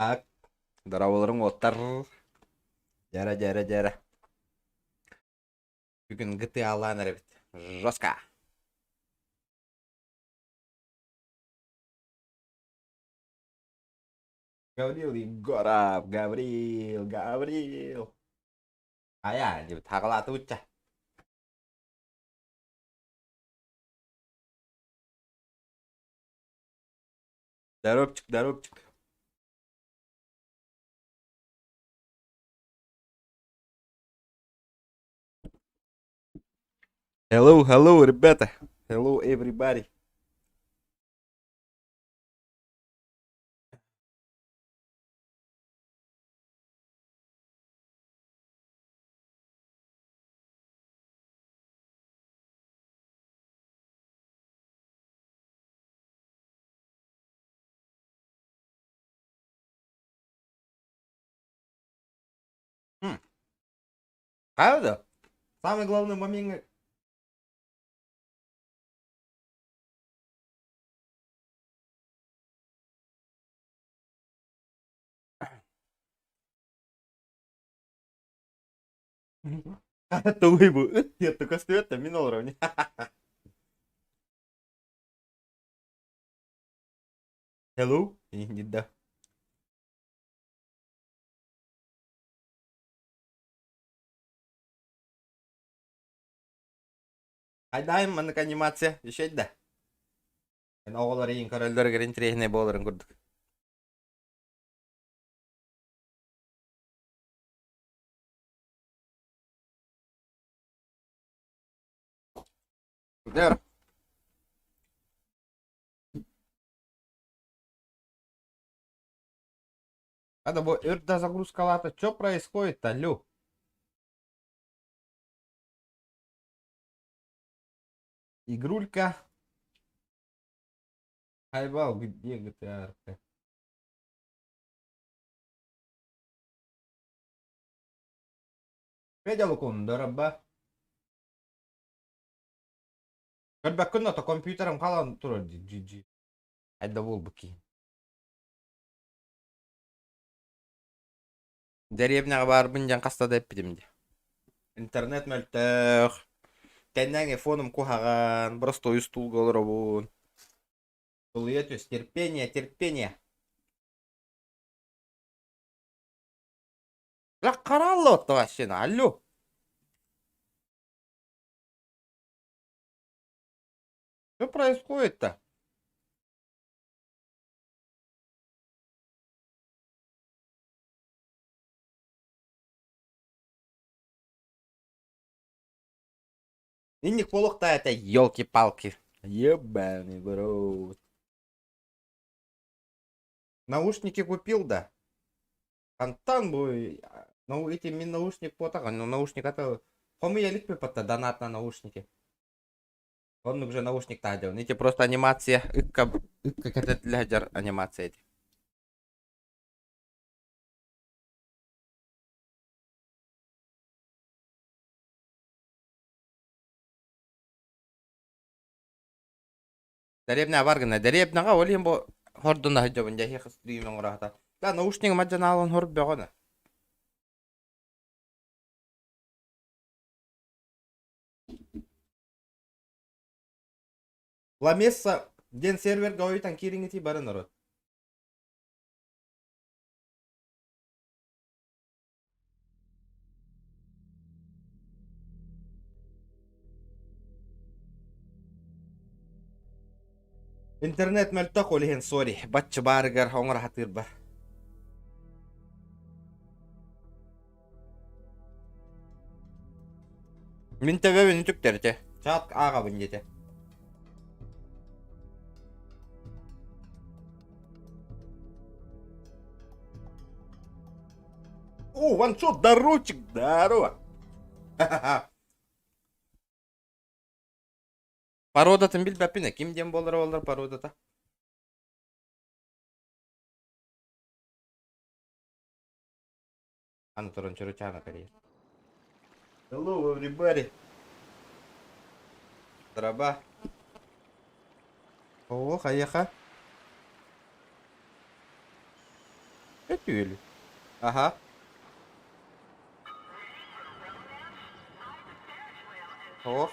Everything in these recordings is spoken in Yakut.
Так, здороволоруҥ уоттар. Дьэрэ, дьэрэ, дьэрэ. Бүгүн GTA-лаан эрэбит. Жестко. Гаврил Егоров, Гаврил, Гаврил. Айа, диэбит, хаҕалаатыбытча. Здоровчик, здоровчик. Hello, hello, ребята. Hello, everybody. М. Правда? Самый главный момент. Тугуй бу ыт диэн көстүбэт да мин олоробун. Hello? Да. Айдаайым маннык анимация үчүгэй да. Эн оҕолор иин көрөллөрүгэр интэриэһинэй буоларын курдук. Дэр. Надо бу өр да загрузкалаата. Что происходит-то, Лю? Игрулька. Хайбал, где GTA RP? Федя Лукун, дороба. Көрбөккүн ото компьютерым халан турар GG. Айда буолбут киһи. Дэриэбинэҕэ баарбын диэн хаста да эппитим дии. Интернет мөлтөх, кэннээҥи айфоным куһаҕан, боростуой устуулга олоробун. Тулуйа түс, терпение, терпение. Хараалла вообще, алло. Что происходит-то? Инник буолуохтаа этэ, елки-палки. Ебаный в рот. Наушники купил, да? Хантан бу ну эти мин наушник буотаҕа, ну наушник это хомуйа иликпин батта донат на наушники. Оннук же наушник таадьабын. Ити просто анимация ыкка ыкка кэтэтиллэ сылдьар анимация ити. Дэриэбинэ бар гына. Дэриэбинэҕэ ол иһин бу хордуна сылдьабын дьэ эһиэхэ стрим оҥоро Да наушнигым адьанаалан хор бөҕөнө. Ламесса диэн сервергэ ойутан киириҥҥитий бары народ. Интернет мөлтөх ол иһин сори, бачча баарыгар оҥоро сатыырбар. Мин төбөбүн үтүктэритэ. Чат ааҕабын диэтэ. О, ваншот, здоровчик, здорово. Породатын билбэппин, ким диэн буолара буоллар породата. Аны туран чуручаана кэрийэр. Hello, everybody. Драба. О, хайаха. Түүл. Аха. Ох.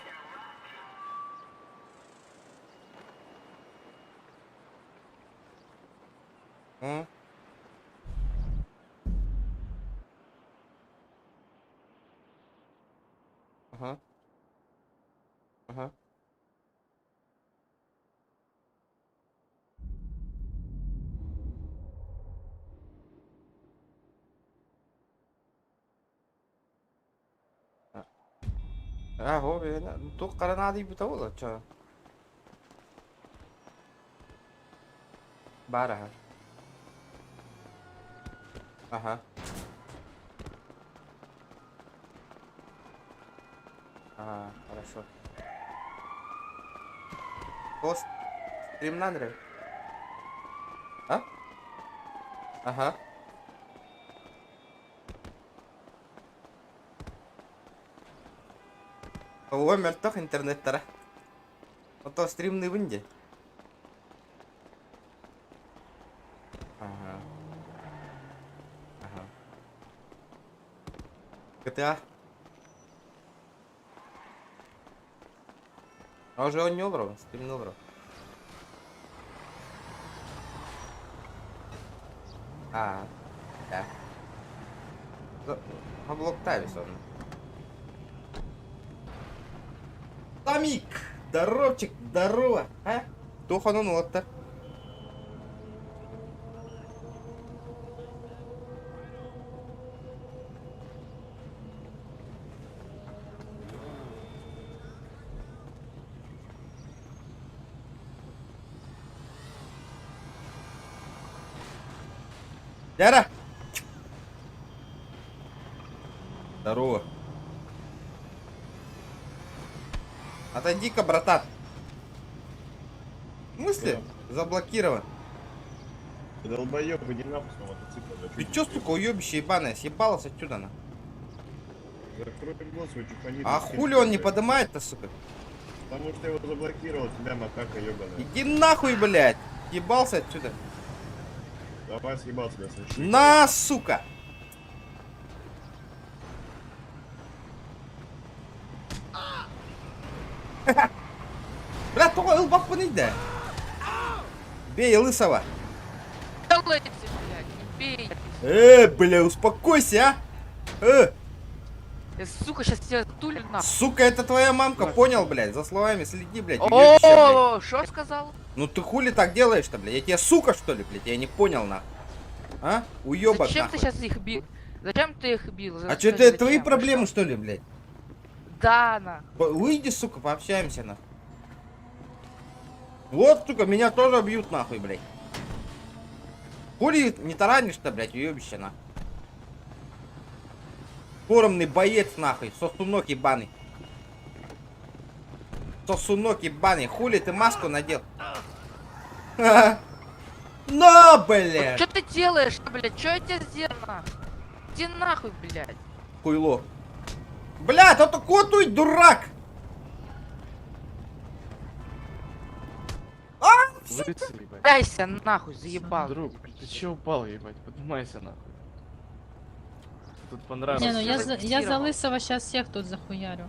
М. Ага. Ага. А, о, туох хара наадыйбыта буолла, чё? Баар аһа. Аха. А, хорошо. Пост стримнан эрэ? А? Аха. Ого, мөлтөх интернеттара. Ото стримныыбын дии. Ага. Ага. GTA. А уже он не олорор, стримный олорор. А, да. Блоктавис он. Тамик! Здоровчик, здорово! А? Туох онон уолаттар? Яра! Здорово. Отойди-ка, братан. В смысле? Заблокирован. Ты долбоёб, иди нахуй с мотоцикла. Ты чё, сука, уёбище ебаное? Съебалась отсюда, на. Закрой рот свой, чухани. А хули он не поднимает-то, сука? Потому что я его заблокировал, тебя макака ёбаная. Иди нахуй, блядь! Ебался отсюда. Давай съебал тебя, слышишь? На, сука! Бля, тоҕо ылбаппын да. Бей лысого. Делайте, блядь, не бей. Бля, успокойся, а! Я, сука, сейчас тебя тулю нахуй. Сука, это твоя мамка, понял, блядь? За словами следи, блядь, уебище, блядь. О, что сказал? Ну ты хули так делаешь-то, блядь? Я тебе сука, что ли, блядь? Я не понял, нахуй. А? Уебок, Зачем ты нахуй. сейчас их бил? Зачем ты их бил? А что, это твои проблемы, что ли, блядь? Да, на. Выйди, сука, пообщаемся, нахуй. Вот, сука, меня тоже бьют, нахуй, блядь. Хули не таранишь-то, блядь, уебище, нахуй. Форумный боец, нахуй, сосунок ебаный. Сосунок ебаный, хули ты маску надел? На, блядь! Что ты делаешь, блядь? Что я тебе сделал? нахуй? Иди нахуй, блядь. Хуйло. Бля, то такой дурак! А, Лысый, ебать. Дайся нахуй, заебал. Друг, ты че упал, ебать? Поднимайся нахуй. Тут понравилось. Не, ну я за, я за Зафиксировал. лысого сейчас всех тут захуярю.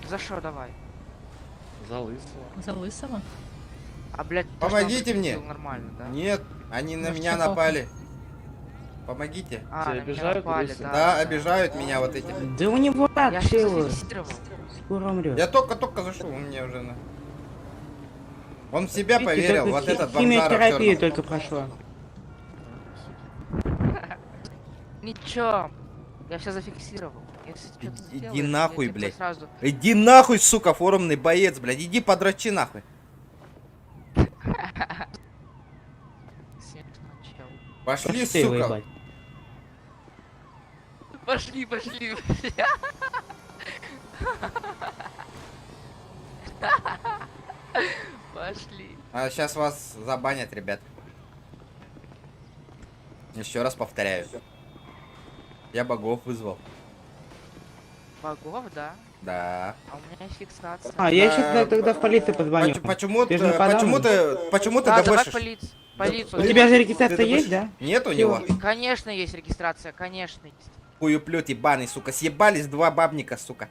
За что давай? За лысого. За лысого? А, блядь, то, что он Помогите мне. выглядел Нормально, да? Нет, они на Может, меня плохо. напали. Помогите. А, Тебя на меня обижают, напали, лысый? да. Да, обижают меня вот эти. Да у него рак, Я чё сейчас его? зафиксировал. Скоро умрет. Я только-только зашел, у меня уже на... Он в себя Видите, поверил, только вот этот бомжара в Химиотерапия чёрном. только прошла. Ничего. Я все зафиксировал. Если Иди- что-то иди сделаешь, я нахуй, тебе блядь. Сразу... Иди нахуй, сука, форумный боец, блядь, иди подрочи нахуй. Смешно, чел. Пошли, Пошли его сука. ебать. Пошли, пошли. Пошли. А сейчас вас забанят, ребят. Еще раз повторяю. Я богов вызвал. Богов, да? Да. А у меня есть фиксация. А, я Да, сейчас тогда в полицию позвоню. Почему Ты ты, же нападал почему на ты, почему ты Да, давай дебошишь? полицию. Полицию. У тебя же регистрация Ты есть, да? Нет у него? Конечно, есть регистрация, конечно есть. Хуеплет ебаный, сука. Съебались два бабника, сука.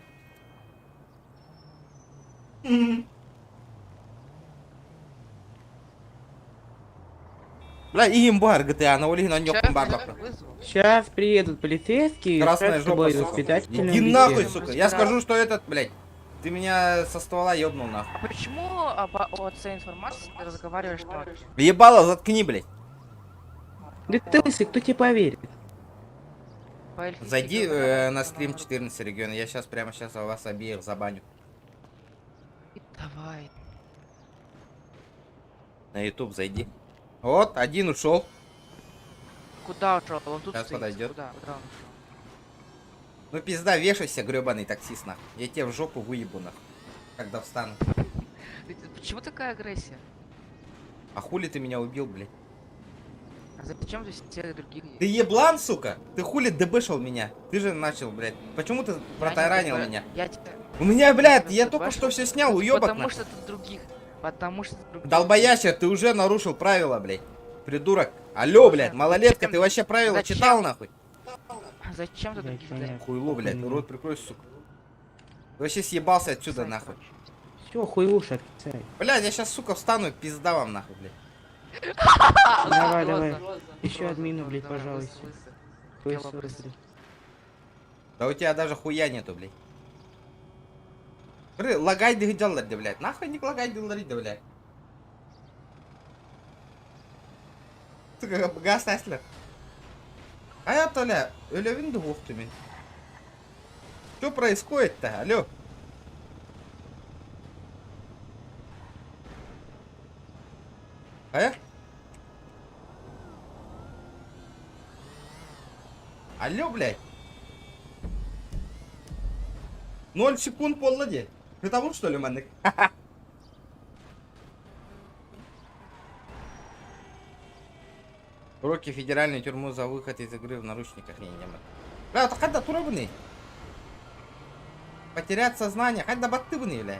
Бля, и имбар GTA, на Олиге на нем Щас бар я бабка. вызову. Сейчас приедут полицейские, и Красная с жопа, тобой сука. воспитательную Иди нахуй, беседу. сука. Я скажу, что этот, блядь, ты меня со ствола ёбнул, нахуй. А почему о отце информации ты разговариваешь так? Ебало, заткни, блядь. Да ты лысый, кто тебе поверит? По эльфийке Зайди говорят, на стрим 14 региона, я сейчас прямо сейчас вас обеих забаню. Давай. На YouTube зайди. Вот, один ушел. Куда ушел? Он тут Сейчас стоит. подойдет. Куда? Куда он ушел? Ну пизда, вешайся, гребаный таксист, нахуй. Я тебе в жопу выебу, нахуй. Когда встану. Почему такая агрессия? А хули ты меня убил, блядь? А зачем ты всех других? Ты еблан, сука? Ты хули дебышил меня? Ты же начал, блядь. Почему ты Я не протаранил ДБ. меня? Я тебя... У меня, блядь, тебя я только дебешил. что все снял, уебок Потому нахуй. что ты других. Потому что ты других. Долбоящер, ты уже нарушил правила, блядь. Придурок. Алло, блядь, малолетка, ты вообще правила Зачем? читал, нахуй? Зачем ты Блядь, других понятно. Хуйло, блядь, Хуйня. рот прикрой, сука. Ты вообще съебался отсюда, нахуй. Все, хуйлуша, отписай. Блядь, я сейчас, сука, встану и пизда вам, нахуй, блядь. Давай, давай. Еще админу, блядь, Давай, пожалуйста. лысый, лысый. Хуй Белобрысый. сосри. Да у тебя даже хуя нету, блядь. Ры, лагай дыгдяллар, блядь. Нахуй не лагай дыллари, блядь. Сука, газ таслар. А я толя, өлөбүн да мен. Что происходит-то? Алло. А? Алло, блядь. 0 секунд поллади. Ты того, что ли, маннык? Уроки федеральную тюрьму за выход из игры в наручниках. Не, не, Бля, это когда турабны? Потерять сознание. Когда баттыбны, бля.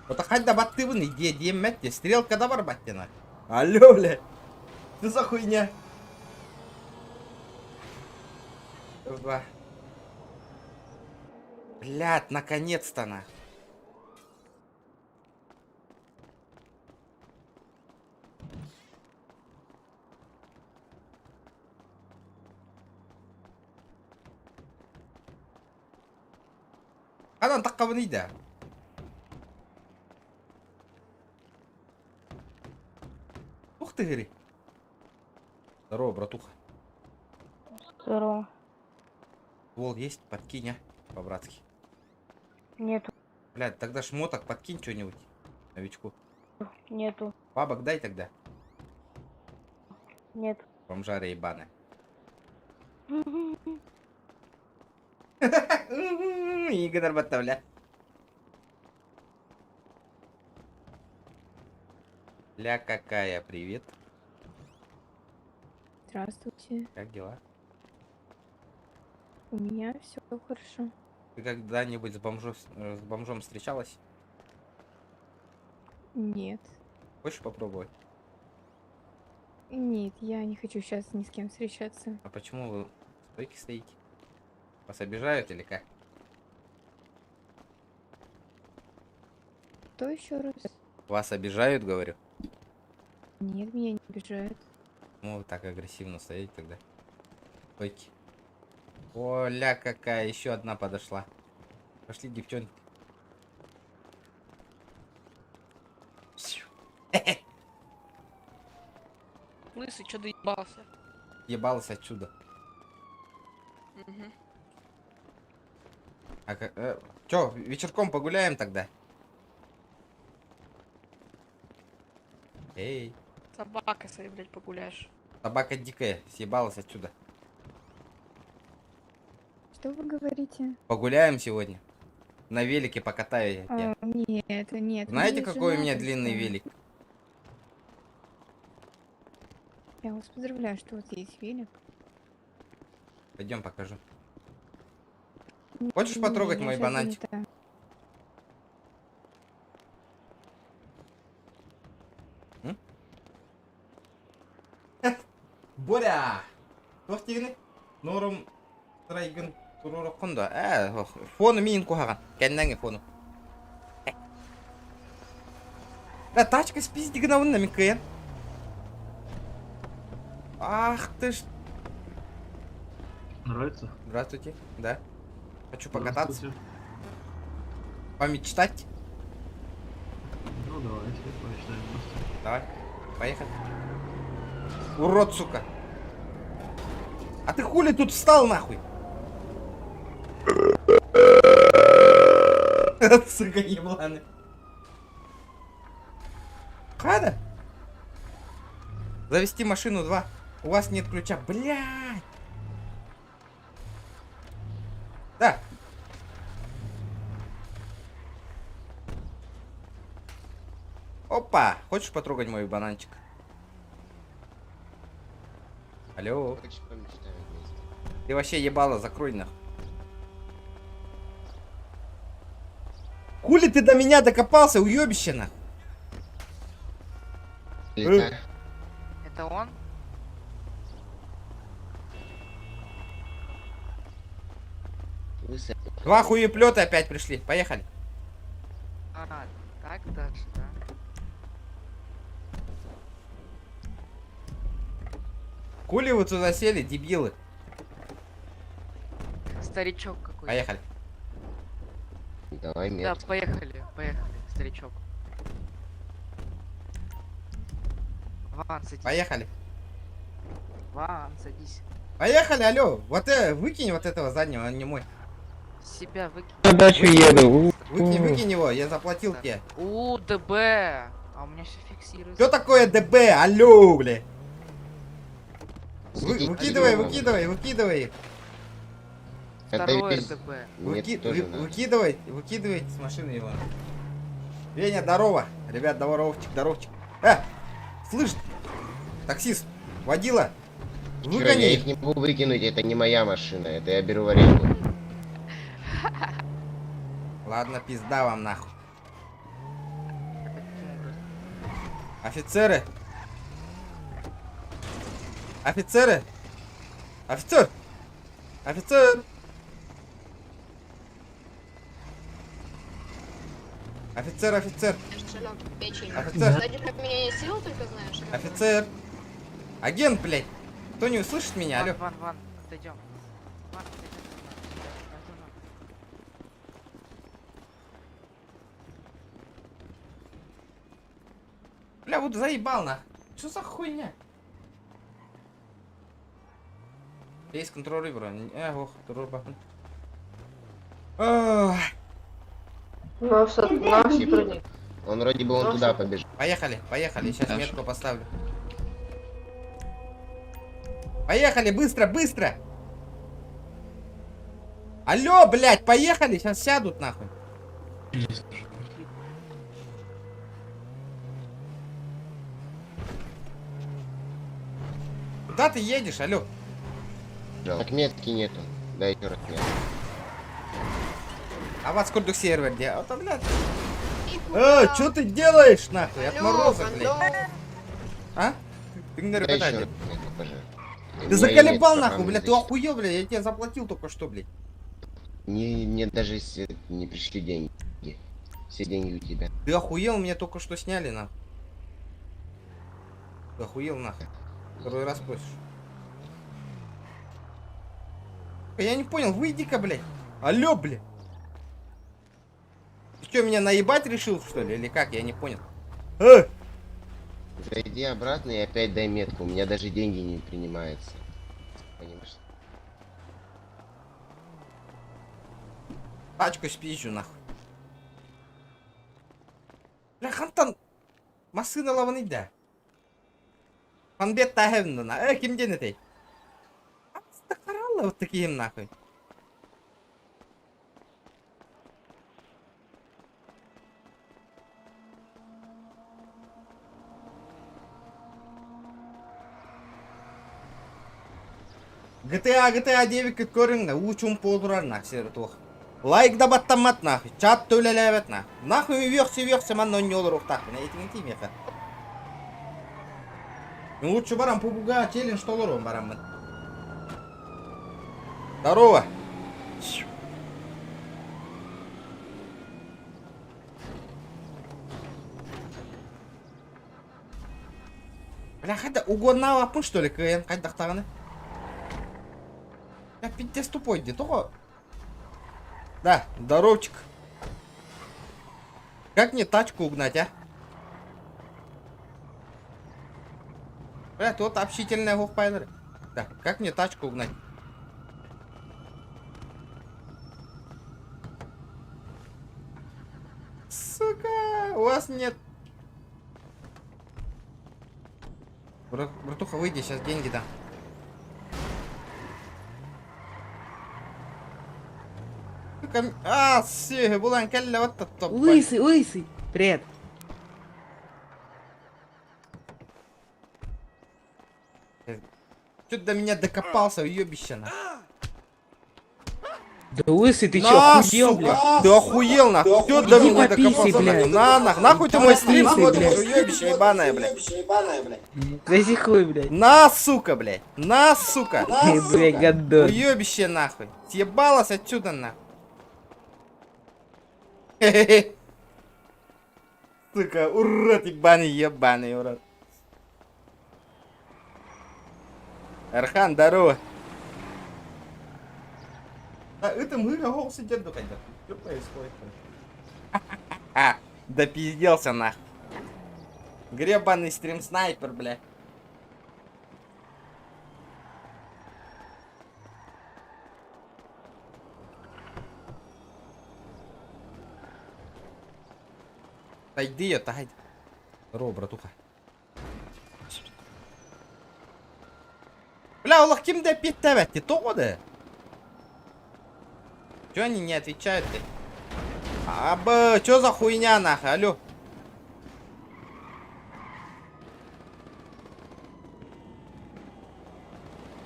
Вот хайда баттыбын иде диеммәтте. Стрелка да бар баттена. Алло, бля. Что за хуйня? Два. Блядь, наконец-то нах. Анан таққабын иді. Ух ты, говори. Здорово, братуха. Здорово. Ствол есть? Подкинь, а? По-братски. Нету, Блядь, тогда шмоток подкинь что-нибудь. Новичку. нету, Бабок дай тогда. нет. Бомжара ебаная. Игорь бля. Ля какая, привет. Здравствуйте. Как дела? У меня все хорошо. Ты когда-нибудь с бомжом встречалась? Нет. Хочешь попробовать? Нет, я не хочу сейчас ни с кем встречаться. А почему вы в стойке стоите? Вас обижают или как? Кто еще раз? Вас обижают, говорю. Нет, меня не обижают. Ну, вы так агрессивно стоите тогда. Стойки. Оля, какая, еще одна подошла. Пошли, девчонки. Лысый, чё доебался? Ебалась отсюда. Мгм. А чё, вечерком погуляем тогда? Эй, Собакой своей, блядь, погуляешь. собака дикая, съебалась отсюда. Что вы говорите? Погуляем сегодня. На велике покатаю я тебя. А, нет, нет. Знаете, меня какой у жена меня длинный просто. велик? Я вас поздравляю, что у вас есть велик. Пойдем покажу. Хочешь Не, потрогать я мой щас бананчик? занята. М? Боря! Туох диигиний? Норум сырайгын туруоруккун да? Ээ, ох, фону миин куһаҕан. Кэннэҥи фону. Э, тачка спизди гынабын да мин кыайан. Ах ты ж. Нравится? Здравствуйте, да. Хочу покататься, Здравствуйте. помечтать. Ну давайте, помечтаем вместе. Давай, поехали. Урод, сука. А ты хули тут встал нахуй? Сука, ебланы. Хада? Завести машину 2. У вас нет ключа. Блядь. Да. Опа. Хочешь потрогать мой бананчик? Алло. Хочешь помечтаем вместе? Ты вообще ебало, закрой нахуй. Хули ты до меня докопался, уебище нахуй? Летай. Это он? Лысый. Два хуеплета опять пришли. Поехали. А, так даже, да? Хули вы туда сели, дебилы? Старичок какой-то. Поехали. Давай Да, метку. поехали, поехали, старичок. Ван, садись. Поехали. Ван, садись. Поехали, алло. Вот выкинь вот этого заднего, он не мой. Себя выкинь. На дачу еду. Выкинь, выкинь его, я заплатил тебе. У, ДБ. А у меня все фиксируется. Что такое ДБ? Алло, бля. Вы- Сидеть выкидывай, надо. выкидывай, выкидывай. их. Это Второе без- ДБ. Мне тоже надо. Выкидывай, выкидывайте с машины его. Веня, здорово. Ребят, здоровчик, здоровчик. Слышь, таксист, водила, Чё, выгони я их. их не могу выкинуть, это не моя машина, это я беру в аренду. Ладно, пизда вам нахуй. Каким образом? Офицеры! Офицеры! Офицер! Офицер! Офицер, офицер! Офицер! Офицер! Агент, блядь! Кто не услышит меня, алло? Ван, Ван, Ван, отойдем. Ван, отойдем. Ван, Ван. Бля, вот заебал нах. Что за хуйня? Есть контроль выбора. Ох, труба. Ох, Типа, Он вроде бы он туда побежал. Поехали, поехали. Сейчас метку поставлю. Поехали, быстро, быстро! Алло, блядь, поехали, сейчас сядут нахуй. Куда ты едешь, алло? Так метки нету. Дай еще раз метку. А вас курдук сервер где? А то, блядь. Что ты делаешь, нахуй? Отморозок, блядь. А? Ты мне Дай еще репетатель. раз метку, пожалуйста. Ты У меня заколебал нет нахуй, программы блядь, ты защиты. охуел, блядь, я тебе заплатил только что, блядь. Не, мне даже не пришли деньги. Все деньги у тебя. Ты охуел, меня только что сняли, нахуй. Ты охуел, нахуй. Второй раз просишь. Я не понял, выйди-ка, блядь. Алло, блядь. Ты что, меня наебать решил, что ли, или как? Я не понял. Зайди обратно и опять дай метку. У меня даже деньги не принимаются. Понимаешь? Тачку спизжу, нахуй. Бля, хантан. Машина лаваны да. Ханбет тахевна. Кимден этой? Вот такие нахуй. GTA, GTA 9 көрүҥ уу чуумпу олорор на сир туох. Лайк да баттаммат нахуй, чат да үлэлээбэт нахуй. Нахуй үөхсэ-үөхсэ манна онньу олоруохтаахпын, этиҥ миэхэ. Ну лучше баран пубуга челлендж толоруом бараммын. Здорово. Бля, хайда угоннаабаппын что ли кыайан хайдахтаҕына? Я пиздец тупой где тоҕо? Да, здоровчик. Как мне тачку угнать, а? Бля, тут общительная гохпайлер. Да, как мне тачку угнать? Сука, у вас нет Братуха, выйди, сейчас деньги дам. А, все, булан кэллэ вот топ. Лысый, лысый. Привет. Что ты до меня докопался, уебище на. Да лысый, ты чё, На, охуел, сука! блядь? Ты охуел, нахуй! Ты до Иди меня пописай, докопался, блядь. нахуй! На, нах, нахуй ты мой стрим Пописай, смотришь, блядь. уебище ебаное, блядь! Соси хуй, блядь. На, сука, блядь! На, сука! Блядь, гадон. Уебище, нахуй! Съебалась отсюда, нахуй! Хе-хе-хе. Сука, урод ебаный, ебаный, урод. Архан, здорово. А это мы сидят Что происходит? А, допизделся нахуй. Гребаный стрим снайпер, бля. Отойди, отойди. Здорово, братуха. Бля, Аллах ким да питтавать, то да? Чё они не отвечают-то? А, б, чё за хуйня нахуй, алло?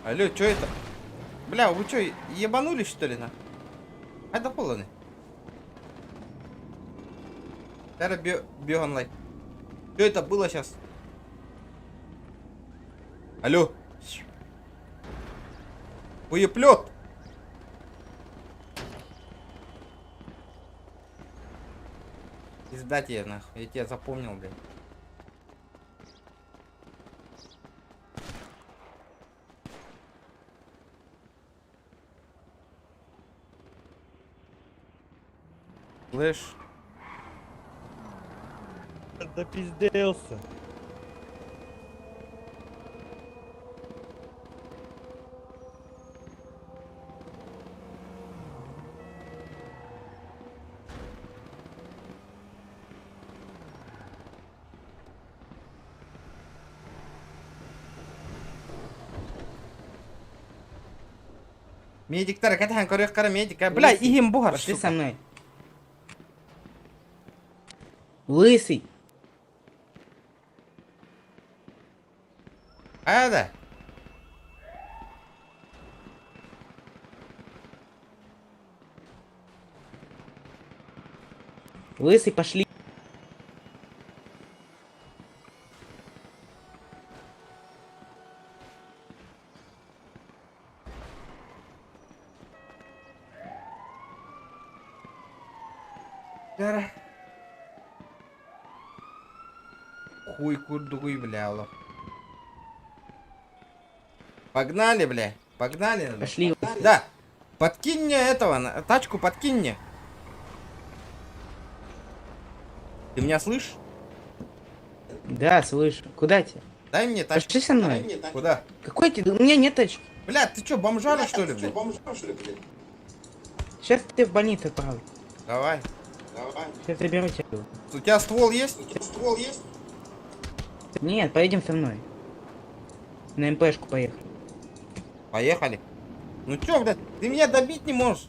Алло, чё это? Бля, вы чё, ебанулись что ли на? Это полоны. Беган лайк. Что это было сейчас? Алло. Хуеплет. Пизда тебе, нахуй. Я тебя запомнил, блядь. Слышь. Допизделся. Медиктар, катахан көрөх кара медик. Бля, ихим бугар, Пошли сука. со мной. Лысый. А, да. Лысый, пошли. Кара. Хуй курдугуй, бля, алло. Погнали, бля. Погнали. Пошли. Да. Подкинь мне этого, тачку подкинь мне. Ты меня слышишь? Да, слышу. Куда тебе? Дай мне тачку. Пошли со мной. Куда? Какой тебе? У меня нет тачки. Бля, ты чё, бомжара что ли, блядь? Сейчас ты в больницу отправлю. Давай. Сейчас заберу тебя. У тебя ствол есть? Нет, поедем со мной. На МПшку поехали. Поехали. Ну чё, блядь, ты меня добить не можешь.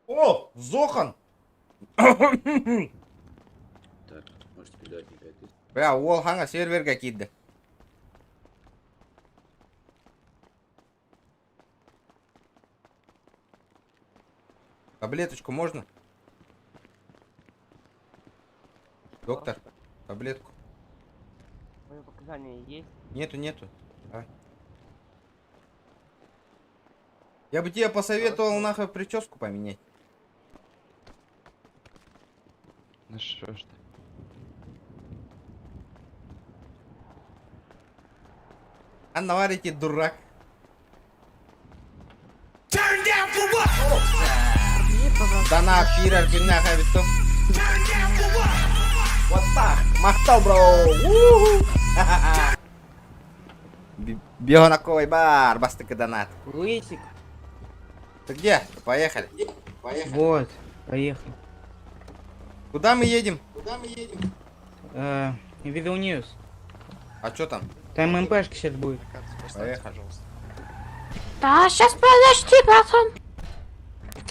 О, Зохан! Так, можете передавать мне 5000. Бля, ол хаңа серверге киирдэ. Таблеточку можно? Доктор, таблетку. Мои показания есть? Нету, нету. Давай. Я бы тебе посоветовал нахуй прическу поменять. Ну что ж ты. А наварите, дурак. Дана пирар гүннәхә бит Вот так. Мактау, бро. Бионаковый бар, бастыка донат. Лысик. Ты где? Поехали. Поехали. Вот, поехали. Куда мы едем? Куда мы едем? Вилнюс. А что там? Там МПшка сейчас будет. Поехали. Да, сейчас подожди, братан.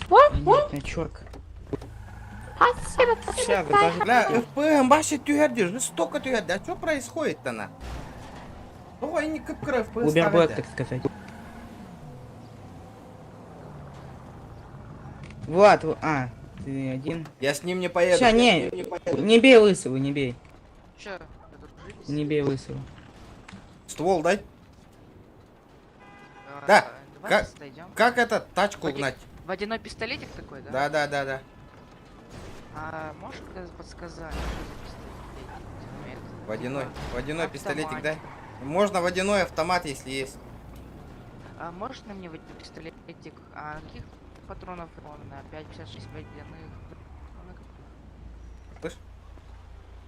Понятно, чёрка. Спасибо, Сейчас, даже Бля, ФПМ вообще түһәрде, жестоко түһәрде. А что происходит-то на? Ну, они кып-кыра FPS Убер Блэк, ставят, так сказать. Влад, а, ты один. Я с ним не поеду. Ща, я не, с ним не поеду. не бей лысого, не бей. Чё, подружились? Не бей лысого. Ствол дай. А, Да, Давай как- подойдем. Как это тачку Води- угнать? Водяной пистолетик такой, да? Да, да, да, да. А можешь подсказать, что за пистолетик? Ну, это, Водяной. типа, Водяной пистолетик, дай. автоматик. Можно водяной автомат, если есть. А можешь на мне водяной пистолетик? А каких патронов он? На 5,56 водяных? Ну, на каких? Слышь?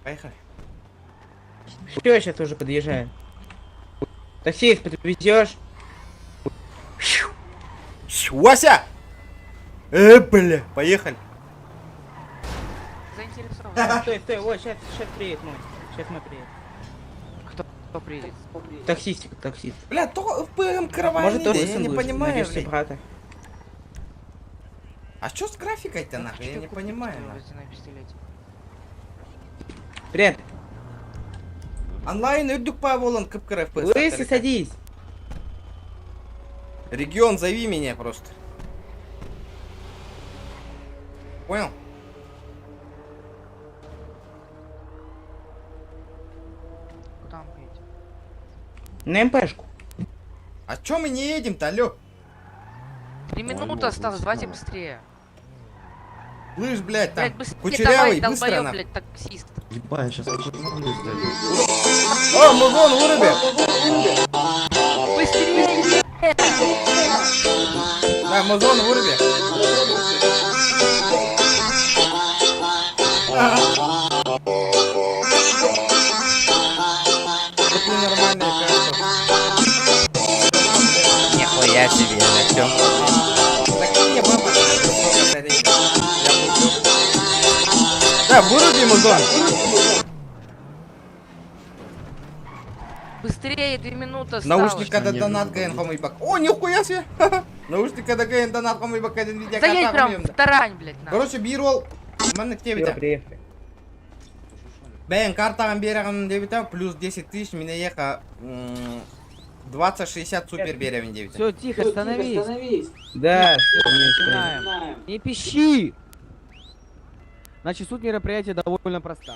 Поехали. Все, сейчас уже подъезжаю. Таксист, подвезешь? Вася! Бля, поехали. Заинтересован. Стой, стой, вот, сейчас, сейчас приедет мой. Сейчас мой приедет. Кто приедет? Таксистик, таксист. Бля, то ФПМ кровавый, Может, тоже я лысым не будешь, понимаю, найдешь себе блядь. брата. А что с графикой-то нахуй? Я Хочу не купить понимаю. твой нахуй. водяной пистолетик. Привет. Онлайн үрдүк па болан кып-кыра FPS. Лысый, садись. Регион, зови меня просто. Понял? Куда он приедет? На МПшку. А чё мы не едем-то, алё? 3 минуты осталось, давайте быстрее. Слышь, блядь, там Блядь, быстрее кучерявый, давай, быстро долбоёб, нахуй. блядь, таксист. Ебать, сейчас О, мы вон вырубим. Быстрее! Да, мы зону выруби. Вот ненормальная карта. Нихуя себе, Артём. Закинь мне бабок, сколько батареек. Я куплю. Да, выруби музон. Быстрее, 2 минуты осталось. Наушник когда донат ген бак. О, нихуя себе. Наушник когда ген донат бак один видео. Заедь прям в тарань, блядь, нахуй. Короче, бирол. Маннык Все, тебите. приехали. Бэйн картаҕын биэрэҕин диэбитэ, плюс 10 тысяч, мин эйиэхэ 20-60 супер биэрэбин диэбитэ. Все, тихо, становись. Да, Начинаем. Не пищи! Значит, суть мероприятия довольно проста.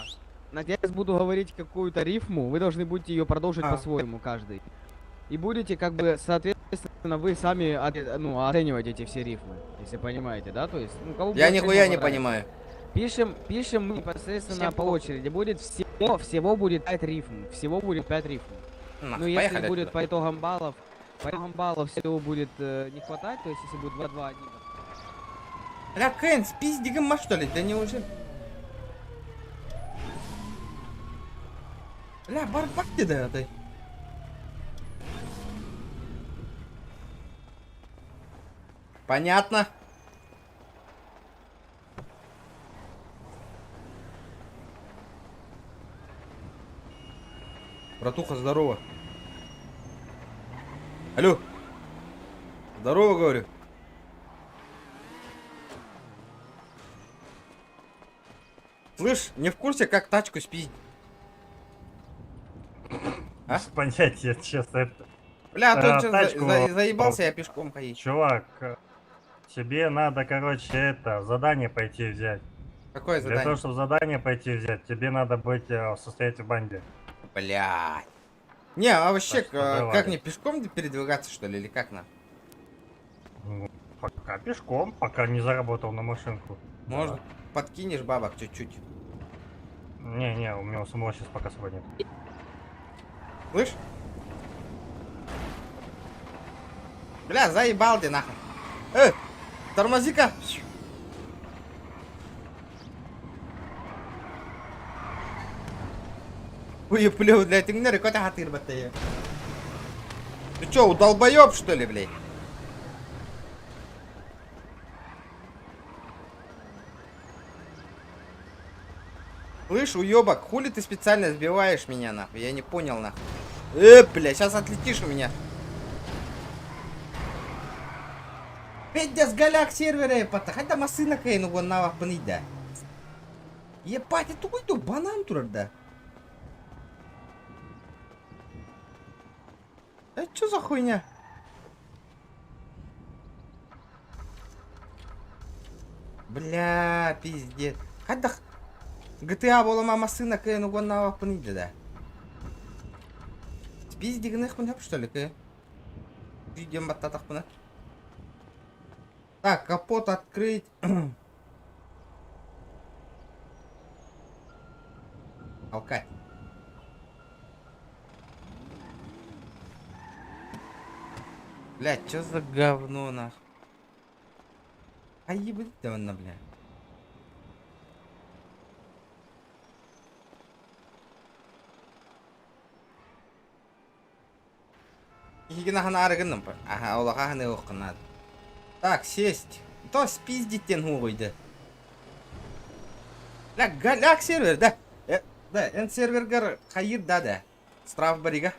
Значит, я сейчас буду говорить какую-то рифму, вы должны будете ее продолжить А. по-своему каждый. И будете, как бы, соответственно, вы сами ну, оценивать эти все рифмы, если понимаете, да? То есть, ну, кого Я больше нихуя рифма не понравится. понимаю. Пишем, пишем мы непосредственно Всем по похуй. очереди. Будет всего, всего будет 5 рифм. Всего будет 5 рифм. Нахуй, Ну, если поехали будет отсюда. по итогам баллов, по итогам баллов всего будет не хватать, то есть если будет 2-2-1, Бля, Кэн, спизди гамма, что ли? Да неужели? Бля, барбак ты да ты. Понятно. Братуха, здорово. Алло. Здорово, говорю. Слышь, не в курсе, как тачку спиздить? А? Без понятия, честно. Это... Бля, а то А, чё, тачку- заебался я пешком ходить. Чувак, Тебе надо, короче, это, задание пойти взять. Какое Для того, задание? чтобы задание пойти взять, тебе надо быть э, состоять в банде. Блядь. Не, а вообще, Так что как давай. мне пешком передвигаться, что ли, или как на? Ну, пока пешком, пока не заработал на машинку. Может, подкинешь бабок чуть-чуть? Не-не, у меня у самого сейчас пока с собой нет. Слышь? Бля, заебал ты нахуй. Э, тормози-ка. Уеплю, блядь, ты кота хатыр баттая. Ты чё, долбоёб, что ли, блядь? Слышь, уёбок, хули ты специально сбиваешь меня, нахуй? Я не понял, нахуй. Бля, сейчас отлетишь у меня. Пиздец, голяк сервера, епата. Хайда масына кайну вон на да. Ебать, это уйду, банан турар, Это что за хуйня? Бля, пиздец. Хайда GTA буолама массыына кыайан угоннаабаппын ыйда да. Спиздигыныахпын хөп что ли кы? Видеом баттатахпына. Так, капот открыть. Алкать. Блядь, что за говно нах? А ебать да он, бля. Аха, олаха надо. Так, сесть. То спиздить тен хуйды. Бля, голяк сервер, да. Э, да, эн сервергар хайыр да да. Штраф барига.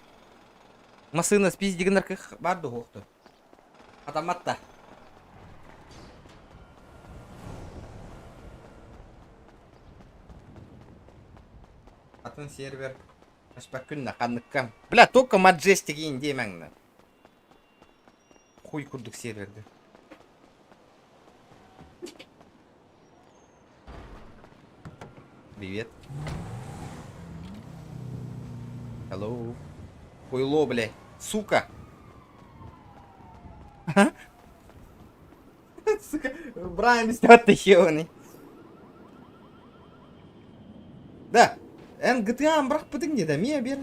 Масына спиздигенер кых барды хоқту. Атаматта. Атын сервер. Ашпа күнна қаныққан. Бля, только маджестик деймәңні. Хуй курдук серверді. Привет. Hello. Хуйло, бля. Сука. Сука, Брайан ты Да, эн GTA бірақ бітің да, мия бер.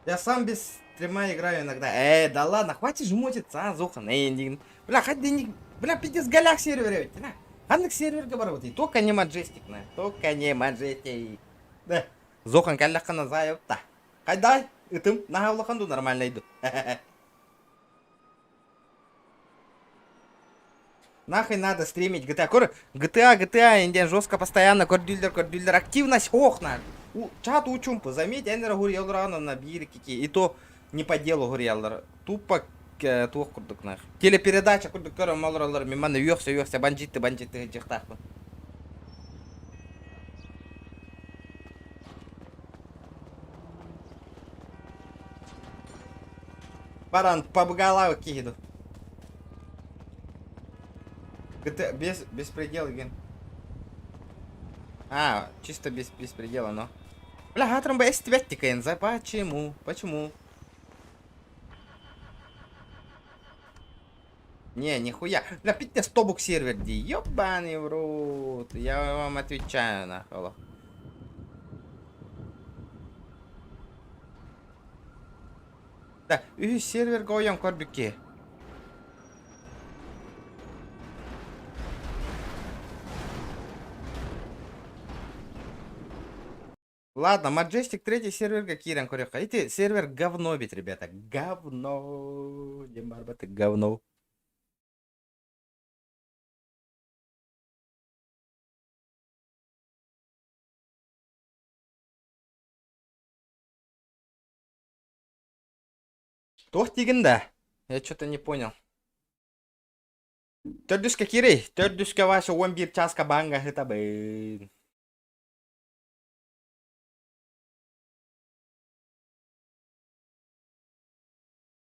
Я сам без стрима играю иногда. Да ладно, хватит жмотиться, а, Зохан, эй, Бля, хоть денег... Бля, пиздец, голяк сервер, ведь, на. Ханнык серверге бар вот, только не маджестик, на. Только не маджестик. Да. Зохан каллаққана зайып та. Қайдай, ытым, нахавлаханду нормально иду. Нахуй надо стримить GTA. Көр, GTA, GTA, инден жестко постоянно, көрдүлдер, көрдүлдер, активность ох на. У, чат учумпу, заметь, энер гурьялар на биркики, и то не по делу гурьялар. Тупо туох курдук нах. Телепередача курдук көрө малралар, миманы үйөксө үйөксө бандиты бандиты жыктакпын. Баран побгалау киду. GTA без беспредел ген. А, чисто без беспредела, но. Бля, хатрам бы за почему? Почему? Не, нихуя. Бля, пиздец, тобук сервер, ди. Ёбаный в рот. Я вам отвечаю, нахуй. Да, үһү сервер гоян көрбүкке. Ладно, Majestic третий серверга киирэн көрүөххэ. Ити сервер говно ведь, ребята. Говно. Диэн барбаты говно. Туох диигин да? Я что-то не понял. Төрдүскэ киирэй. Төрдүскэ Вася 11 чааска баанга ыһытабын.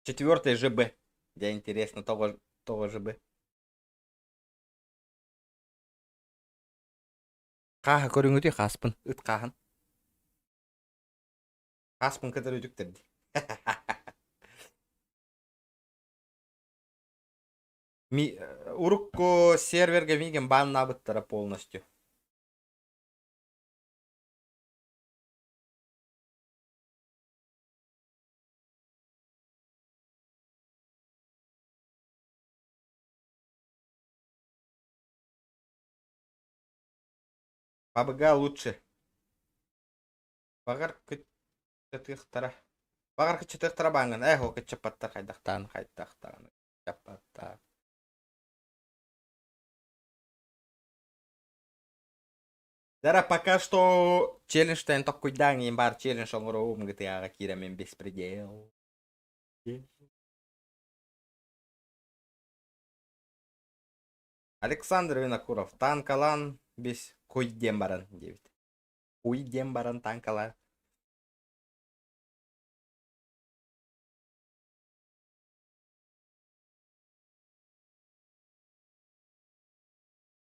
Четвертый ЖБ. Я интересно, того, того ЖБ. Хааһа көрүҥүтүй хааспын, ыт хааһын. Хааспын кытары үтүктэрди. Ми, урукку серверге миигин бааннаабыттара полностью. Пабыга лучше. Баҕар кыччатыахтара. Баҕар кыччатыахтара бааҥҥын. Эх, ол кыччаппаттар хайдахтаан хайдахтаан кыччаппаттар. Дара пока что челленджтэн токкуйдаан иин баар челлендж оҥоруум гытыаҕа киирэмин беспредел. Александр Винокуров танкалаан бис куй диэн баран диэбит. Куй диэн баран танкалаан.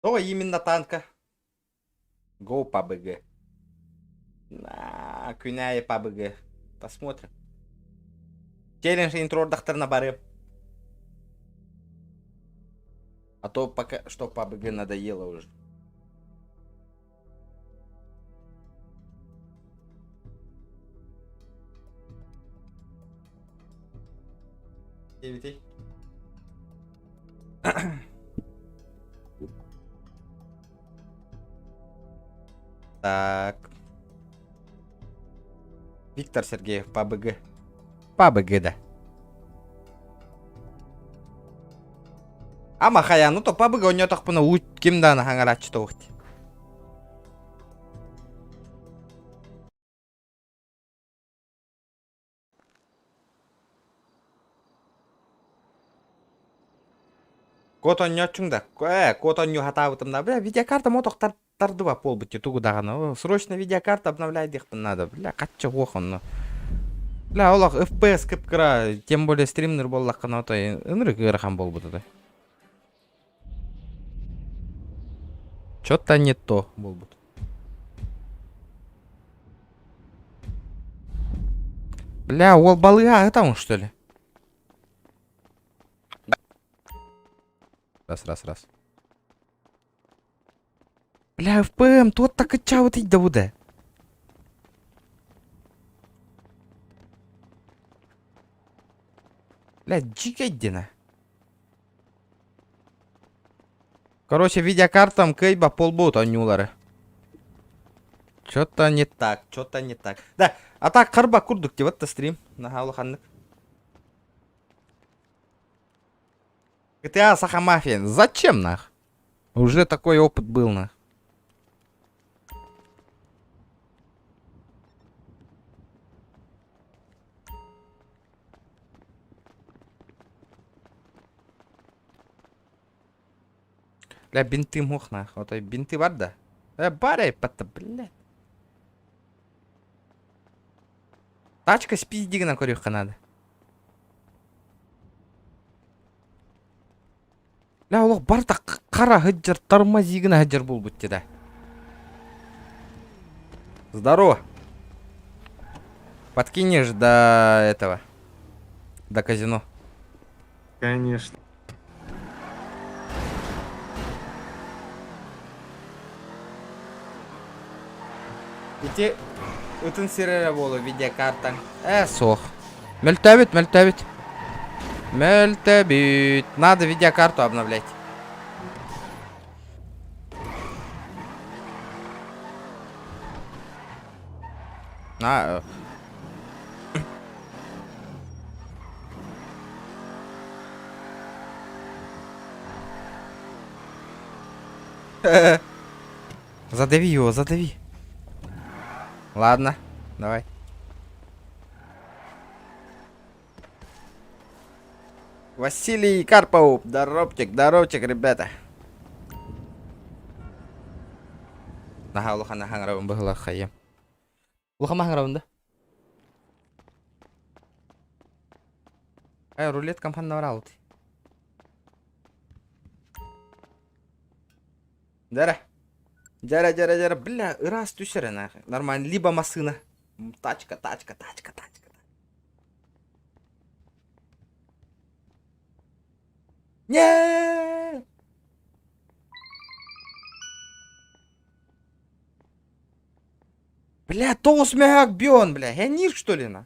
Тоҕо именно танка? Go PUBG. На, күнээйи PUBG. Посмотрим. Челлендж интрордахтарына барыам. А то пока что PUBG надоело уже. Диэбитий. Так. Виктор Сергеев, ПБГ. ПБГ, да. Ама хайа, ну то ПБГ онньотохпуна уу ким дааны хаҥарааччы тоҕут. Кот онньооччуҥ да, ээ, кот онньуу хатаабытым да, бля, видеокарта мотох тардыба буолбут тугу даҕаны. Срочно видеокарта обновляй диэхпин надо, бля, хачча уох онно. Бля, олох FPS кып-кыра, тем более стримнер буоллаххына отой ынырык ыарахан буолбут отой. Чё-то не то буолбут. Бля, уол балыга ыһытабын что ли? Раз, раз, раз. Бля, ФПМ, туот такыччаабыт да буде. Бля, дьикэйдина. Короче, видеокартам кыйба полбут онньуулары. Чё-то не так, чё-то не так. Да, а так харба курдук деп атта стрим. Наһаа улаханнык. GTA Саха Мафия. Зачем нах? Уже такой опыт был нах. Бля, бинты мух нах. Вот бинты бар да. Э, барай, пата, блядь. Тачка спиздигна көрүөххэ надо. Бля, олох барыта хара сылдьар, тормозигына сылдьар буолбут да. Здорово. Подкинешь до этого, до казино. Конечно. Ити ытын сирэрэ буолу видеокартаҥ. Ээ, суох. Мөлтөөбүт, мөлтөөбүт. Мөлтөөбүт. Надо видеокарту обновлять. На. Задави его, задави. Ладно, давай. Василий Карпов, здоровчик, здоровчик, ребята. Наһаа улахан хаҥарабын быһылах хайым. Улахан хаҥарабын да? Э, рулеткам ханна баралыт? Дара. Дара, дара, дара. Бля, ыраас түсер нахуй. Нормально. Либо машина. Тачка, тачка, тачка, тачка. Не! Бля, тоҕус мөһөөк бион, бля. Хэнир, что ли, на?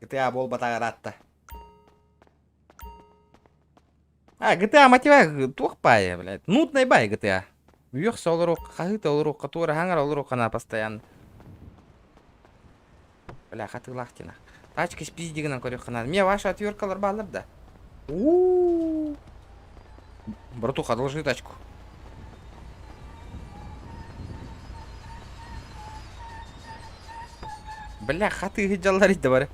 GTA буолбатаҕар ыраатта. А, GTA мотива туох баайа, блядь. Нудный бай GTA. Үөхсэ олоруох, хаһыыта олоруохха, туора хаҥара олоруохха на постоянно. Бля, хатыылаах тина. Тачка спиздигынан көрүөххэ наада. Мне ваша отверткалар баалар да. У-у-у. Братуха, одолжи тачку. Бля, хатыы дьаллар идде бары.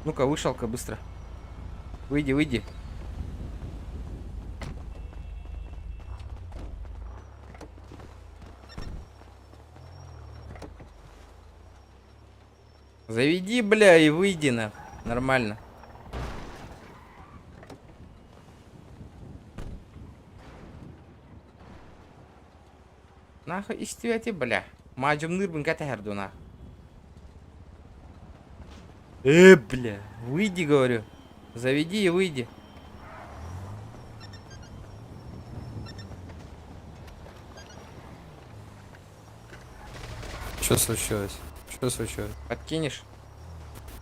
Ну-ка, вышел-ка быстро. Выйди, выйди. Заведи, бля, и выйди на. Нормально. Нахуй истибэти, бля. Маадьымныырбын кэтэһэр дуо нах. Э, бля, выйди, говорю. Заведи и выйди. Что случилось? Что случилось? Подкинешь?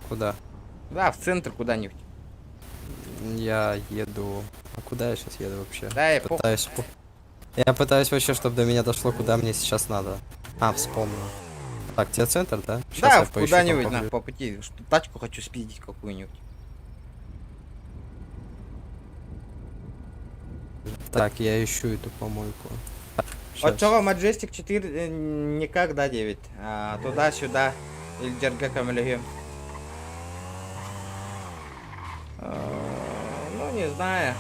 Куда? Да, в центр куда-нибудь. Я еду. А куда я сейчас еду вообще? Да, я похуй. Пытаюсь. Я пытаюсь вообще, чтобы до меня дошло, куда мне сейчас надо. А, вспомнил. Так, тебе центр, да? Щас Да, я в поищу там куда-нибудь, на, поближе. по пути. Что, тачку хочу спиздить какую-нибудь. Так, я ищу эту помойку. Щас. Оччоҕо Majestic 4 никогда 9. А, туда-сюда. Илдьэргэ көмөлөһүөм. Ну, не знаю.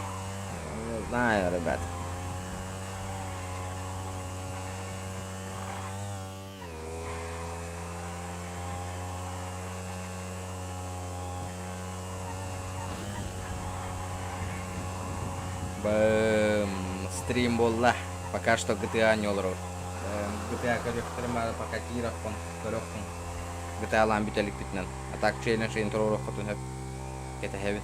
Не знаю, ребят. Бэм, стрим буолла. Пока что GTA не олорор. GTA көрүөхтэрин баара пока киирохпун, көрүөхпүн. GTA-лаан бүтэ иликпитинэн. А так челлендж туруоруоххутун сөп. Кэтэһэбит.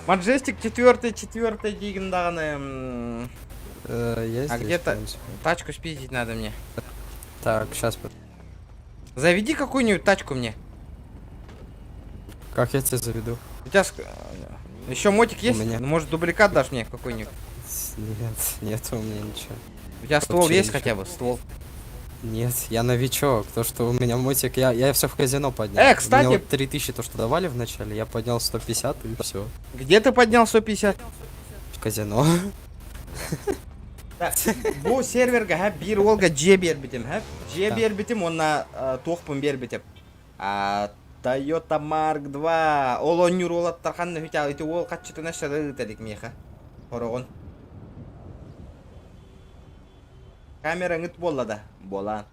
Маджестик четвертый, четвертый диигин даҕаны. Я А здесь, в где-то принципе. тачку спиздить надо мне. Так, сейчас. Заведи какую-нибудь тачку мне. Как я тебя заведу? У тебя еще мотик У есть? меня. Ну, может, дубликат дашь мне какой-нибудь? Нет, нет у меня ничего. У тебя ствол Вообще есть ничего. хотя бы? Ствол. Нет, я новичок. То, что у меня мотик, я все в казино поднял. Э, кстати- У меня вот 3000, то, что давали в начале, я поднял 150 и все. Где ты поднял 150? В казино. Да, Бу серверга һэ биир уолга дьиэ биэрбитим һэ. Дьиэ Да. биэрбитим уонна туохпун биэрбитим. А, Toyota Mark 2. Ол оонньуур уолаттар ханна үтэ ити уол хаччытына шары ыыталик миэхэ. Хороҕун. Камераҥыт буолла да? Буолаан.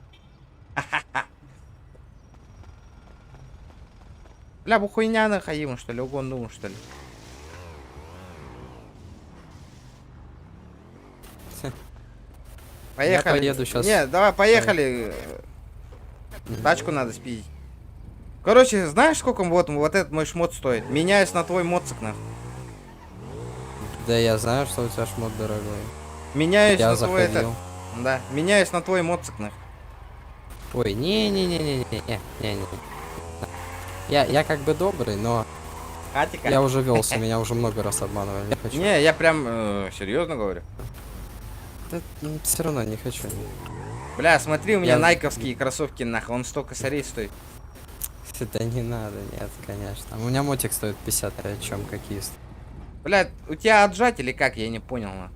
Бля, бу хуйняны хайыыбын что ли, угоннугун что ли? Поехали. Я поеду щас. Не, давай, поехали. Тачку надо спиздить. Короче, знаешь, сколько вот, вот этот мой шмот стоит? Меняюсь на твой моцик, нахуй. Да я знаю, что у тебя шмот дорогой. Меняюсь Я на твой этот. заходил. Да, меняюсь на твой моцик, нахуй. Ой, не-не-не-не-не-не-не. Я как бы добрый, но Хатика. я уже велся, меня уже много раз обманывали. Не хочу. Не, я прям серьезно говорю. все равно не хочу. Бля, смотри, у меня Я- найковские кроссовки, нахуй, он 100 косарей стоит. Да не надо, нет, конечно. У меня мотик стоит 50, о чем какие Бля, у тебя отжать или как, я не понял, на.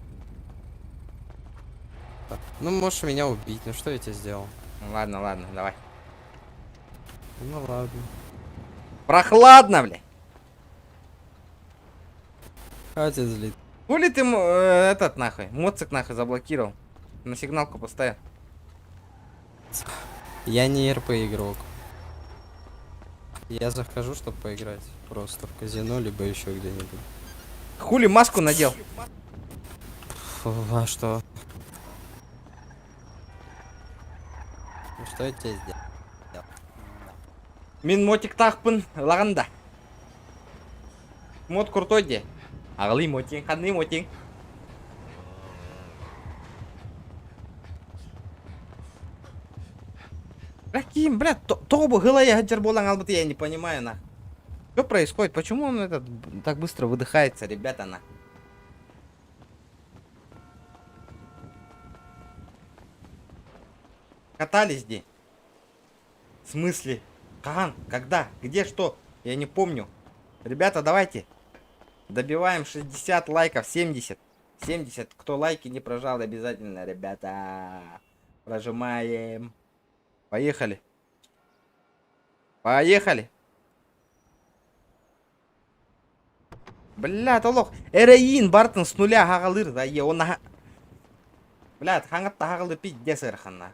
Ну, можешь меня убить, ну что я тебе сделал? Ну Ладно, ладно, давай. Ну ладно. Прохладно, бля. Хватит злить. Хули ты этот нахуй, моцик нахуй заблокировал. На сигналку поставил. Я не РП игрок. Я захожу, чтобы поиграть. Просто в казино, либо еще где-нибудь. Хули маску надел? Фу, а что? Ну что я тебе сделал? Мин мотиктаахпын ылаҕын да. Мот крутой дии. Аҕалый мотиҥ, ханный мотиҥ. Бля, ким, бля, тоҕо бу һылайа сылдьар буолан хаалбыт, я не понимаю, на. Что происходит? Почему он этот так быстро выдыхается, ребята, на? Катались где? В смысле? Кахан, когда? Где что? Я не помню. Ребята, давайте. Добиваем 60 лайков, 70. 70. Кто лайки не прожал, обязательно, ребята. Прожимаем. Поехали. Поехали. Бля, олох. Эрэйин барытын с нуля саҕалыыр да е он Бля, саҥаттан саҕалыыр пиздец ыарахана.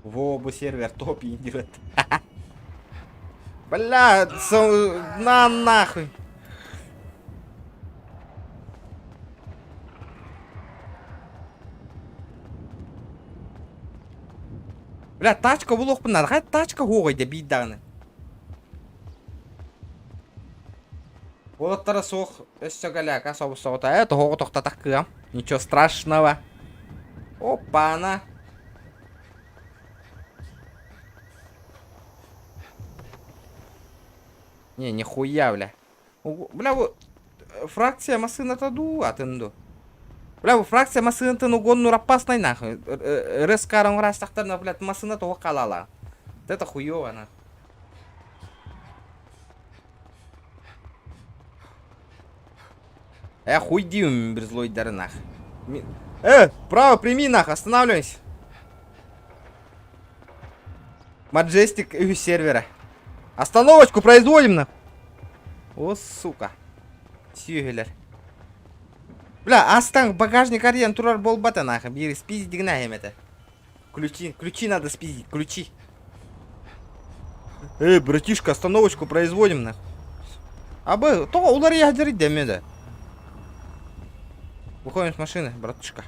Во, бу сервер топ идет. Бля, на нахуй. Бля, тачка булуохпун наада. Хайа тачка суоҕуй дии биир даҕаны. Уолаттара суох өссө голяка собус-соҕута. Э, тоһоҕо тохтатах кыам. Ничего страшного. Опа-на. Не, нихуя, бля. Бля, бу фракция массыыната дуу, атын дуу. Бля, бу фракция массыынатын угоннуур опасный нахуй. РСК оҥорастахтарына, блядь, массыына тоҕо хаалаала. Вот это хуёво, нахуй. Э, хуй диим бир злойдары нах. Право прими нах, останавливайся. Маджестик и сервера. Остановочку производим нах. О, сука. Сүйелер. Бля, астан багажник арыйан турар буолбата нах. Биир спиздигна это. Ключи, ключи надо спиздить, ключи. Эй, братишка, остановочку производим нах. Абы, то уларыйа дэмэ. Выходим с машины, братишка.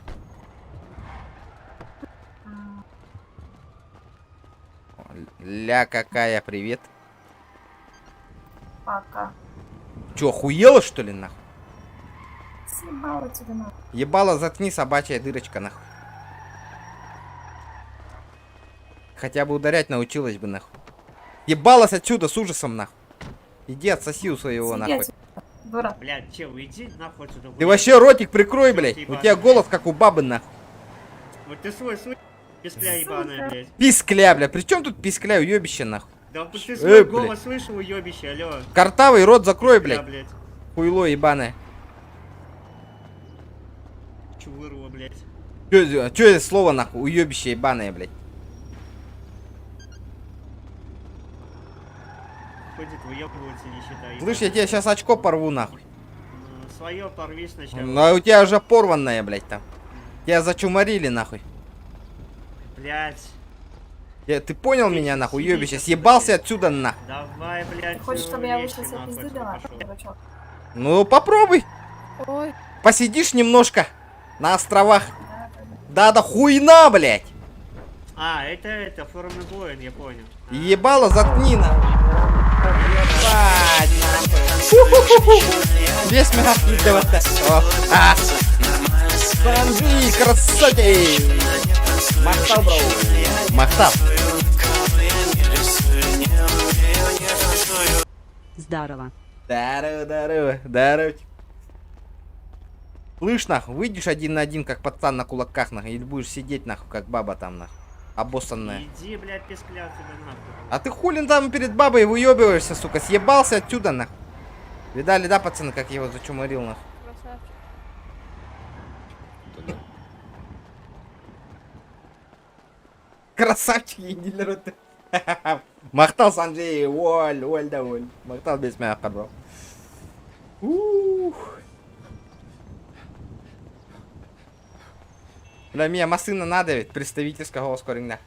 Ля какая, привет. Пока. Чё, охуела, что ли, нахуй? Съебала отсюда нахуй. Ебало, заткни, собачья дырочка, нахуй. Хотя бы ударять научилась бы, нахуй. Ебалась отсюда с ужасом, нахуй. Иди отсоси у своего, нахуй. Дура. Блядь, чел, иди нахуй отсюда. Ты вообще ротик прикрой, Чё блядь. ты У тебя ебаный, голос как у бабы, нахуй. Вот ты свой, свой, пискля ебаная, блядь. Пискля, бля. При чем тут пискля, уебище, нахуй? Да ты Э, свой блядь. голос слышал, уебище, алло. Картавый рот закрой, Пискля, блядь. блядь. Хуйло ебаное. Чувырла, блядь. Чё, чё это слово, нахуй? Уебище ебаное, блядь. Ходит, выебывается, не считай. Слышь, я тебе сейчас очко порву, нахуй. Свое порви сначала. Ну, а у тебя уже порванное, блядь, там. Тебя зачумарили, нахуй. Блядь. Я, ты понял меня, нахуй, уебище? Съебался отсюда, нахуй. Давай, блядь. Ты хочешь, чтобы я вышла вещи, себе нахуй, пизды отсюда дала? пошел. Дурачок. Ну, попробуй. Ой. Посидишь немножко на островах. Да, да хуйна, блядь! А, это, это, формы воин, я понял. Ебало, заткни нахуй. Ебать, нахуй. Весь мираж А. Бомжи, красоты! Махтал, бро. Махтал. Здорово. Здорово, здорово, здорово. Слышь, нахуй, выйдешь один на один, как пацан на кулаках, нахуй, или будешь сидеть, нахуй, как баба там, нахуй, обоссанная. Иди, блядь, пискля отсюда нахуй. А ты хулин там перед бабой выебываешься, сука, съебался отсюда, нахуй. Видали, да, пацаны, как я его зачумарил, нахуй? Красавчик. Красавчик, ендилер өтті. Махтал, Санджей, оль, оль да оль. Махтал без мяха, бро. Ух. Бля, меня машина надо ведь, представительского скоринга.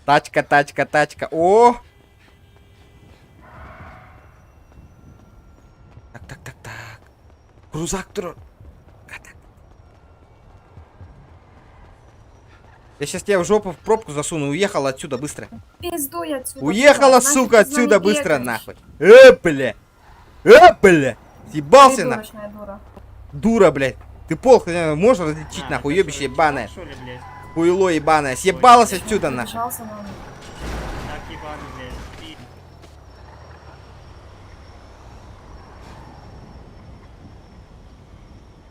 Тачка, тачка, тачка. О! Так, так, так, так. Крузак тур. Я сейчас тебя в жопу в пробку засуну. Уехала отсюда быстро. Пиздуй отсюда. Уехала, Нахер сука, ты за мной отсюда быстро, бегаешь? нахуй. Бля. Бля. Съебался, нахуй. Придурочная дура. Дура, блядь. Ты пол можешь различить, А, нахуй, это уебище что, ебаное. что ли, блядь? Хуйло ебаное. Съебалась отсюда, нахуй. Прижался на меня. Так ебаный, блядь. Пи-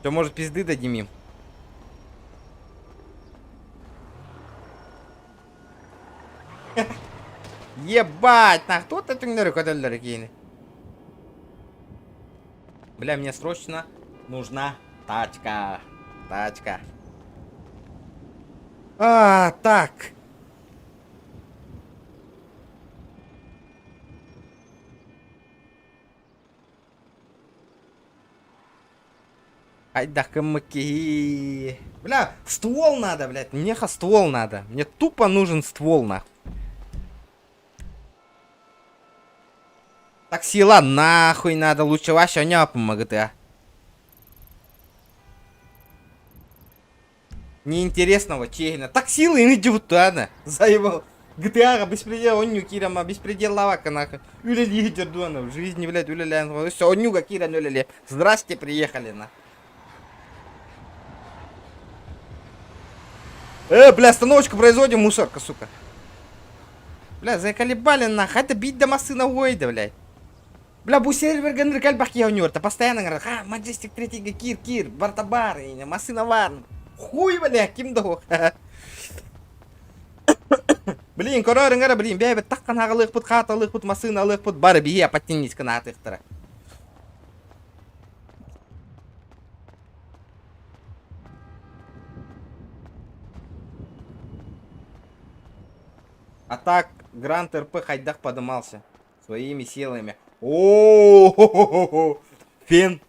Все, может, пизды дадим им? Ебать, нахуй, тут это кейни. Бля, мне срочно нужна тачка. Тачка. А, так. Ай да камаки. Бля, ствол надо, блядь. Мне ха ствол надо. Мне тупо нужен ствол, нахуй. Таксила нахуй надо. Лучше вообще не GTA. Неинтересного чейна. Таксила и не Заебал. GTA беспредел, он кирама, беспредел лавака нахуй. Үлели дердуана в жизни, блядь, үлели. Все, онюга кира үлели. Здрасте, приехали на. Бля, остановочку производим, мусорка, сука. Бля, заколебали нахуй. Это бить до масына уойда, блядь. Бля, бу сервер генрик альбах я унёрта. Постоянно говорят, ха, Маджестик третий кир, кир, бартабар, масына вар. Хуй, бля, ким дох. Блин, корорын блин, бәйбі таққан ағылық пұт, қаталық пұт, масыналық пұт, бары бие подтянись к атықтыра. А так, Гранд РП Хайдах подымался своими силами. О, Фин.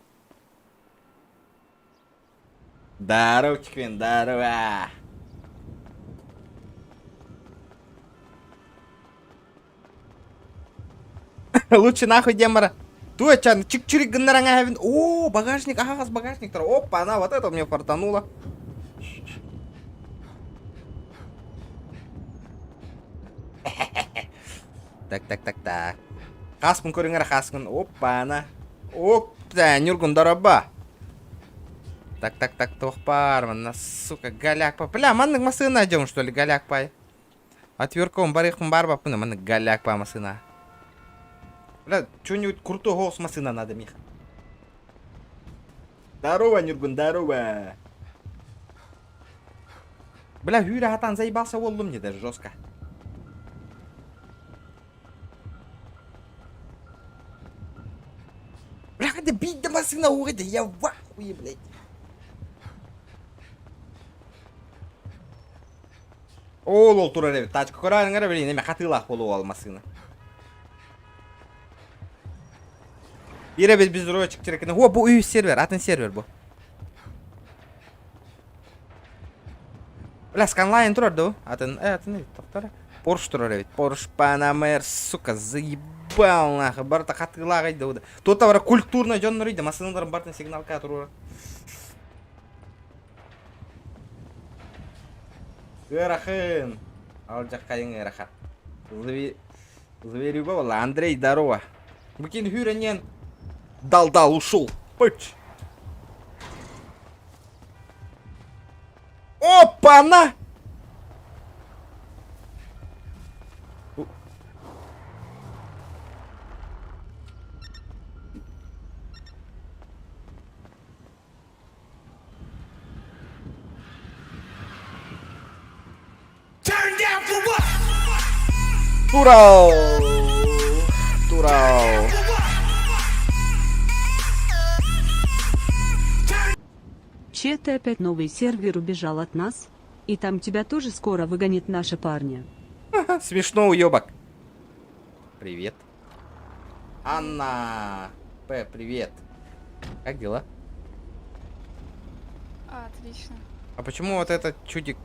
Здорово, Фин, здорово. Лучше нахуй демора. Туя чан, чик-чирик гыннаранга О, багажник, ага, с багажник. Опа, она вот это мне фартанула. Так, так, так, так. Хаспын көріңір хаскын. Опа, ана. Опта, Нюргун дараба. Так, так, так, тохпар, на, сука, голяк па. Бля, маннык масына найдем, что ли, голяк пай. Отверком барыхм барба, пына, маннык голяк па масына. Бля, что-нибудь крутой голос масына надо, Миха. Здорово, Нюргун, здорово. Бля, Юра Хатан заебался воллу мне даже жестко. Бля, да бить до машина урода, я в ахуе, блядь. О, лол, тура тачка корарыңара, блин, неме хатылах болу ал машина. Бире без безрочек терекene. О, бу үй сервер, атын сервер бу. Бля, сканлайн турар да Атын, атын тоқтара. Порш турар эбит. Порш Панамер, сука, заебал нахуй. Барыта хатыылаах ыйда. Туота бара культурно дьоннор ыйда. Массыналарын бартын сигналка туруора. Ыарахын. Алдьархайыҥ ыарахан. Зверюга буолла. Андрей, здорово. Букин хүрэнен дал-дал ушел. Пыч. Опа-на! Турал! Турал! Че ты опять новый сервер убежал от нас? И там тебя тоже скоро выгонит наша парня. Смешно, уебок. Привет. Анна. П, привет. Как дела? Отлично. А почему вот этот чудик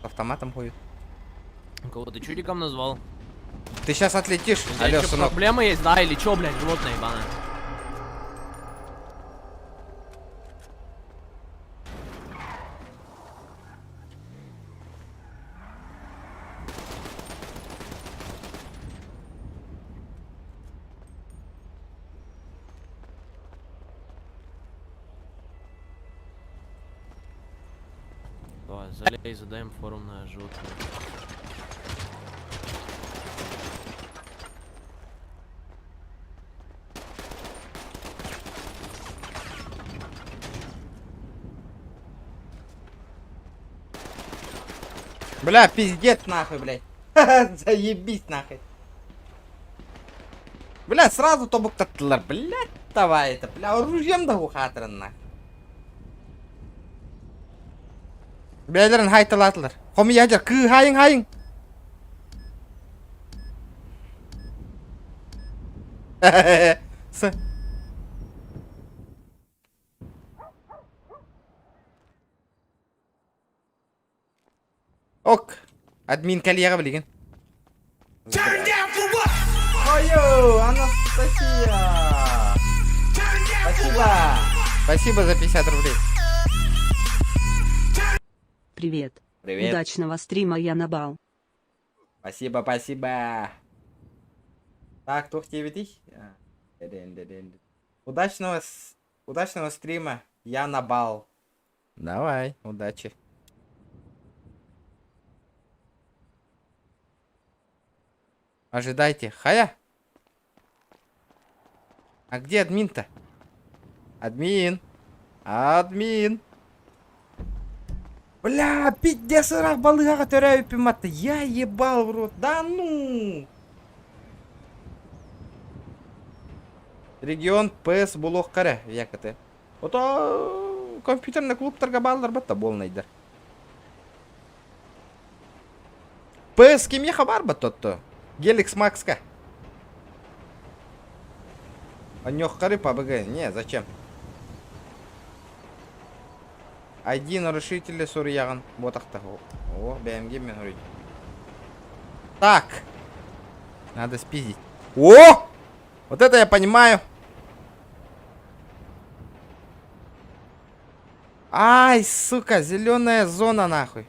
с автоматом ходит? Кого ты чудиком назвал? Ты сейчас отлетишь. У тебя Алло, чё, сынок. проблема есть, да, или чё, блядь, животное ебаное? Давай, залей, задаем форумное животное. Бля, пиздец нахуй, блядь. Заебись нахуй. Бля, сразу тобуктаттылар, блядь, давай это, бля, оружием да ухатрын нахуй. Бээлэрин хайталаатылар. Хомуйаадьар, кыыһаайыҥ, хаайыҥ! С. Ок. Админ кэлиэҕэ билигин. Ой, Анастасия! Спасибо! Спасибо за 50 рублей. Привет. Привет. Удачного стрима, я на бал. Спасибо, спасибо. Так, туох диэбитий? Удачного, удачного стрима. Я на бал. Давай, удачи. Ожидайте. Хая? А где админ-то? Админ. Админ. Бля, пиздец, ыраах балыыһаҕа төрөөбүппүн батта. Я ебал в рот. Да ну! Регион PS булуохха эрэ, якоты. Ото компьютерный клубтарга бааллар батта буолнайдар. PS кимиэхэ баар баттотто? Геликс Макска. Онньуоххары ПБГ. Не, зачем? ID нарушители суруйаҕын буотахта. О, бэйэмгин мин суруйдум. Так. Надо спиздить. О! Вот это я понимаю. Ай, сука, зеленая зона нахуй.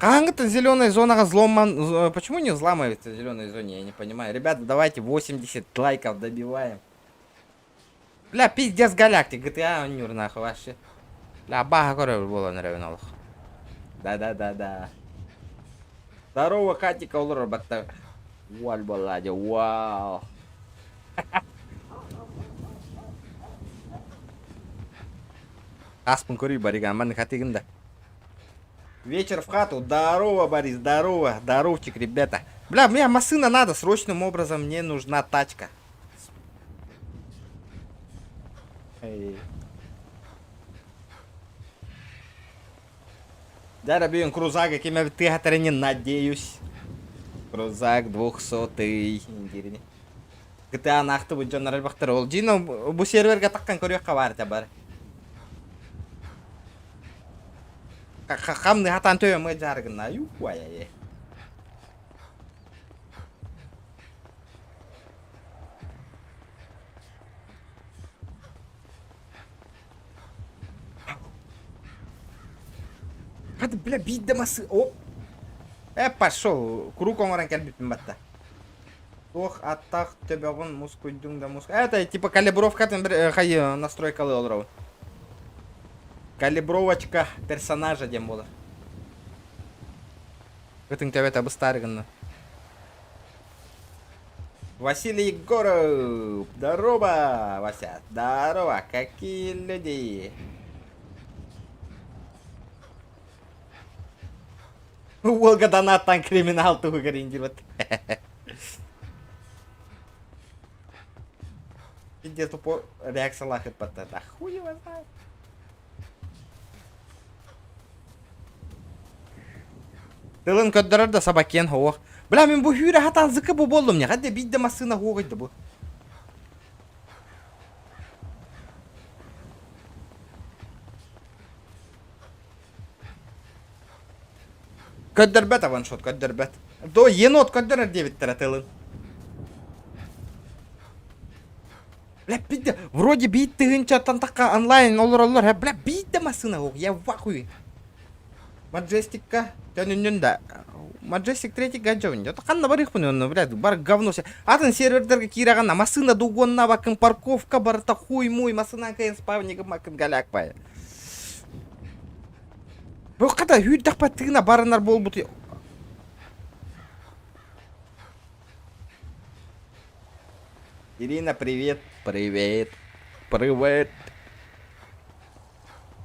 Хаһааҥҥыттан зеленая зонаҕа взломан... Почему не взламывается в зеленой зоне, я не понимаю. Ребята, давайте 80 лайков добиваем. Бля, пиздец галактик, GTA оонньуур нахуй вообще. Бля, абааһы көрөр буолан эрэбин олох. Да-да-да-да. Здорово, Катика олорор батта. Уаль балладе, вау. Аспын көрүй бариган, манны хатыгын да. Вечер в хату. Здорово, Борис, здорово. Здоровчик, ребята. Бля, мне машина надо. Срочным образом мне нужна тачка. Эй. Да, бүгүн крузак ким тыатырыны надеюсь. Крузак двухсотый. GTA ахтыбыт дьоннор элбэхтэр. Ол Джино бу сервергэ таххан көрүөххэ баар бар. Хамны хатан төйөм жаргына. Юхуая. Хады, бля, биирдэ масы... Оп! Э, пошел. Круг оҥорон кэлбиппин батта. Туох аттаах төбөҕүн мускуйдуҥ да муск... Это типа калибровкатын бір хай настройкалы олоробун. Калибровочка персонажа диэн буолар. Ытыҥ төбөтө быстаары гынна. Василий Егоров! Здорово, Вася! Здорово! Какие люди! Уолга донаттан криминал туһугар индирбит. Пиздец тупо реакциялаах ыппаттар. Да хуй его знает. Тылын көрдөрөр да собакен хоох. Бля, мин бу хүүрэ хатан зыкы бу боллум не. Хадде бидде массына хуогойда бу. Көрдөрбөт ваншот, көрдөрбөт. До енот көрдөрөр диэбиттэрэ тылын. Бля, бидде, вроде биир тыһыынчаттан тахха онлайн олороллор, бля, биирдэ массыына суох, я в ахуе. Маджестикка төнүннүн да. Маджестик третий гаджовын. Это ханна барыхпын онно, блядь, бар говно все. Атын сервердерге киираган массыына дугонна бакын парковка барыта хуй муй массыынан кайын спавнигы макын галяк бай. Бу ката хүүрдэхпэ тыына барынар буолбут. Ирина, привет. Привет. Привет.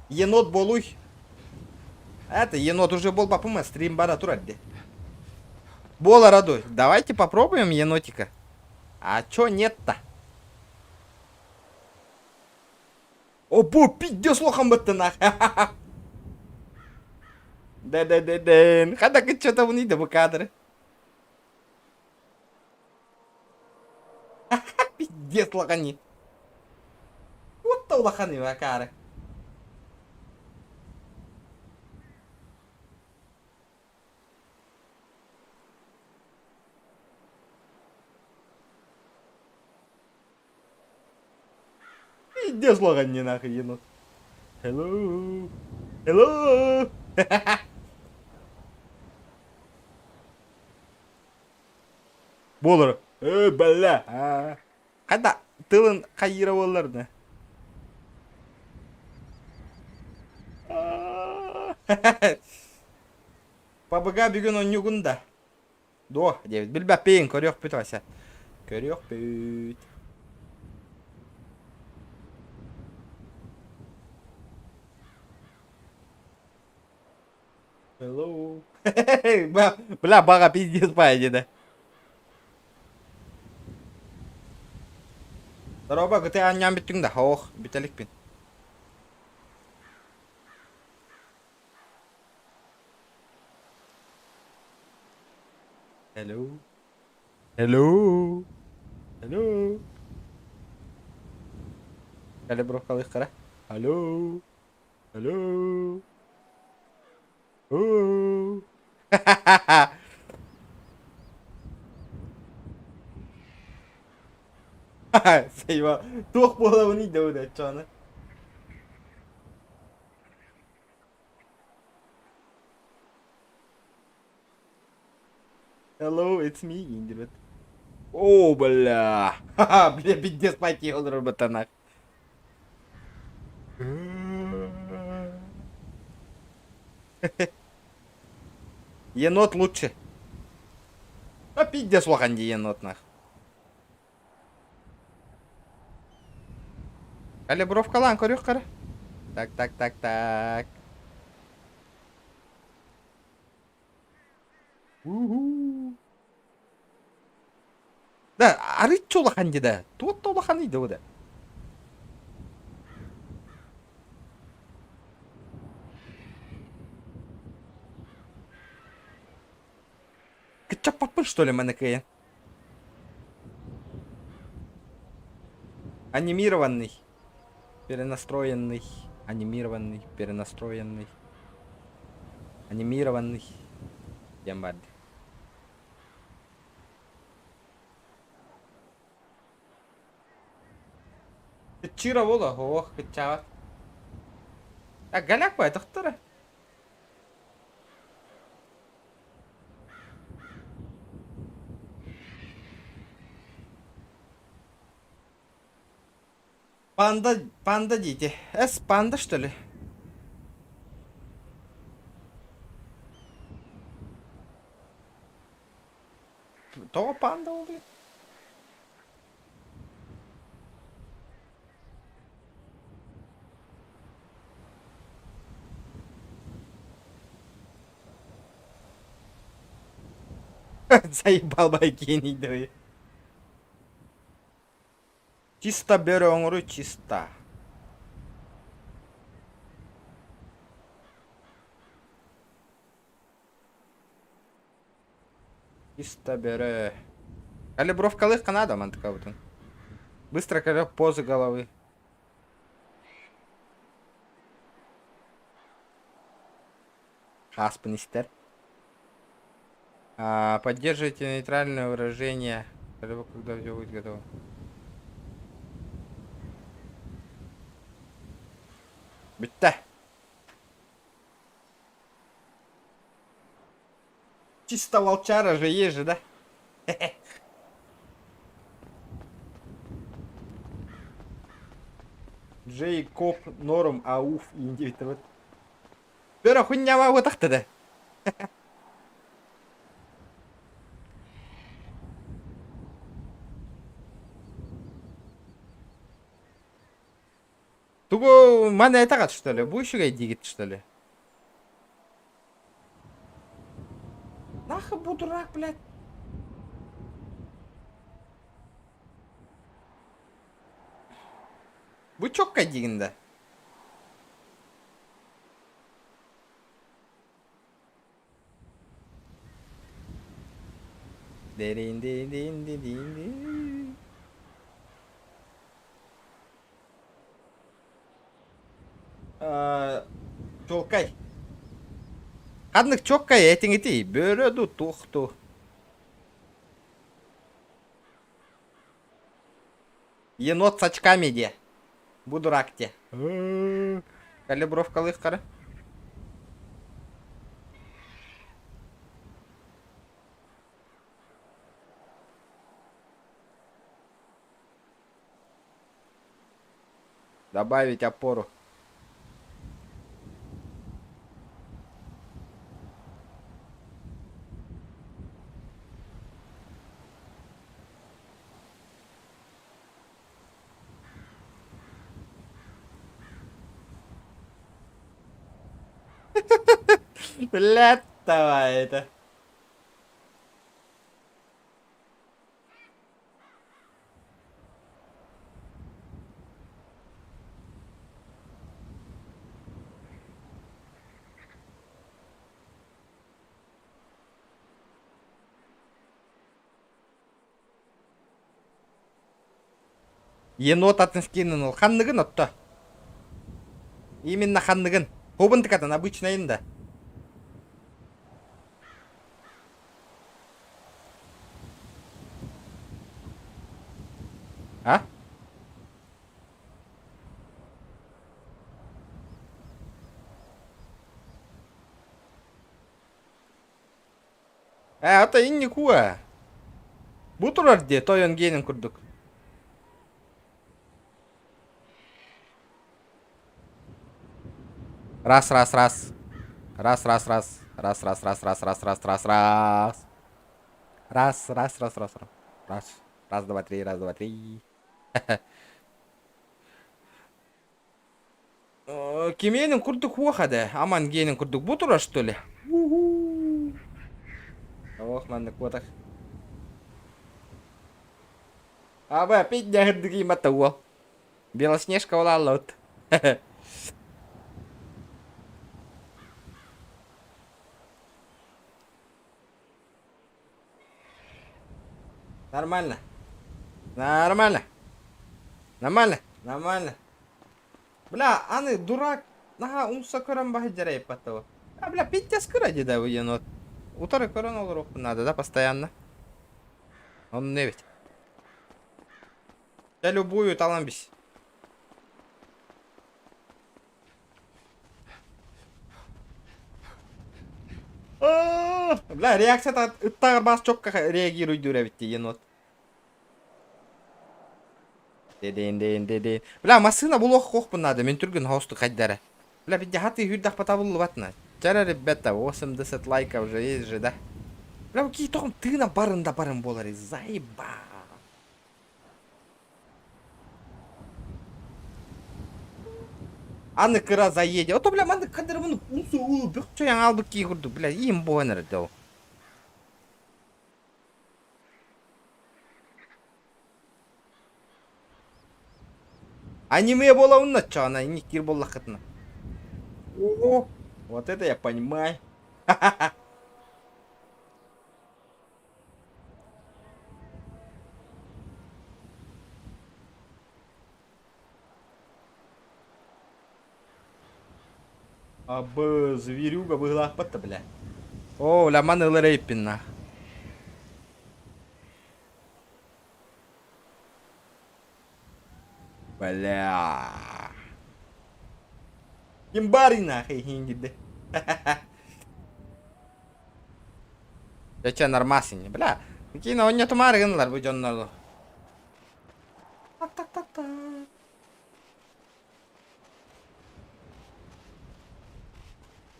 Енот болуй. Это енот уже бол бапыма стрим бара турар де. Бола радуй. Давайте попробуем енотика. А чё нет-то? Опа, пиздец лохом бытты нах. Да-да-да-да. Хада что-то унийды бу кадры. Пиздец лохани. Вот то лохани акары. Пиздец лохани нахуй енот. Hello. Hello. Буолар. Э, бля. Хата тылын хайыра буоллар да. Пабыга бүгүн онньугун да. Дуо, диэбит. Билбэппин, көрүөхпүт Вася. Көрүөхпүт. Hello. Бля, баҕа пиздец баайа да. Здорово, гыты аанньаан бүттүҥ да? Ох, бүтэликпин. Hello. Hello. Hello. Калибровкалыахтара. Hello. Hello. Уу. Сайба, туох буолабыный да удачаны. Hello, it's me, Индирбет. О, бля. Ха-ха, бля, пиздец пойти олорор батанах. Енот лучше. А пиздец улахан дии енот нах. Калибровкалаан көрүөх кара. Так, так, так, так. Уху. Да, арыйччы улахан дии да. Туох да улаханый да да. Кыччаппаппын что ли маны кыайан? Анимированный. Перенастроенный. Анимированный. Перенастроенный. Анимированный диэн баар дии. Кыччыыра буолуо, ох, кыччаабат. А голяк бай, тохтора. Панда, панда дети. С, панда, что ли? Тоҕо панда буолуй? Заебал бай гений давай. Чисто бөрө оҥоруу чисто. Чисто бөрө. Калибровкалыахха наада мантыкабытын. Быстро когда позы головы. Хаспын истэр. А, поддерживайте нейтральное выражение. Когда все будет готово. Бүттэ. Чисто волчара же есть же, да? Джейкоб Норм Ауф Индия вот. Бөрө хуйнява вот да. Тугу маны этаҕат что ли? Бу үчүгэй диигит что ли? Нахуй бу дурак, блядь. Бу чокка диигин да. Дерин дин дин дин дин дин. Чуолкай. Ханнык чуоккай этиҥ ити бөрө дуу туох дуу. Енот с очками диэ. Бу дурак диэ. Калибровкалыаххара. Добавить опору. Блядь, давай это. Енот атын скинын ыл. Ханныгын отто. Именно ханныгын. Хобын тыкатын обычныйын да. А? Ээ, ата инник уу Бу турар дии, тойон гиэнин курдук. Раз, раз, раз. Раз, раз, раз. Раз, раз, раз, раз, раз, раз, раз, раз. Раз, раз, раз, раз, раз. Раз. Раз, два, три, раз, два, три. Кимиэнин курдук уоха да. Аман гиэнин курдук бу турар что ли? Ох, маннык буотах. Аба, опять нягырдыгы уол. Белоснежка улааллабыт. Нормально. Нормально. Нормально. Нормально. Бля, аны дурак. Наһаа умса көрөн баһыдьарайыппаттабы. А, бля, пиздец кыра да енот. Утары көрөн олоруохпун наада да постоянно. Онно эбит. Я любую талан бис. Бля, реакция ыттааҕар баас чокка реагируйдуур эбит дии енот. Деден ден деден. Бля, массыына булуох хуохпун наада, мин түргэн хоосту хайдара. Бля, бидде хаты хүрдах батабыллыбатна. Чара, ребята, 80 лайков уже есть же, да? Бля, кии тоҕом тыына барын да барын буолар, заеба. Аны кыра заедет. Ото, бля, маннык кадырыбын унсу уу бөхчөйөн аалбыт кии курдук, бля, иим буолан эрэ ол. Аниме буолабын оччоҕуна инник буоллаххытына. О, вот это я понимаю. Абы, зверюга быһылаахпат да, бля. О, бля, маны ылар эбиппин на. Бля. Ким баарый нахуй иһиин Чэ, нормас ини. Бля, киин оонньотумаары гыннылар бу дьоннор. Так, так, так, так.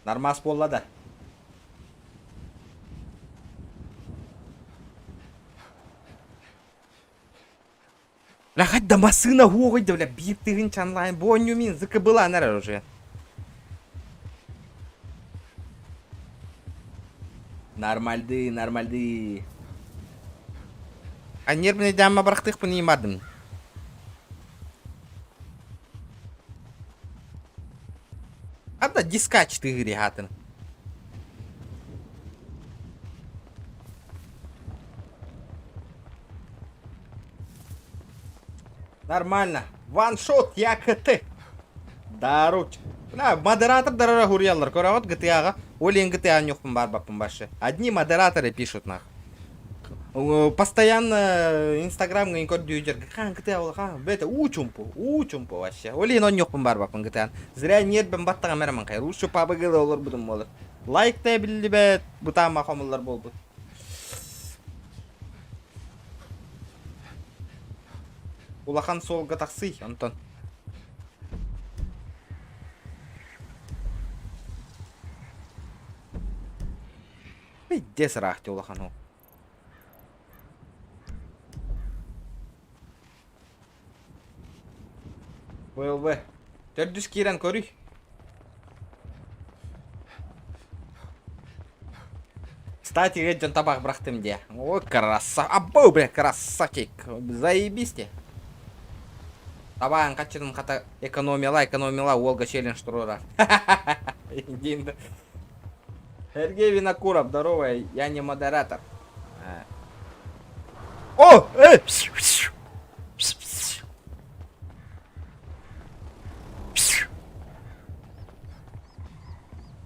Нормас буолла да. Бля, хоть да массыына уоҕуй да, бля, биир тыһыынча онлайн бу оонньуу мин зыкыбылаан эрэр уже. Нормальды, нормальды. А нервный дьаама барахтыахпын иин бардым. Анда дискач тыгыри хатын. Нормально. Ваншот, я КТ. Даруч. Бля, модератор дарара хуруйаллар. Көрөҕүт GTA-ҕа. Ол иһин GTA ньухпун баарбаппын вообще. Одни модераторы пишут нах. Постоянно Инстаграмҥа көрдүү хаан GTA буола хаан бэйэтэ уу чумпу, уу чумпу вообще. Ол иһин онньуохпун баарбаппын GTA. Зря нервим баттаҕым эрэ маҥхайар. Лучше пабыгы да олорбутум буолар. Лайк да биллибэт, бытаама хомуллар буолбут. Улахан суолга тахсый, онтон. Пиздец ыраах дии улахан уол. ВЛВ. Төрдүс киирэн көрүй. Кстати, дьон табах бырахтым дии. Ой, краса. Абау, бля, красавчик. Заебись те. Табаҕын хаччытын хата экономияла, экономияла, уолга челлендж туруорар. Диэн. Сергей Винокуров, здорово, я не модератор. О! Э!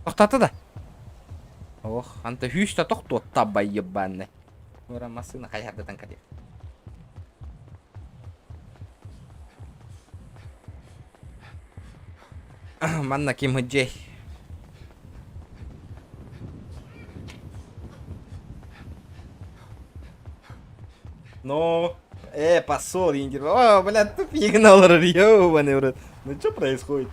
Тохтоото да. Ох, анта хүүс да тохтуотта ебаный. Ура массыына хайардатан кэлиэ. Манна ким сылдьыай? Ну, посол, индир. О, бля, тупик олорор, ёбаный в рот. Ну что происходит?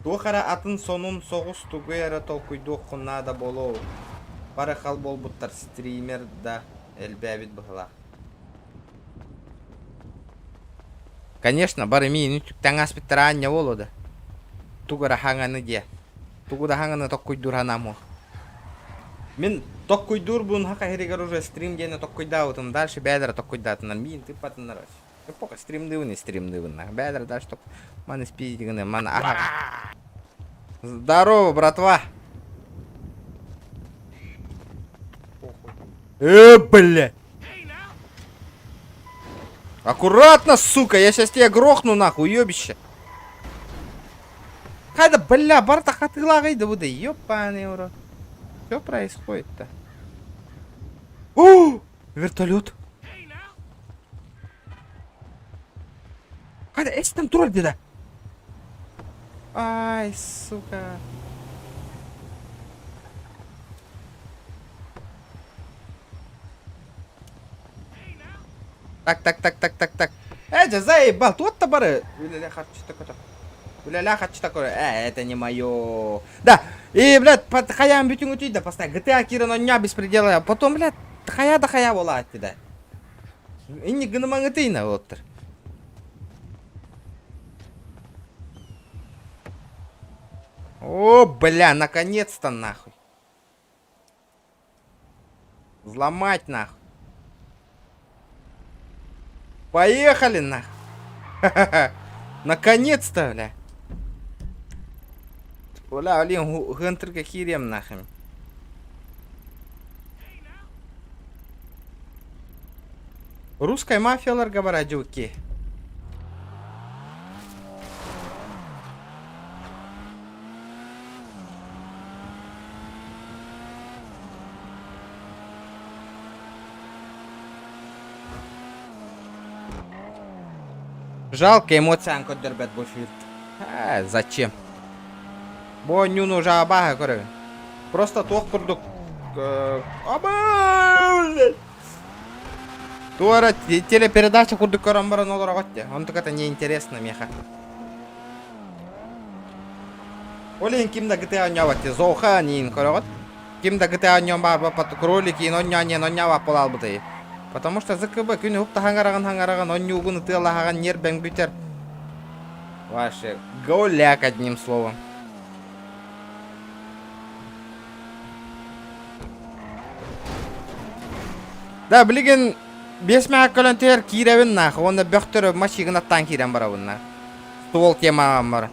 Туох эрэ атын сонун соҕус тугу эрэ толкуйдуоххун наада буолуо. Бары хал буолбуттар стример да элбээбит быһыылаах. Конечно, бары миин үтүктэн ааспыттара аанньа буолуо да. Тугу эрэ хаҥаны диэ. Тугу да хаҥаны токкуйдуур санаам суох. Мин токкуйдуурбун хаха иһигэр уже стрим диэни токкуйдаабытым. Дальше бэйэлэрэ токкуйдаатыннар, миин тыыппатыннар вообще. Пока стримдыыбын и стримдыыбын. Бэйэлэрэ дальше ток... Маны спиздигины, маны аха. Здорово, братва! Бля! Аккуратно, сука, я сейчас тебя грохну нахуй, уебище. Хайда, бля, барыта хатыылаах да бу да, ёбаный в рот. Что происходит-то? О, вертолет. Хайда, эс там турар где-то. Ай, сука. Так, так, так, так, так, так. Э, дьэ, заебал, туох да бары. Үлэлээ харчыта көтө. Үлэлээ харчыта көрө. Э, это не мое. Да, и, блядь, под хаям бүтүн үтүй да, постоянно. GTA киирэн онньоо беспредела. Потом, блядь, хайа да хайа буолаатты да. Инни гынымаҥытыйна буолтар. О, бля, наконец-то нахуй. Взломать нахуй. Поехали нахуй. Наконец-то, бля. Бля, блин, гынтырга киирем нахуй. Русская мафияларга барадьуки. Жалко эмоциян көрдөрбөт бу фильм. А, зачем? Бу оонньууну уже абааһы көрөбүн. Просто туох курдук аба Туора телепередача курдук көрөн баран олороҕут де. Онтук это неинтересно меха. Ол иһин ким да GTA оонньообот те Зоха ниин көрөҕүт. Ким да GTA оонньоон баарбаппат кролик иин онньоон диэн онньообат буолаалбытай. Потому что ЗКБ күн уһук таһаҥараҕын хаҥараҕын онньуугун ытыалаһаҕын ньиэрбэҥ бүтэр. Ваше голяк одним словом. Да, билигин биэс мэһэк көлөн түһэр киирэбин нах, уонна бөхтөрө машигын аттаан киирэн барабын нах. Ствол темаҕам бар.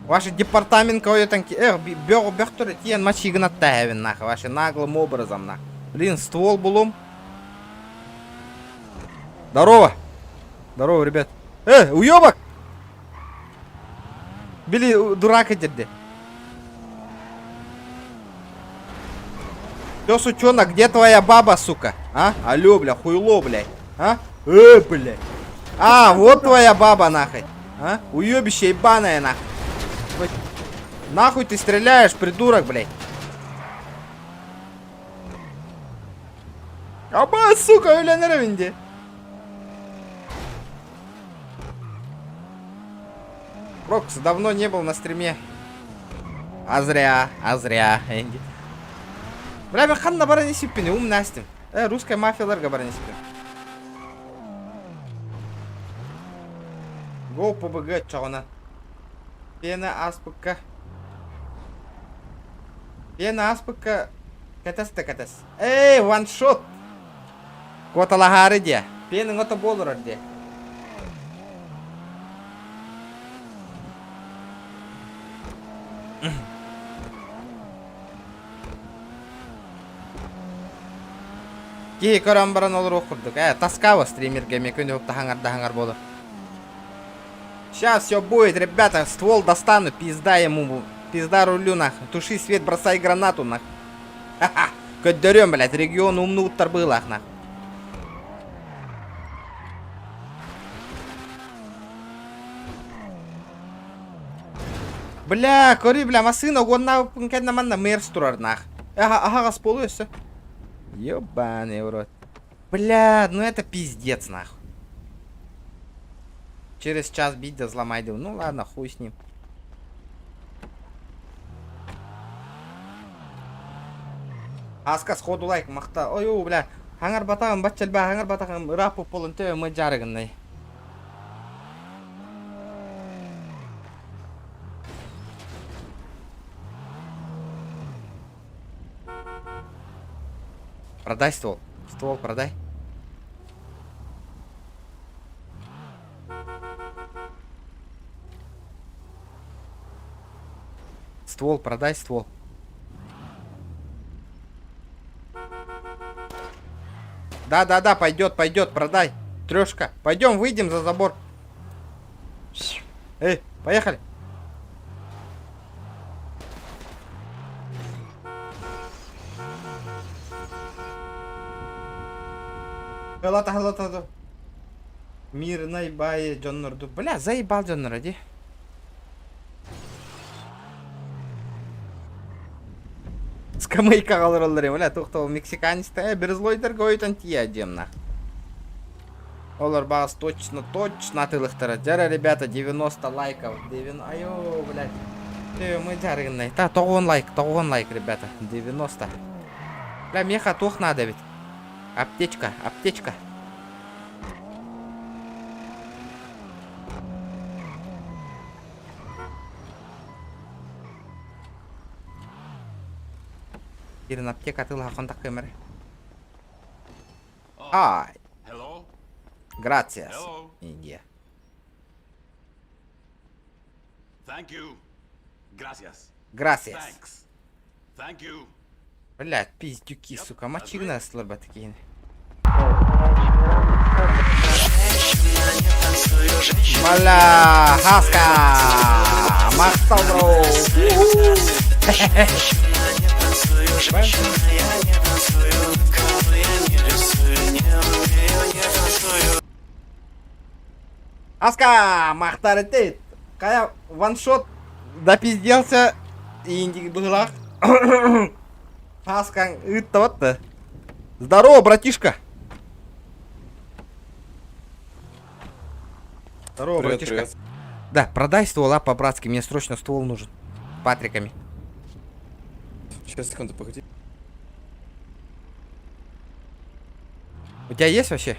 Ваше департамент койотан эх, бөх бөхтөрө тиэн машигын аттааһабын нах, ваше наглым образом нах. Блин, ствол булум. Здорово! Здорово, ребят. Э, уебок! Били дурак этирди. Все, сучонок, где твоя баба, сука? А? Алло, бля, хуйло, блядь. А? Э, блядь. А, вот твоя баба, нахуй. А? Уебище ебаное, нахуй. Нахуй ты стреляешь, придурок, блядь. Аба, сука, өлөнөр инде. Рокс давно не был на стриме. А зря, а зря, Энди. Бля, мен ханна баран есеппин, ум настим. Э, русская мафияларга баран есеппин. Го ПБГ чоҕуна. Пена аспыкка. Пена аспыкка кэтэс да кэтэс. Эй, ваншот! Куоталаһаары диэ. Пиэн ото буолурар диэ. Киһи көрөн баран олоруох курдук. Э, тоскаво стримергэ эмиэ күн уһукта хаҥардаһаҥар буолар. Сейчас все будет, ребята, ствол достану, пизда ему, пизда рулю нахуй. Туши свет, бросай гранату нахуй. Ха-ха, көрдөрүөм, блядь, регион умнубуттар быылаах нахуй. Бля, көрүй, бля, массыына уоннаабыппын кэннэ манна мерс турар нах. Аһаҕас буолуо өссө. Ебаный в рот. Бля, ну это пиздец нахуй. Через час бить да взломай Ну ладно, хуй с ним. Аска сходу лайк махта. Ой, бля. Хаңар батағым, баччалба, хаңар батағым, ыраап болын тө мы жарыгыннай. Продай ствол. Ствол продай. Ствол продай, ствол. Да, да, да, пойдет, пойдет, продай. Трешка. Пойдем, выйдем за забор. Эй, поехали. Галата, галата, Мирный бай дьоннорду. Бля, заебал дьоннор, иди. Скамейкаҕа олороллор бля, туох мексиканецта э, берзлойдарга ойутан тиийэ диэм нах. Олор баас точно, точно атыылыхтара. Дьара, ребята, 90 лайков. 90... Айо, блядь. Э, мы дьарыгыннай. Та, 90 лайк, 90 лайк, ребята. 90. Бля, меха туох надо ведь. Аптечка, аптечка. Кирин аптека атыылаһа контак көмөр. Ай. Gracias, Индия. Thank you. Gracias. Gracias. Thanks. Thank you. Блядь, пиздюки, сука, мачигна слабо такие. Бля, хаска! Махтал, бро! Аска! Махтар этит! Кая ваншот допизделся и быһылаах. Аскаң ыыттабат Здорово, братишка! Здорово, Привет, братишка. привет. Да, продай ствол, а, по-братски, мне срочно ствол нужен. Патриками. Сейчас, секунду, погоди. У тебя есть вообще?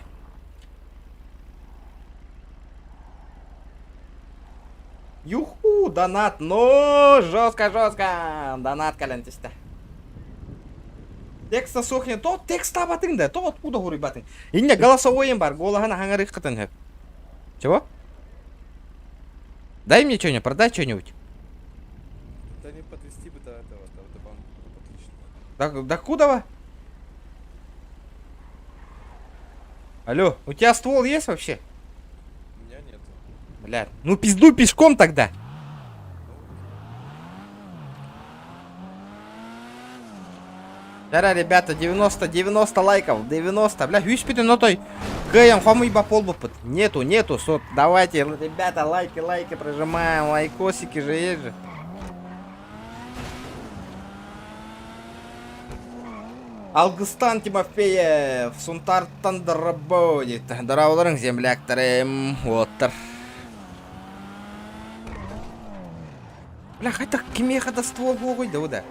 Юху, донат, ну, жестко, жестко, донат кэлэн түстэ. Текста сохне, то текст табатың да, то откуда батың. Инне голосовой бар, голаһын хаҥарыаххытын сөп. Чего? Дай мне что-нибудь, продай что-нибудь. Да не подвести бы до этого, до, до банка, отлично. Да, до куда? Алло, у тебя ствол есть вообще? У меня нет. Бля, ну пизду пешком тогда. Дара, ребята, 90, 90 лайков, 90, бля, үспүтүн отой. Кыайан хомуйбат буолбуппут. Нету, нету, сот. Давайте, ребята, лайки, лайки прожимаем, лайкосики же есть же. Алгыстан Тимофеев, Сунтартан работает. Дорооболоруҥ земляктарым, оттар. Бля, хотя кимиэхэ да ствол буолуой да да.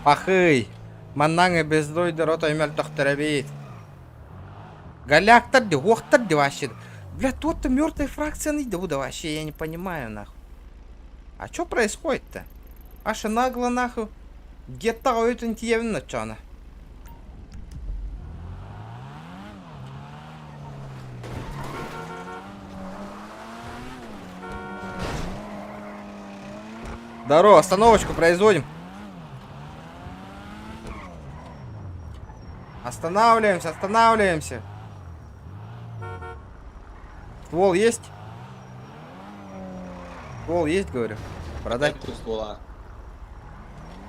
Пахый. Маннаҥы бездойдор отой мөлтөхтөр эбит. Голяктар ди, уохтар ди вообще. Бля, тот-то мертвая фракция да да вообще, я не понимаю нахуй. А что происходит-то? Аша нагло нахуй. Где-то өтін тиевін чана. Здорово, остановочку производим. Останавливаемся, останавливаемся. Ствол есть? Ствол есть, говорю. Продай. ствола.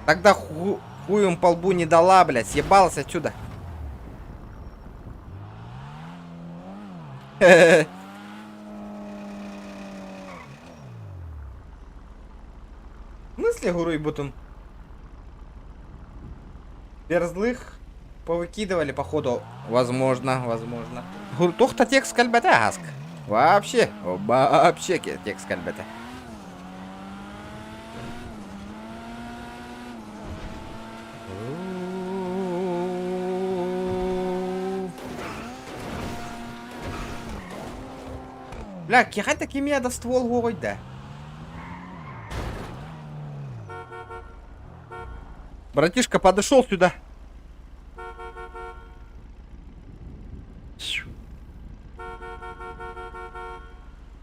Тогда хуем по лбу не дала, блядь. Съебалась отсюда. В смысле, гуруй бутун? Берзлых повыкидывали, походу. Возможно, возможно. Туох да текст кэлбэтэ аск. Вообще, вообще текст кэлбэтэ. Бля, кихата кимия да ствол да. Братишка подошел сюда.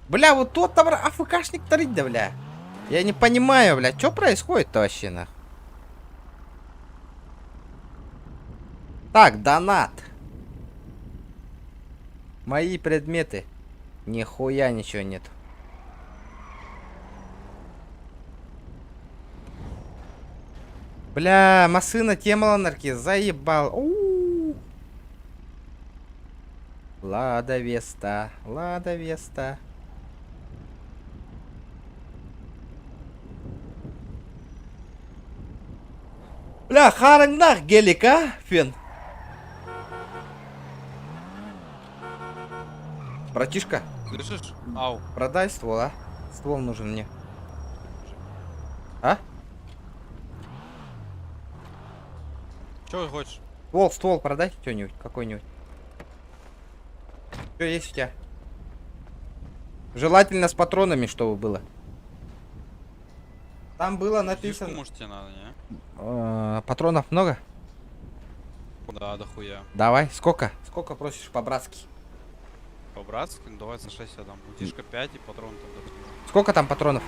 Бля, вот тот там АФКшник тарить, да, бля. Я не понимаю, бля, что происходит-то вообще, нах? Так, донат. Мои предметы. Нихуя ничего нет. Бля, машина темала нарки, заебал. У -у -у. Лада Веста, Лада Веста. Бля, харыңнах гелик, а, Фен? Братишка. Слышишь? Ау. Продай ствол, а? Ствол нужен мне. А? Чего хочешь? Ствол, ствол продай что-нибудь, какой-нибудь. Что есть у тебя? Желательно с патронами, чтобы было. Там было написано... может, тебе надо, не? Э, патронов много? Да, дохуя. Давай, сколько? Сколько просишь по-братски? По-братски? Ну, давай за 6 я дам. Утишка 5 и патрон там дохуя. Сколько там патронов?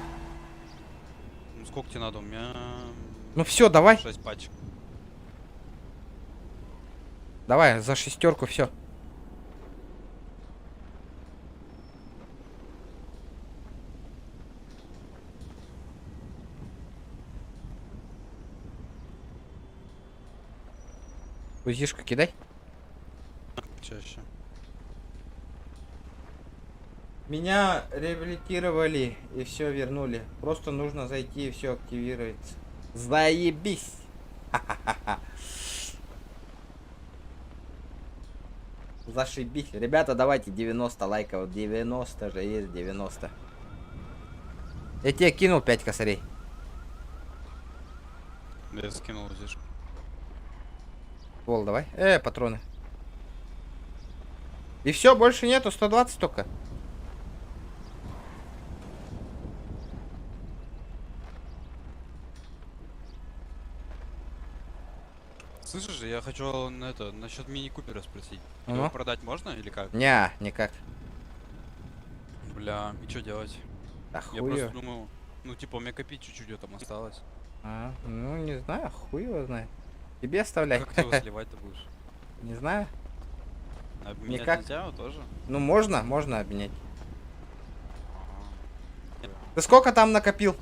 Ну, сколько тебе надо? У меня... Ну все, давай. 6 пачек. Давай, за шестерку все. Узишку кидай. Чаще. Меня реабилитировали и все вернули. Просто нужно зайти и все активируется. Заебись! Ха-ха-ха. Зашибись. Ребята, давайте 90 лайков. 90 же есть, 90. Я тебе кинул 5 косарей. Я скинул узишку. Пол, давай. Э, патроны. И все, больше нету, 120 только. Слышишь, я хочу на это, насчет мини-купера спросить. Ну? Его продать можно или как? Не, никак. Бля, и что делать? Да Я хуй просто его. думал, ну типа у меня копить чуть-чуть там осталось. А, ну не знаю, хуй его знает. Тебе оставлять. Как ты его сливать-то будешь? Не знаю. Обменять Никак. нельзя его тоже? Ну можно, можно обменять. Ты сколько там накопил?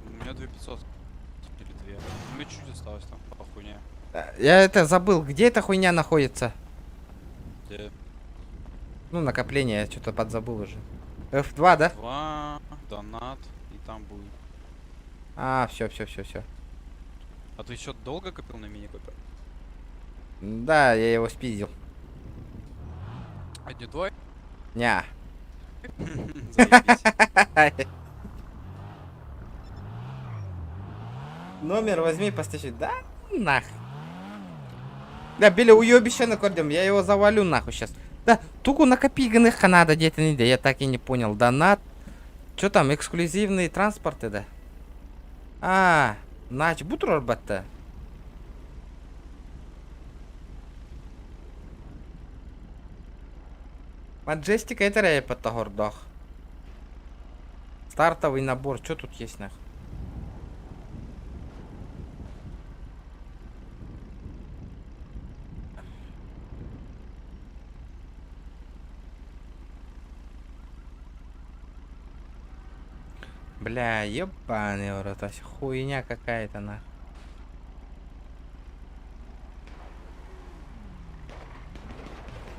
У меня 2500. Или 2. У меня чуть осталось там, по хуйне. Я это забыл, где эта хуйня находится? Где? Ну, накопление, я что-то подзабыл уже. F2, да? 2, донат, и там будет. А, все, все, все, все. А ты еще долго копил на мини-купер? Да, я его спиздил. А не твой? Ня. Заебись. Номер возьми, поставь. Да, нах. Да, били уебище на кордем, я его завалю нахуй сейчас. Да, туку накопи гных надо где-то не я так и не понял. Донат. Чё там, эксклюзивные транспорты, да? А, нач, бутрор батта. Маджестика это рэпа гордох. Стартовый набор, что тут есть нах? Бля, ебаный в рот, вообще хуйня какая-то нах.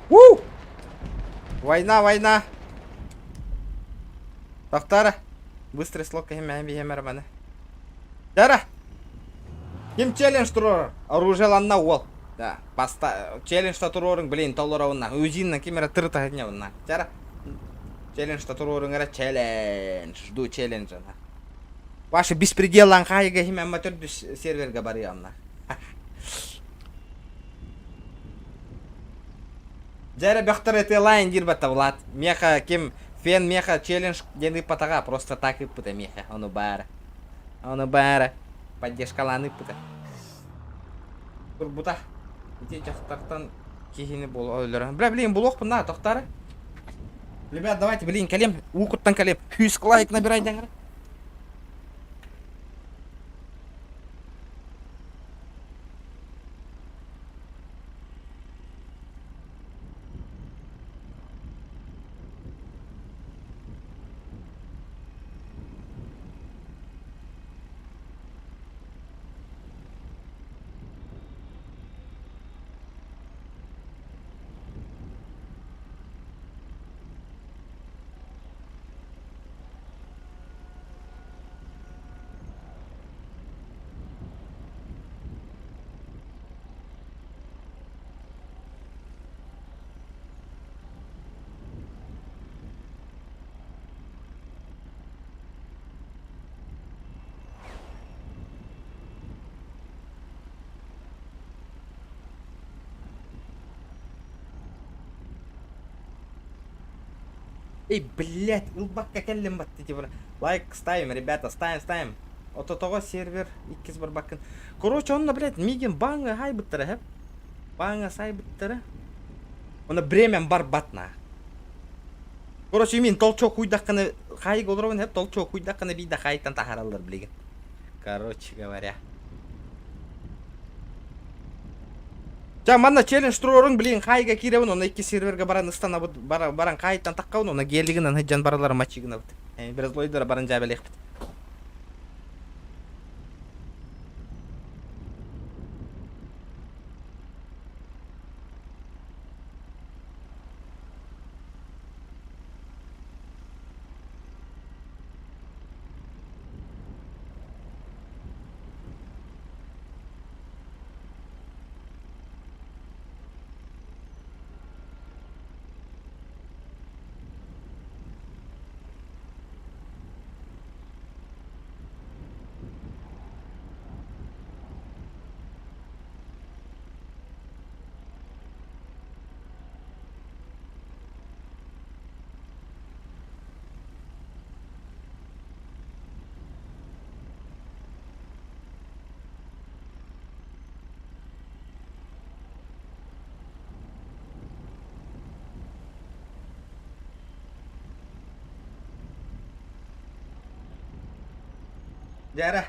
У! Война, война! Тохтара! Быстрый слог мана. Дара! Ким челлендж турор? Оружие ланна уол. Да, поста... Челлендж туруорун, блин, толоровна. Узинна кимера тырта дневна. Чара? Челлендж туруорун, эра челлендж. Жду челленджа. на. Ваши беспредел анхайга химе аматер сервер габариамна. Дьэ бөхтөр это лайн дирбата Влад. Меха ким фен меха челлендж дени патага просто так и пыта меха. Ону бара. Ону бара. Поддержка ланы пыта. Турбута. Ити дьахтартан киһини буола өлөрөн. Бля, блин, булуохпун на, тохтары. Ребят, давайте, блин, кэлиэм. Уу куттан кэлиэм. Хүүс лайк набирай дэҥэр. Эй, блядь, ылбакка кэллим батты типа. Лайк ставим, ребята, ставим, ставим. Ото сервер иккис барбаккын. Короче, онно, блядь, мигин баҥҥа хайбыттара, хэп. Баҥҥа сайбыттара. Онно бремя барбат на. Короче, мин толчок уйдаххына хайыга олоробун хэп толчок уйдаххына биирдэ хайыттан таһаараллар билигин. Короче говоря. Ча манна челлендж туруорун блин хайга киирэбин онно икки сервергэ баран ыстанабыт баран хайыттан таххабын онно гелигынан сылдьан баралар мачыгынабыт. Березлойдара баран дьаабэлиэхпит. Дьэ эрэ.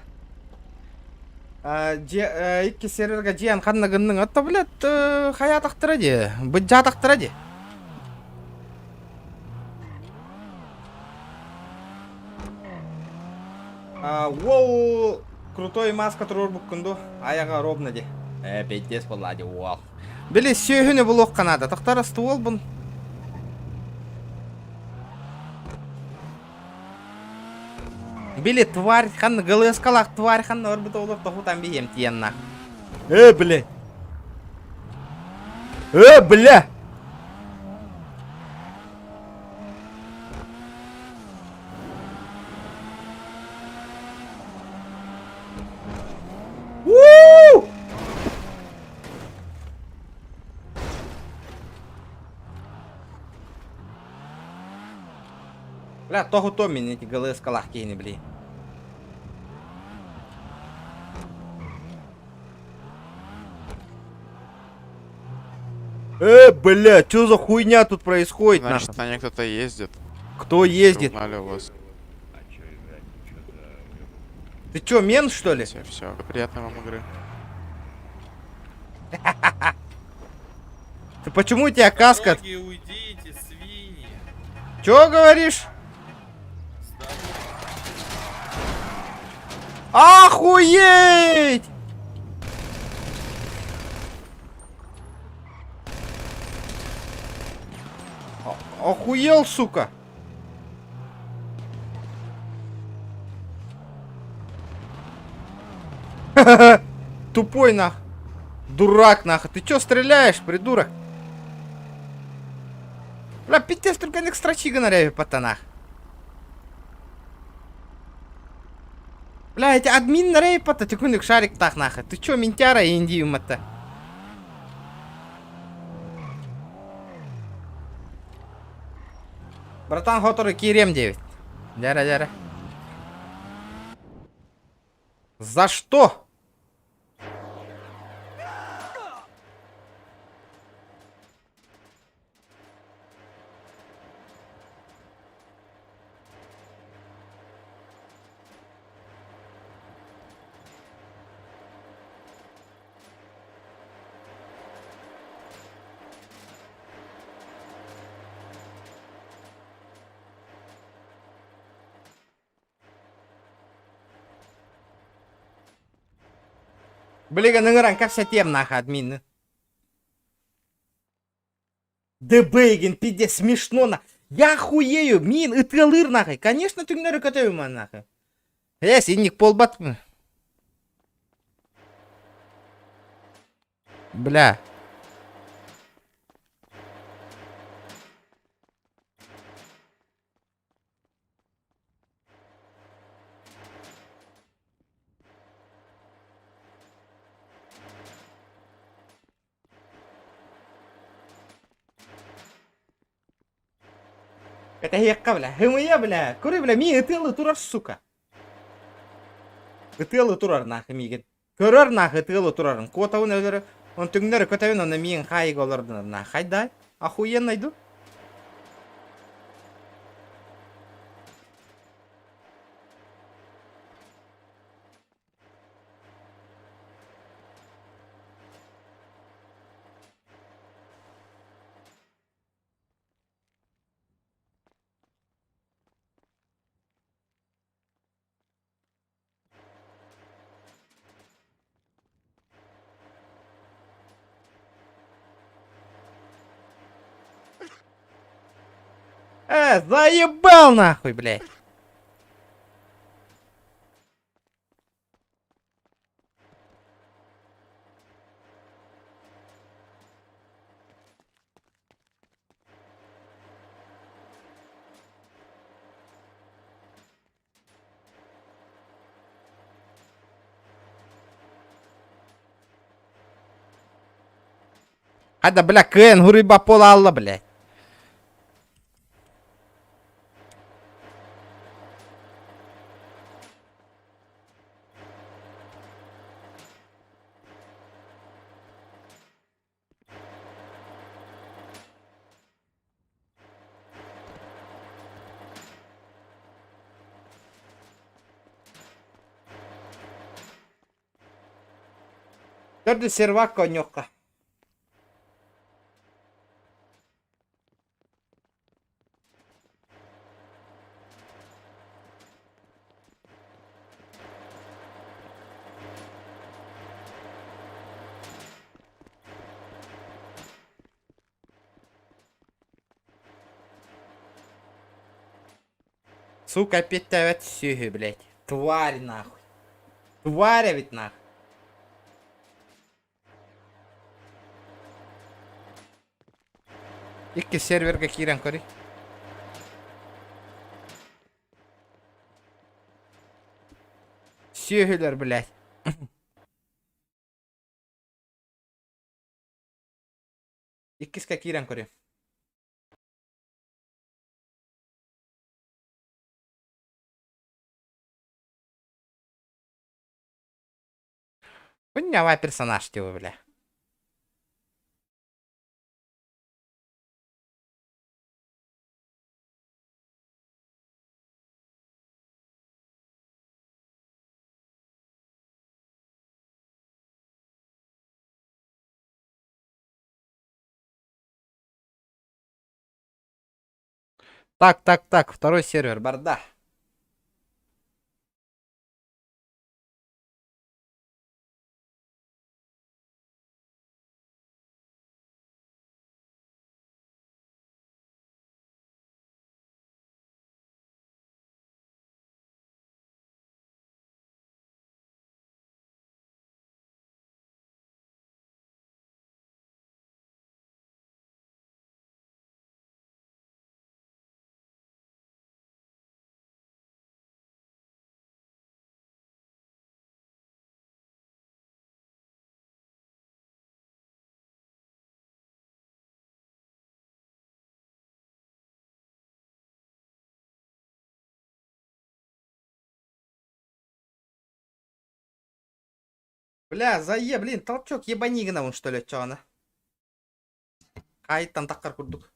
Дьиэ икки сервергэ дьиэн ханна гынныҥ? Отто, блядь, хайаатахтара дии, быдьаатахтара дии. Уол крутой маска туруорбуккун ду, айаҕа ровно ди. Э, пиздец буолла ди уол. Били сүөһүнү булуохха наада. Тохтор стволбун. Били тварь ханна ГЛС-калаах тварь ханна барбыта олор тоһутан биһиэм тиэнна. Э, бля. Э, бля. Уу! Бля, тоһутуом мин эти ГЛС-калаах киһини, бли. Э, бля, что за хуйня тут происходит, Значит, нахуй? на ней кто-то ездит. Кто ездит? Угнали у вас. Ты чё, мент, что ли? Все, все. Приятной вам игры. Ты почему у тебя каска? уйдите, свиньи. Чё говоришь? Охуеть! Охуел, сука! Тупой нах. Дурак нах. Ты чё стреляешь, придурок? Бля, пиздец, только не строчи гоноряю патанах. Бля, эти админ на рейпата, тикуник шарик тах нахуй. Ты чё, ментяра индию мата? Братан, хоторы кирем 9. Дяра, дяра. За что? Билигин ыҥыран кэпсэтиэм нахуй админы. ДБ-гин пиздец смешно на. Я хуею, мин ытыалыыр нахуй. Конечно түҥнэри көтөбүм нахуй. Эс, инник буолбат. Бля. Кэтэһиэххэ бля, хымыйа бля, көрү бля, мин ытыалы турар сука. Ытыалы турар нахуй миигин. Көрөр нахуй ытыалы турарын. Куотабын өлөрө, он түҥнөрү көтөбүн, онно миигин хаайыга олордунар нахуй дай. Охуенно иду. Заебал нахуй, блядь. Хада, бля, кыайан хуруйбат буола алла, блядь. Төрдүс сервак коньокка. Сука, опять тавят сүһү, блядь. Тварь нахуй. Тварь ведь нахуй. Икки сервергэ киирэн көрүй. Сүөһүлэр, блядь. Иккискэ киирэн көрүө. Хуйнявай персонаж типа, бля. Так, так, так, второй сервер, барда. Бля, зае, блин, толчок ебанигина он что ли, чё она? Кайттан таккар курдук.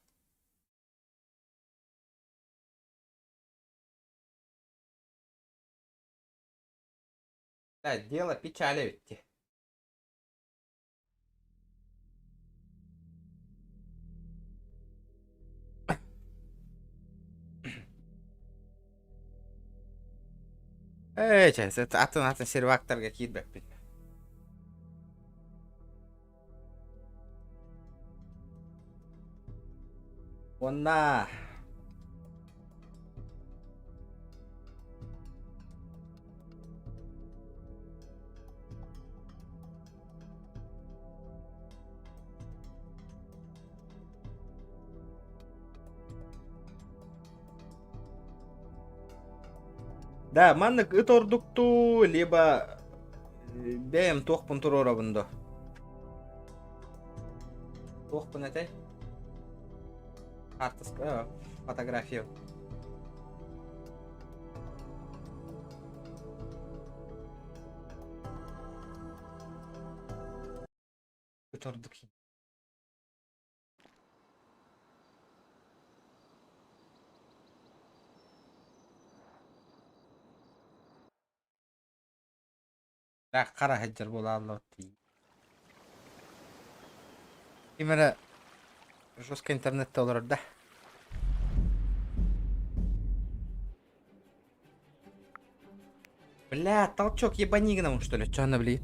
Бля, дело печали ведь. Ээ, чэ, атын атын сервактарга киирбэппин. Уонна Да, маннык ыт ордуктуу, либо бэйэм туохпун туруорабын до. Туохпун этэй? Хаартыска, фотография. Ыт ордук. Хара сылдьар буолааллар дии. Ким эрэ жестко интернетте олорор да. Бля, толчок ебани гынан что ли? Че она, блин?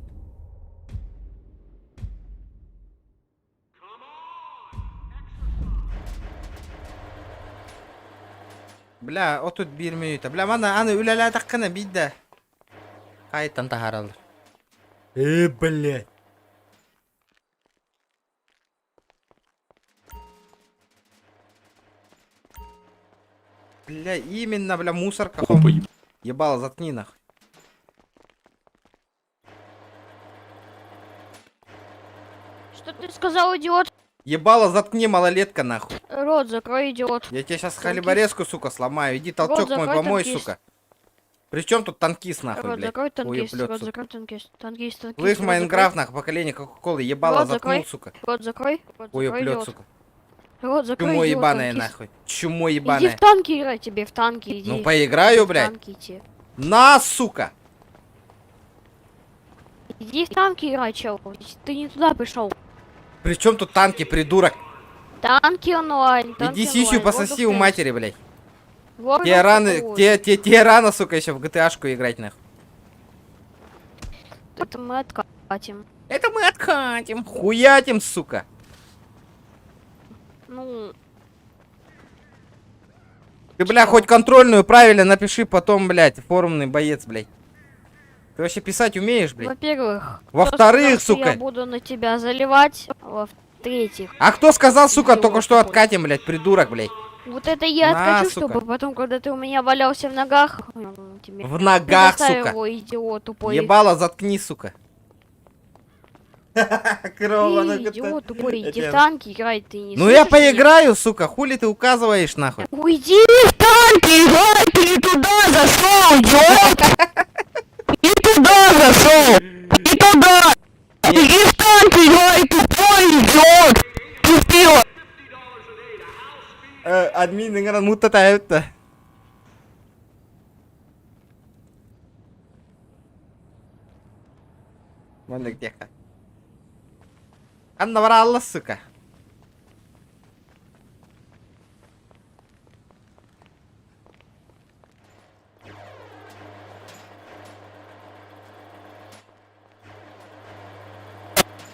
Бля, 31 мүнүүтэ. Бля, мана аны үлэлээтэххинэ биирдэ хайыттан таһаараллар. Э, блядь. Бля, именно, бля, мусорка. Хом... Ебало, заткни нахуй. Что ты сказал, идиот? Ебало, заткни, малолетка, нахуй. Рот закрой, идиот. Я тебе сейчас Танкист. халиборезку, сука, сломаю. Иди толчок Рот мой закрой, помой, танкист. сука. При чем тут танкист, нахуй, Рот блядь? закрой, танкист. Хуеплет, Рот сука. закрой, танкист. Танкист, танкист. Слышь, рот Майнкрафт, закрой. нахуй, поколение Кока-Колы, ебало, Рот заткнул, закрой. сука. Рот закрой. Рот закрой, Хуеплет, идиот. сука. Рот закрой, Чмо идиот, ебаное, танкист. нахуй. Чмо Иди ебаное. в танки играй тебе, в танки иди. Ну поиграю, В блядь. танки иди. На, сука! Иди в танки играй, чел. Ты не туда пришел. При чем тут танки, придурок? Танки онлайн, танки Иди сисю онлайн, World пососи of у Tanks. матери, блядь. World Те of рано, Tanks. те, те, те рано, сука, еще в GTA-шку играть, нахуй. Это мы откатим. Это мы откатим. Хуятим, сука. Ну, Ты, бля, хоть контрольную правильно напиши, потом, блядь, форумный боец, блядь. Ты вообще писать умеешь, блядь? во-первых. кто Во-вторых, сказал, что сука. Я буду на тебя заливать. Во-третьих. А кто сказал, сука, Идиот только что тупой. откатим, блядь, придурок, блядь? Вот это я На, откачу, сука. чтобы потом, когда ты у меня валялся в ногах, тебе В ногах, предоставил сука. его, идиот тупой. Ебало, заткни, сука. Ты, идиот тупой, иди в танки играй, ты не Ну я слышишь меня? поиграю, сука, хули ты указываешь, нахуй? Уйди в танки играй, ты не туда зашел, идиот! Не туда зашел! Не туда! Иди в танки играй, тупой идиот! Тупила! Админ ыҥыран муттатаайбыт. Маннык диэххэ. Ханна бараалла, сука.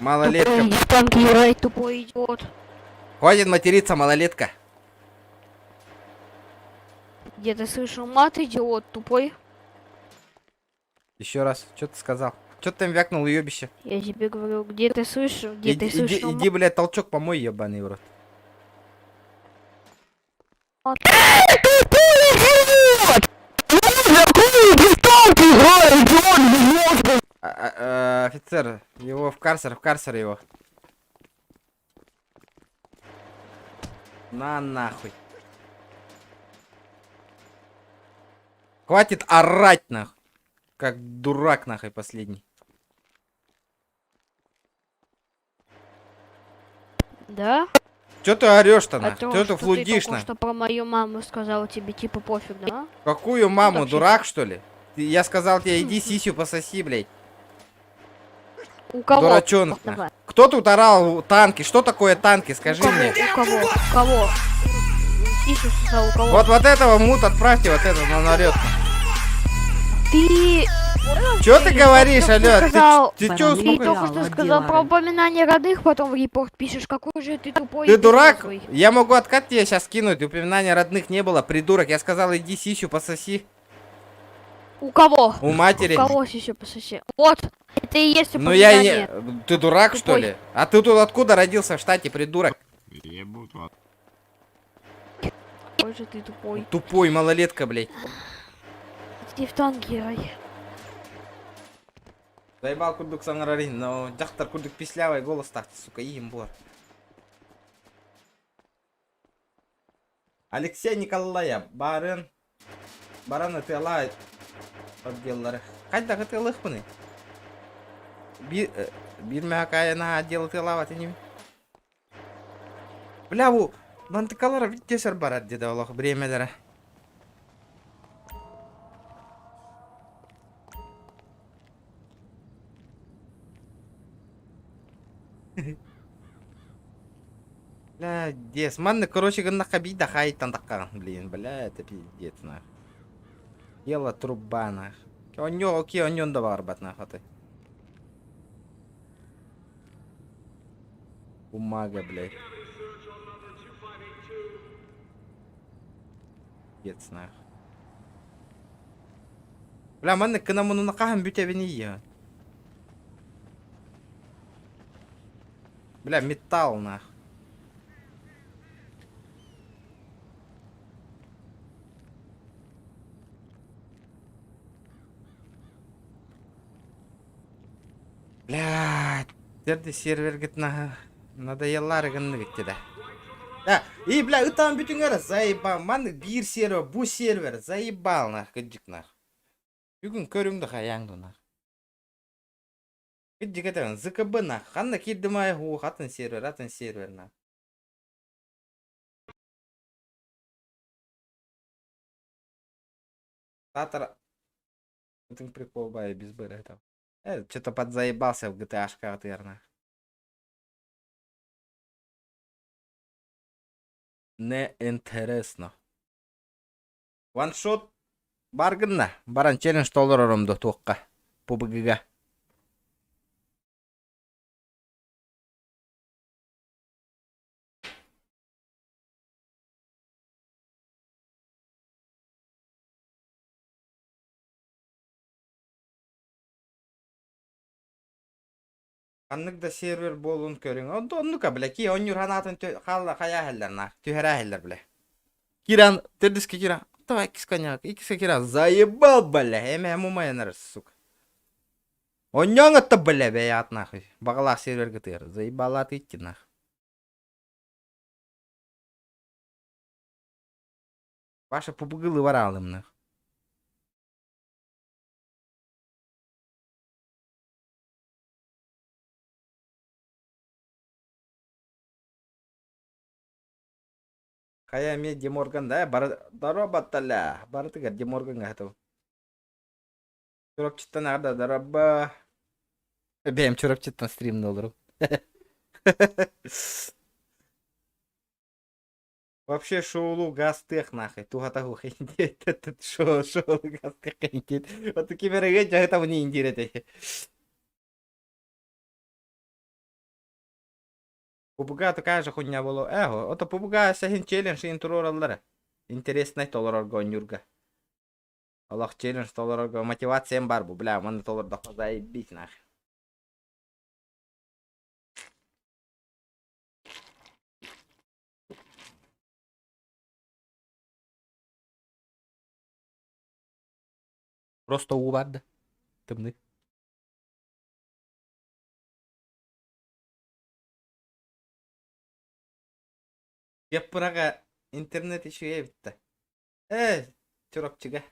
Малолетка. Иди в танки играй, тупой идиот. Хватит материться, малолетка. Где ты слышал мат, идиот тупой? Еще раз, что ты сказал? Что ты там вякнул, уебище? Я тебе говорю, где ты слышал, где Иди, ты иди, слышал иди, блядь, толчок помой, ебаный в рот. мат? Офицер, его в карцер его. На нахуй. Хватит орать нахуй. Как дурак нахуй последний. Да? Чё ты орешь-то А нахуй? то, Чё ты что ты флудишь только нахуй? что про мою маму сказал, тебе типа пофиг, да? Какую маму, вообще. дурак что ли? Я сказал тебе, иди сисю пососи, блядь. У кого? Дурачонок нахуй. Давай. Кто тут орал танки? Что такое танки? Скажи у кого? мне. У кого? У кого? Сисю сосал, у кого? Вот вот этого мут отправьте, вот этого, он орет. Ты... Чё Чё ты говоришь, алло? Ты, сказал- ты чё Ты успокоился? только что сказал про упоминание родных, потом в репорт пишешь, какой же ты тупой. Ты и дурак? безмозглый. Я могу откат тебе сейчас кинуть, упоминания родных не было, придурок. Я сказал, иди сисю пососи. У кого? У матери. У кого сисю пососи? Вот, это и есть Ну я и упоминание. не... Ты дурак, что Тупой. ли? А ты тут откуда родился в штате, придурок? Ебут вас. Какой же ты тупой. Тупой малолетка, блядь. Иди в танки играй. Заебал курдук саңарарин, но дьахтар курдук пислявый голос так, сука, им бор. Алексей Николая, барын, баран ытыала отделлары. Хайда ытыалыхпыны? Бир, бир мәкайына отдел ытыалава тенем. Бля, бу мантыкалара бит барат деди Аллах бремелere. Бля, дес. Манны, короче, гыннакка бий да хайттан таккан. Блин, бля, это пиздец, нах. Ела труба, нах. Оньо, окей, оньон да бар бат, нах, аты. Бумага, блядь. Пиздец, нах. Бля, манны кына кахам бүтәбини я. Бля, металл, нах. Бля, терди сервер гит на надоеллары гынны гитти да. Да, и бля, ытан бүтүнгөр заебал, маны бир сервер, бу сервер, заебал нах, кыджик нах. Бүгүн көрүңдү хаяңду нах. Кыджик это ЗКБ нах, ханна кирдимай ху, хатын сервер, атын сервер нах. Татар... Это прикол, бай, без б этого. Что-то подзаебался в GTA-шках, верно. Не интересно. Ваншот баргынна. Баран челлендж толорором до туаққа. PUBG-га. Аннык да сервер болун көрүң. Оннука, бля, ки оннюр ханатын халла хая хеллер на. Түһәрә хеллер, бля. Киран, тердиски Киран. Давай, икс коняк, икс Киран. Заебал, бля. Эме мумайнар, сука. Оннёң это, бля, бәят нахуй. Багалах сервер гытыр. Заебала ты идти нах. Ваша пубгылы варалым нах. Хая ме Деморган да, бар дароба таля. Бартыгар Деморган гатов. Чурапчыттан арда дараба. Бэм чурапчыттан стрим долларов. Вообще шоулу газ тех нахуй. Туга таху Шоу шоулу газ тех Вот такие меры это не интересно. Пубуга такая же хуйня было. Эго, ото пубуга сахин челлендж интурораллары. Интересный толорорго нюрга. Аллах челлендж толорорго мотивациям бар бу, бля, маны толордо заебись нах. Просто убарды. Тымны. Яппыраға интернет еще бітті. Э, чурапчыга.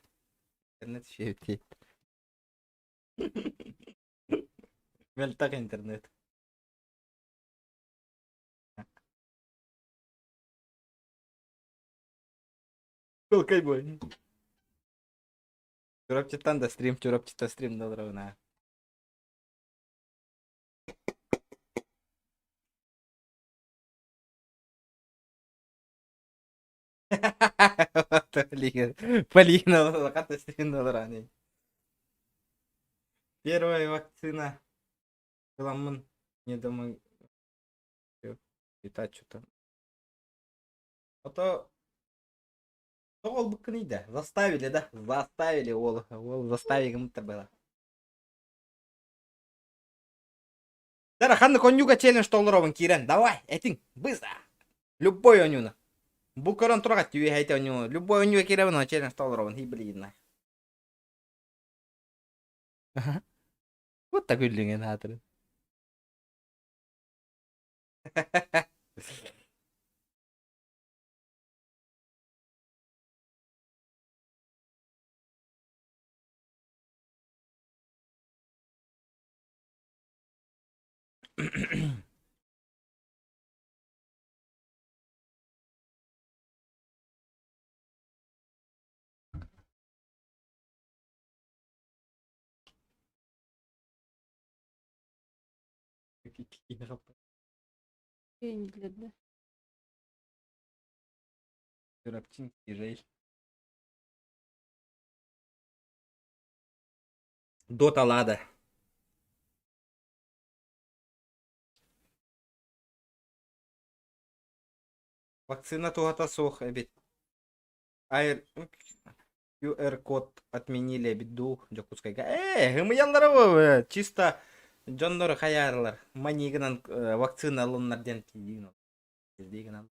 Интернет еще бітті. Мелтак интернет. Толкай бой. Чурапчыттан да стрим, чурапчытта стрим долларына. Полина, Полина, хата стрим доллараны. Первая вакцина ыламмын не домой летать что-то. А то тоҕо ылбыккыный да? Заставили, да? Заставили уол. Уол заставили гыммыттар было. Дара, ханнык онньууга челлендж толоробун киирэн. Давай, этиҥ, быстро. Любой онньууну. Бу көрөн тураҕат үөһэйте онньууну. Любой онньууга киирэбин, челлендж толоробун. Хи блин. Вот так күллүҥэн аатырын. Дота Лада. Вакцина туһата суох эбит. Айр QR-код отменили эбит дуу Дьокуускайга. Ээ, ымыйаллара чисто дьоннору хайаарылар. Маньыгынан вакцина ылыннар диэн тиийдигин.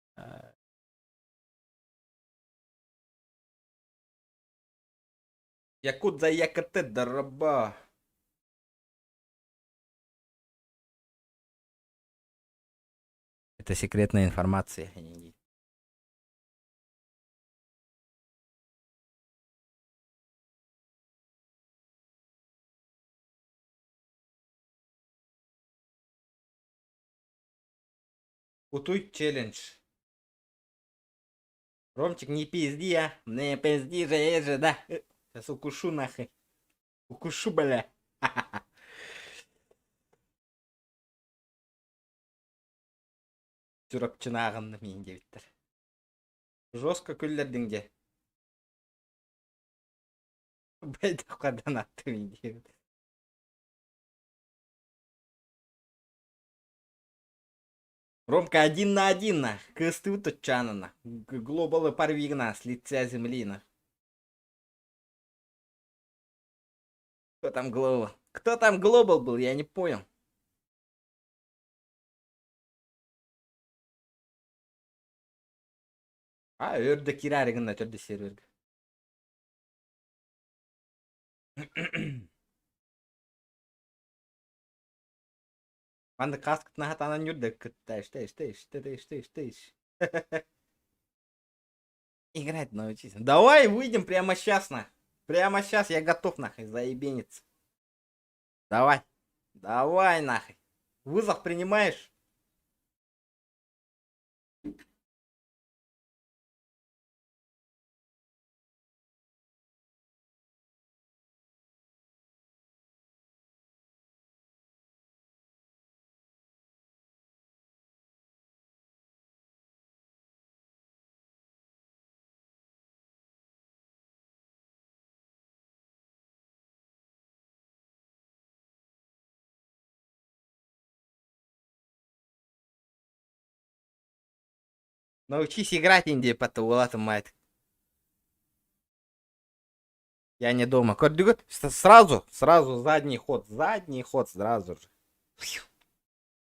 Якудза ЯКТ дороба. Это секретная информация. Утуй челлендж. Ромчик, не пизди, а. Не пизди же, я же, да. Сейчас укушу нахуй. Укушу, бля. Чурапчынааҕынным иин диэбиттэр. Жестко күллэрдиҥ дьэ. Байдаххадан аттым диэбит. Ромка один на один на. Кыстыбыт тутчаанына. Глобалы порвигна с лица земли на. Кто там глобал? Кто там глобал был, я не понял. А, өр да киирээри гынна төрдүс сервергэ. Маннык кааскытын хатаанан ньурда кытта иште иште иште иште иште иш. Играть научись. Давай выйдем прямо сейчас на. Прямо сейчас я готов нахуй заебениться. Давай. Давай нахуй. Вызов принимаешь? Научись играть, Индия, потом мать. Я не дома. Көрдүгүт? Сразу, сразу задний ход сразу же.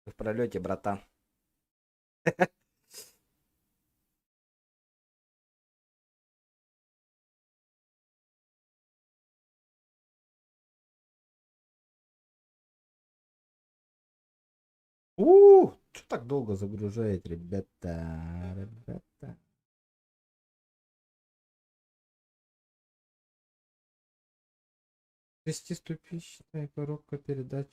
В пролете, братан. У, что так долго загружает, ребята, ребята? Шестиступенчатая коробка передач.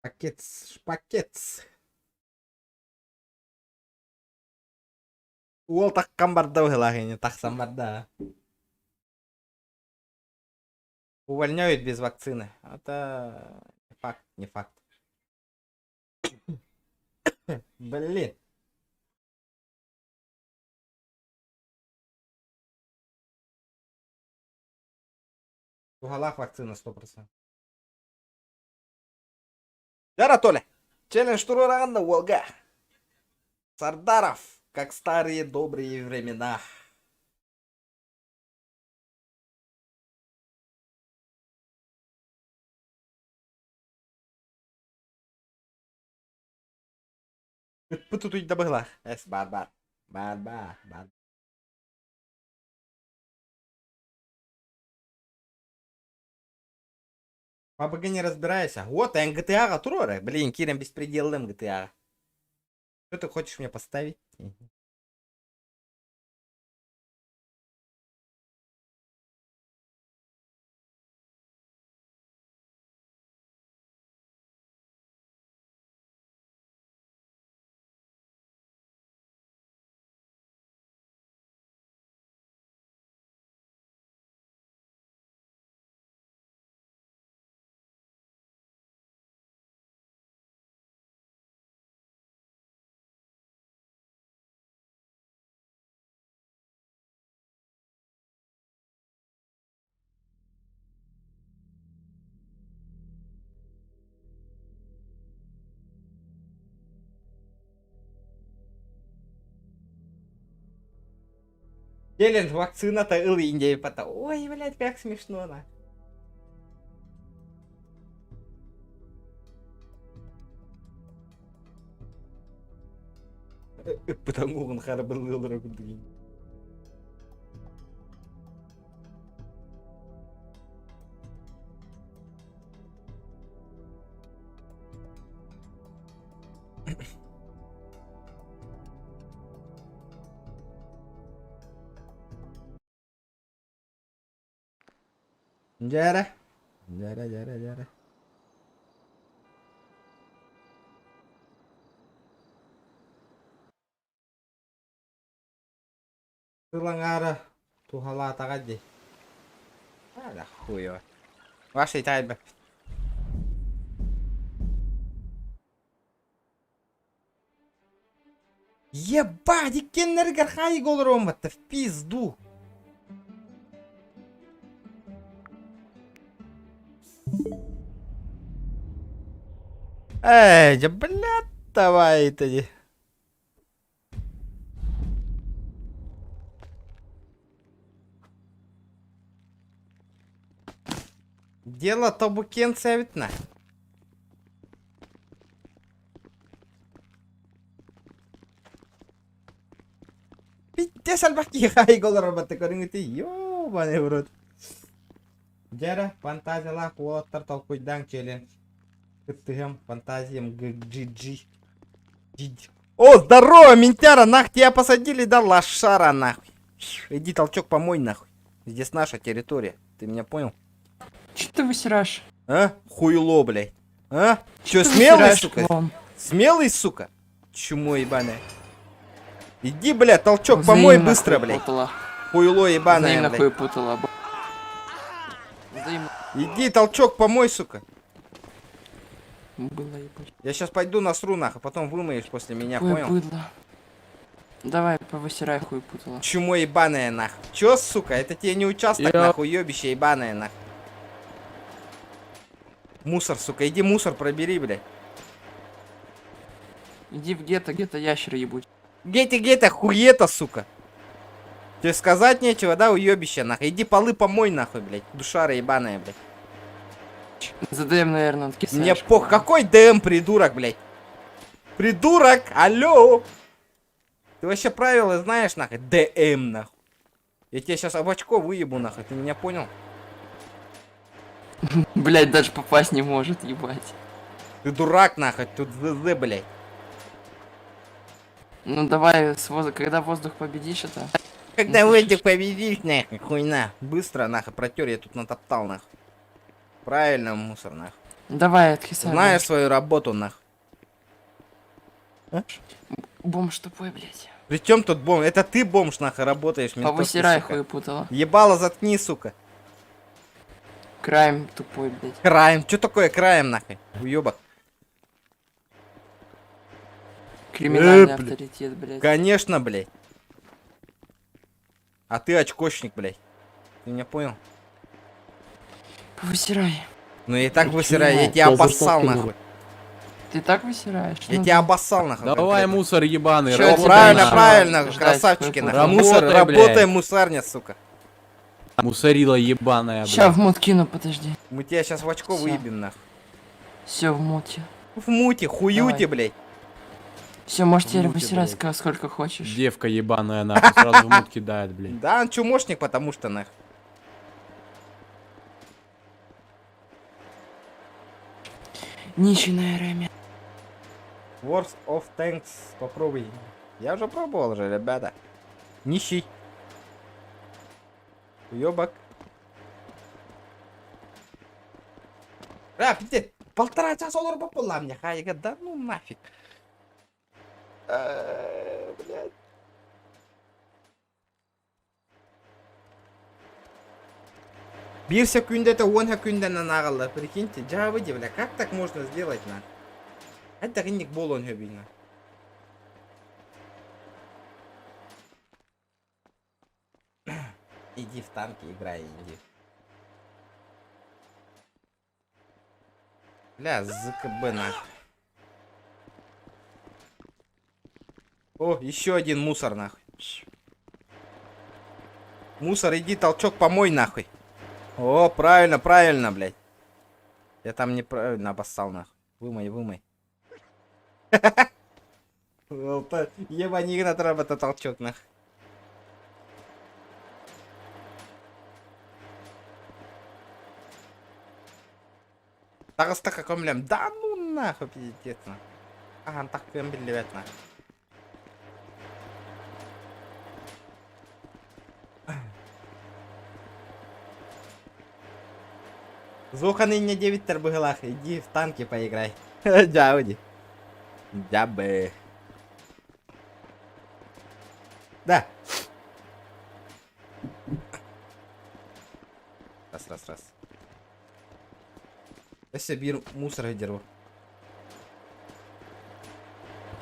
Пакет, шпакет. Уол таххан барда быһылаах ини, тахсан барда. Увольняют без вакцины. Это не факт, не факт. Блин. Туһалаах вакцина 100%. Дара Толя, челлендж туруораҕын да уолга. Сардаров, как старые добрые времена. Ыппыт утуйда быһылаах. Эс бар бар. Бар бар бар. ПБГ не разбирайся. Вот, НГТА-ҕа туруора. Блин, киирэн беспределлым GTA. Что ты хочешь мне поставить? Челлендж вакцината ыл Индия пата. Ой, блядь, как смешно, на. Ыппытан харабыллыылара курдук. Дьээрэ. Дьээрэ, дьээрэ, дьээрэ. Сыл аҥаара туһалаатаҕа дии. А, хуево. Ваша итэҕэйбэппит. Ебать, иккиэннэригэр хаайыга олоруом батта в пизду. Эй, да блядь, давай это не. Дело Тобукенца видно. Пиздец элбэх киһи хаайыга олорор батта көрүҥүтүй ёбаный в рот. Дьэ эрэ, фантазиялаах уолаттар толкуйдаан челлендж. Кыттыһыам, фантазиям GG. О, здорово, ментяра, нах, тебя посадили, да, лошара, нахуй. Иди толчок помой, нахуй. Здесь наша территория, ты меня понял? Че ты высираешь? А? Хуйло, блядь. А? Че, ты смелый, высираешь, сука? клоун? Смелый, сука? Чмо ебаное. Иди, блядь, толчок помой Взаимно быстро, блядь. хуепутала. Хуйло ебаное, Взаимно блядь. хуепутала. Взаимно Иди, толчок помой, сука. было ебать. Я сейчас пойду насру, нахуй, потом вымоешь после меня, Хуй понял? быдло. Давай, повысирай хуепутала. Чмо ебаное, нахуй. Чё, сука, это тебе не участок, Я- нахуй, ёбище ебаное, нахуй. Мусор, сука, иди мусор пробери, блядь. Иди в гетто, гетто ящер ебучий. Гетти, гетто, хуета, сука. Тебе сказать нечего, да, уебище, нахуй. Иди полы помой, нахуй, блядь. Душара ебаная, блядь. За ДМ, наверное, откисаешь. Мне пох, какой ДМ, придурок, блядь? Придурок, алло! Ты вообще правила знаешь, нахуй? ДМ, нахуй. Я тебе сейчас об очко выебу, нахуй, ты меня понял? Блять, даже попасть не может, ебать. Ты дурак, нахуй, тут ЗЗ, блядь. Ну давай, с воз... когда воздух победишь, это... Когда воздух победишь, нахуй, хуйна. Быстро, нахуй, протер, я тут натоптал, нахуй. Правильно, мусор, нахуй. Давай, откисай. Знаешь свою работу, нах. Бомж тупой, блядь. Причем тут бомж? Это ты бомж, нахуй, работаешь, ментовский, Повысирай, сука. хуепутало. Ебало заткни, сука. Крайм тупой, блядь. Крайм. Что такое крайм, нахуй? Уебок. Криминальный Э, блядь. авторитет, блядь. Конечно, блядь. А ты очкошник, блядь. Ты меня понял? Повысирай. Ну я и так высираю, я тебя обоссал, нахуй. Ты так высираешь? Я Ну тебя да. обоссал, нахуй. Давай, конкретно. мусор ебаный, Чё О, работай, правильно, нахуй. правильно, Ждать, красавчики, хуй нахуй. Мусор, Работай, работай, блядь. мусарня, сука. Мусорила ебаная, Ща блядь. в мут кину, подожди. Мы тебя сейчас в очко Всё. выебем, нахуй. Все в муте. В муте, хуюте, Давай. блядь. Все, можешь теперь В муте, высирать блядь. сколько хочешь. Девка ебаная, нахуй, сразу в мут кидает, блядь. Да, он чумошник, потому что, нахуй. Нищий на РМе. Wars of Tanks, попробуй. Я уже пробовал же, ребята. Нищий. Уебок. А, пиздец, полтора часа олорбут мне, хайга, да ну нафиг. Блядь. Биир секундата 10 секундана ааҕаллар, прикиньте, дьаабы дии, бля, как так можно сделать, на? Это инник буолуон сөбүй, на. Иди в танки играй, иди. Бля, ЗКБ нахуй. О, еще один мусор нахуй. Мусор, иди толчок помой нахуй. О, правильно, правильно, блядь. Я там неправильно обоссал нахуй. Вымой, вымой. Ебани на это толчок нахуй. Таҕыста каком Да ну нахуй, пиздец, нахуй. Ага, так биллибэт нахуй. Зуханы не 9 быһыылаах, иди в танки поиграй. Дьауди. Дябы. Да. Раз, раз, раз. Өссө биир мусор дерево.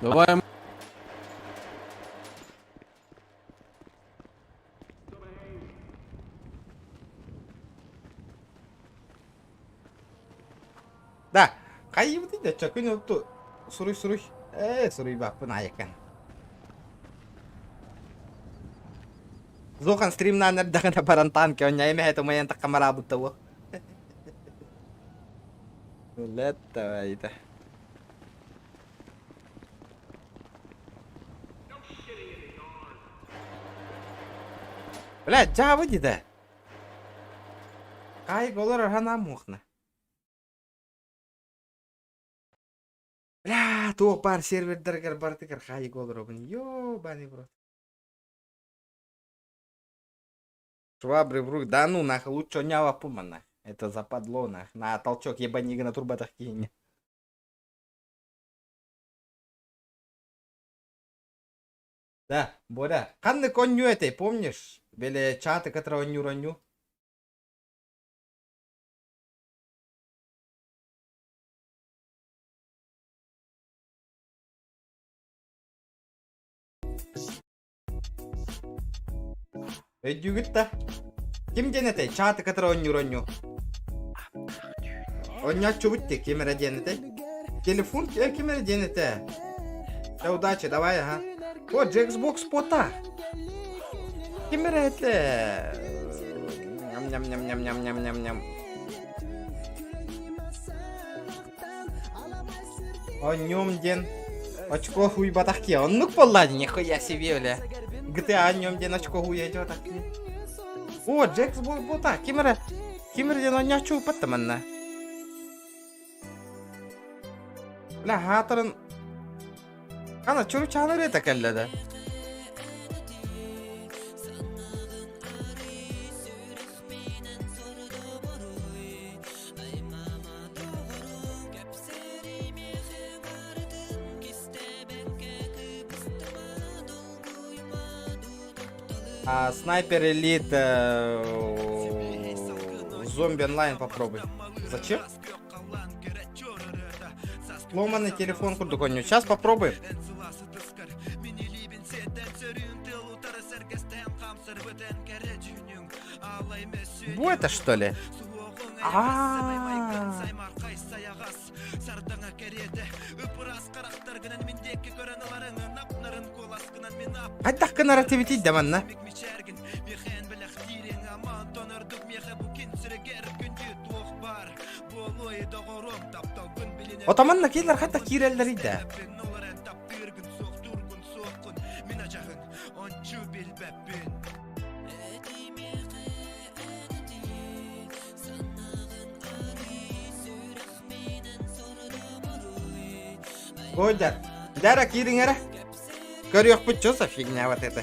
Давай, Да. Хайыбыт да чакын ту. Суруй суруй. Э, суруй баппын айыкан. Зохан стримнаан эрдэҕинэ баран танки онньайма это моян таккамарабыттауа. Летта Бля, дьаабы дии да. Кай голор хана мухна. Бля, то пар сервердергер бартыгар хай голор Ёбаный в рот. Швабры в рук. Да ну нахуй, лучше нява пума нах. Это западло нах. На толчок ебанига на турбатах кинь. Да, Боря. Ханны конью этой, помнишь? Били чаты, которого ню роню. Өйдүүгүт да. Ким диэн этэй? Чаты, которого ню роню. Онньооччубут те, ким эрэ диэн этэй? Телефон ким эрэ диэн этэ? Да удачи, давай, ага. О, Xbox пота. Ким эрэ этэ? Ням-ням-ням-ням-ням-ням-ням. Онньом диэн. Очко хуй батахки. Оннук буолла, нихуя себе, бля. GTA онньом диэн очко хуй идет О, Xbox бота. Ким эрэ? Ким эрэ диэн онньооччу упатта манна. Бля, хаатарын... Ана, чуру чаныр это кэллэ да. А, Снайпер Элит Зомби онлайн попробуй. Зачем? Сломанный телефон курдук оонньуу. Сейчас попробуем. Бу это что ли? А. Хайдах гынара тибитий да манна? Отаманна киилэр хайдах киирэллэрий да? Ой, да. Дара киириҥ эрэ. Көрүөхпүт что за фигня вот это.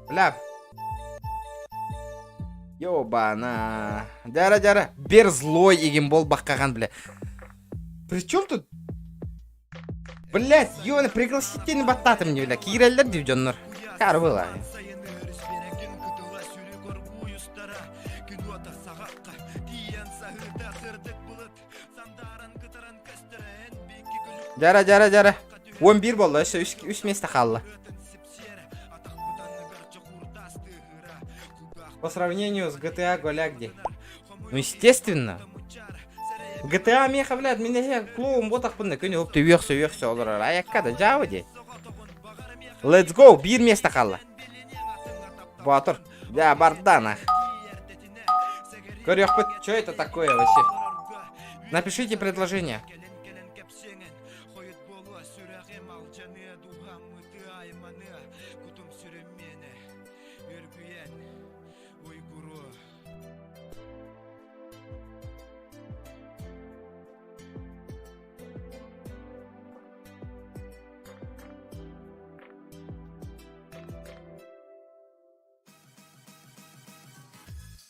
Бля. Ёбана. Дара, дара. Бер злой игин бол баккаган, бля. При чем тут Блять, ёна, пригласительный баттатым мне, бля, киирэллэр дии дьоннор. Кар была. Дьара, дьара, дьара. 11 болла, өссө үс, үс место хаалла. По сравнению с GTA Голяк где? Ну, естественно. GTA меха, блядь, меня клоун ботах пынна күнү уп үөхсө үөхсө олорор. Аякка да жабы де. Let's go, биир место хаалла. Боотур. Да, барда нах. Көрүөхпүт, что это такое вообще? Напишите предложение.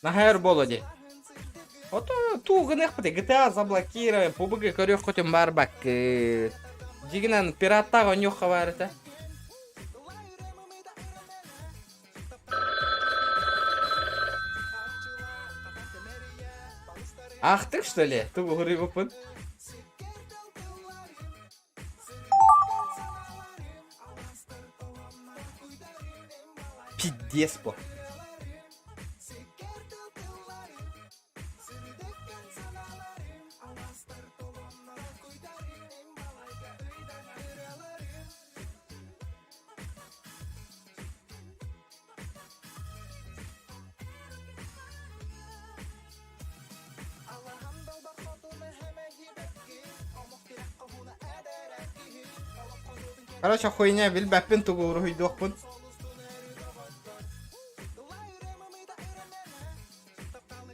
Наһаа өр буолуо дии. Ото туу гыныахпыт GTA заблокируем, PUBG көрүөххүтүн барбаккыт. Дьигинэн пираттаах оонньуохха баар этэ. Аахтык что ли? Тугу уһуруйбуппун? Пиздец по. Короче, хуйня, билбэппин тугу уруһуйдуохпун.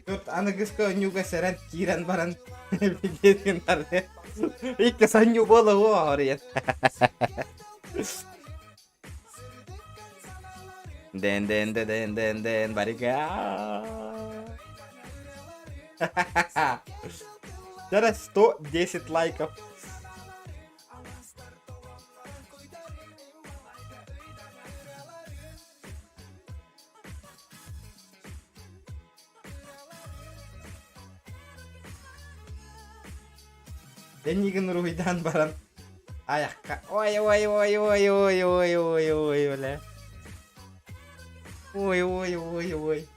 Тут аныгыска онньууга сэрэн киирэн баран билиэтин барды. Икки сонньуу буола оһоруйан. Ден ден ден ден ден ден барига. Зараз 110 лайков. Энигин уруһуйдаан баран айахха ой ой ой ой ой ой ой ой бля. Ой ой ой ой.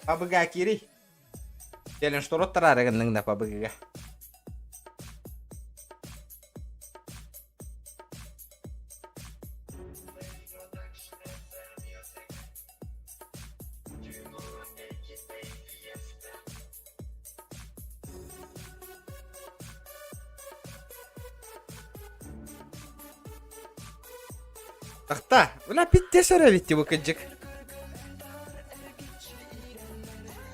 Пабыга кири. Кэлин штороттараары гынныҥ да пабыгыга. Тахта, бля, питтес эрэ эбит бу кырдьык.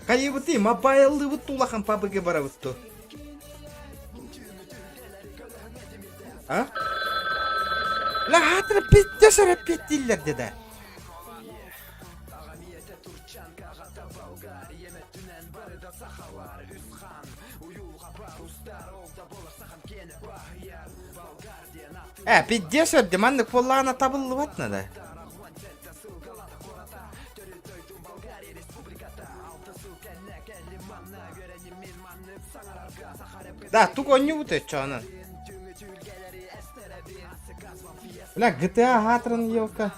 Хайыбытый, мобайллыыбыт улахан пабыгы барабыт ту. А? Бля, хаатыр питтес эрэ дииллэр дедэ. Э, пиздец өрдө, маннык буоллаҕына табыллыбат надо. Да, тук онньубут өччөөнөн. Бля, GTA хаатырын елка.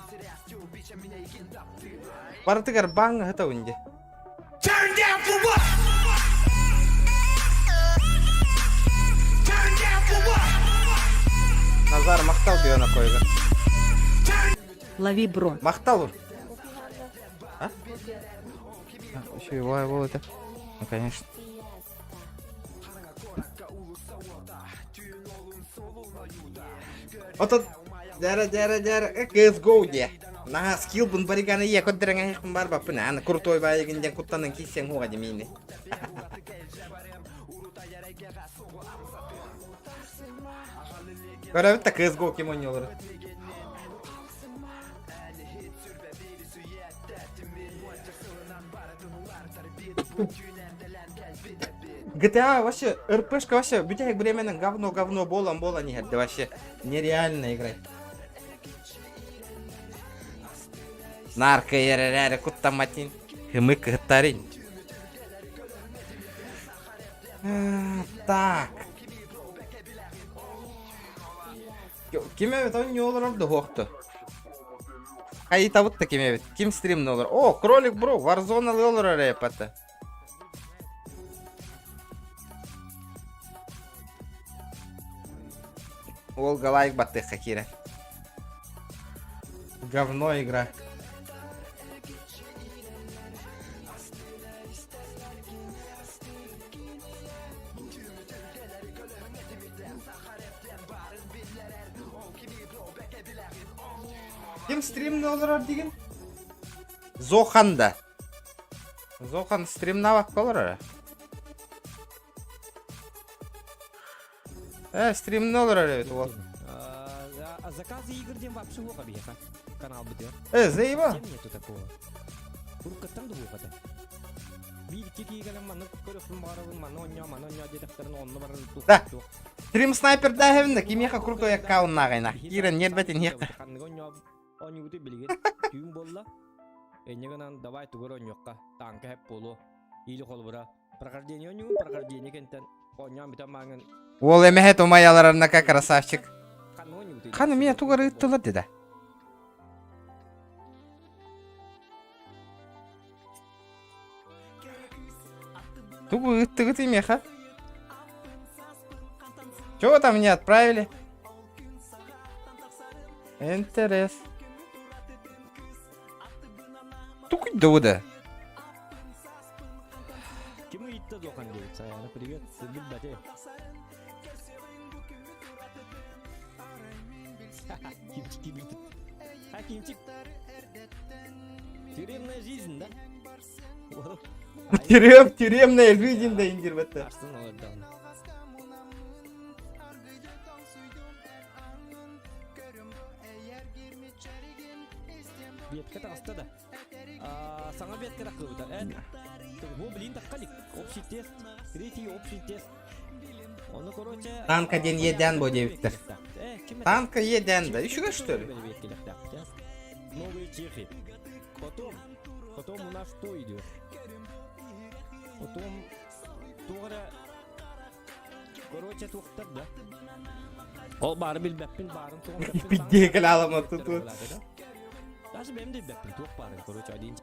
Барытыгар баҥ ыһыта үнде. Turn down for what? Turn down for what? Назар махтал биона койга. Лови бро. Махтал. А? Еще его его это. Ну конечно. Отон дьара дьара дьара CSGO диэ. Наһаа скиллбын бариганы ийэ көрдөрөҥ бар баппын аны крутой баайыгын диэн куттанан киирсиэҥ хуга димиини. Көрөбүт да CSGO ким оонньуулар. GTA вообще, РПшка вообще, бүтэһик временен говно-говно буолан буолан иһэрдэ вообще. Нереально играть. Нарко эрэрээри куттамматин, хымык кыттарин. Так. Ким эбит онньу олорор да хуохту. Хайытабыт да ким эбит? Ким стримни олорор? О, кролик бро, Warzone олорор эпата. Уолга лайк баттыахха киирэр. Говно игра. Ким стримни олорор дигин? Зохан да. Зохан стримнавакка олорор. Э, стримни олорор эбит уол. Заказы игр диэн вообще суох биһиэхэ канал бытыар. Э, заеба. Нету такого. Уруккаттан да суох этэ. Биир икки киигэнэн маннык көрөхпүн баҕарабын, манна онньоо, манна онньоо диэтэхтэрин онно баран Да. Стрим снайпер да да кимиэхэ крутой аккауннааҕайна. Киирэн ньиэрбэтин иһиэххэ. Ханныгы онньоо оонньуубуту билигин түүн буолла. Энньэ гынан давай тугар онньуохха, тааҥка хэп буолуо. Или холобура прохождение оонньугун, прохождение кэнтэн оонньоон бүтэн мааҥын Уол эмэһэ тумайаларарнака красавчик. Ханы меня тугар ыыттылар деді. Тугу ыыттыгыт имеха? Чего там мне отправили? Интерес. Тугуй да Ким ыйытта дуохан диэбит Саяна привет билбэти Кимчик кибитит А Кимчик Тюремная жизнь, да? Тюрем, тюремная жизнь да индирбетте. Арсын олордоҕуна. Бетка таҕыста да. Саҥа бетка тахсыбыта. Бу блин таххалик. Общий тест. Третий общий тест. Ону короче... Танка диэн иэдээн бо диэбиттэр. Танка иэдээн да. Үчүгэй что ли? Новые чехи. Потом, потом у нас что идет? Потом туора короче туохтар да. Ол баары билбэппин, баарын туох Пидде кэлэ туту. Даже бэм билбэппин, туох баарын, короче, один.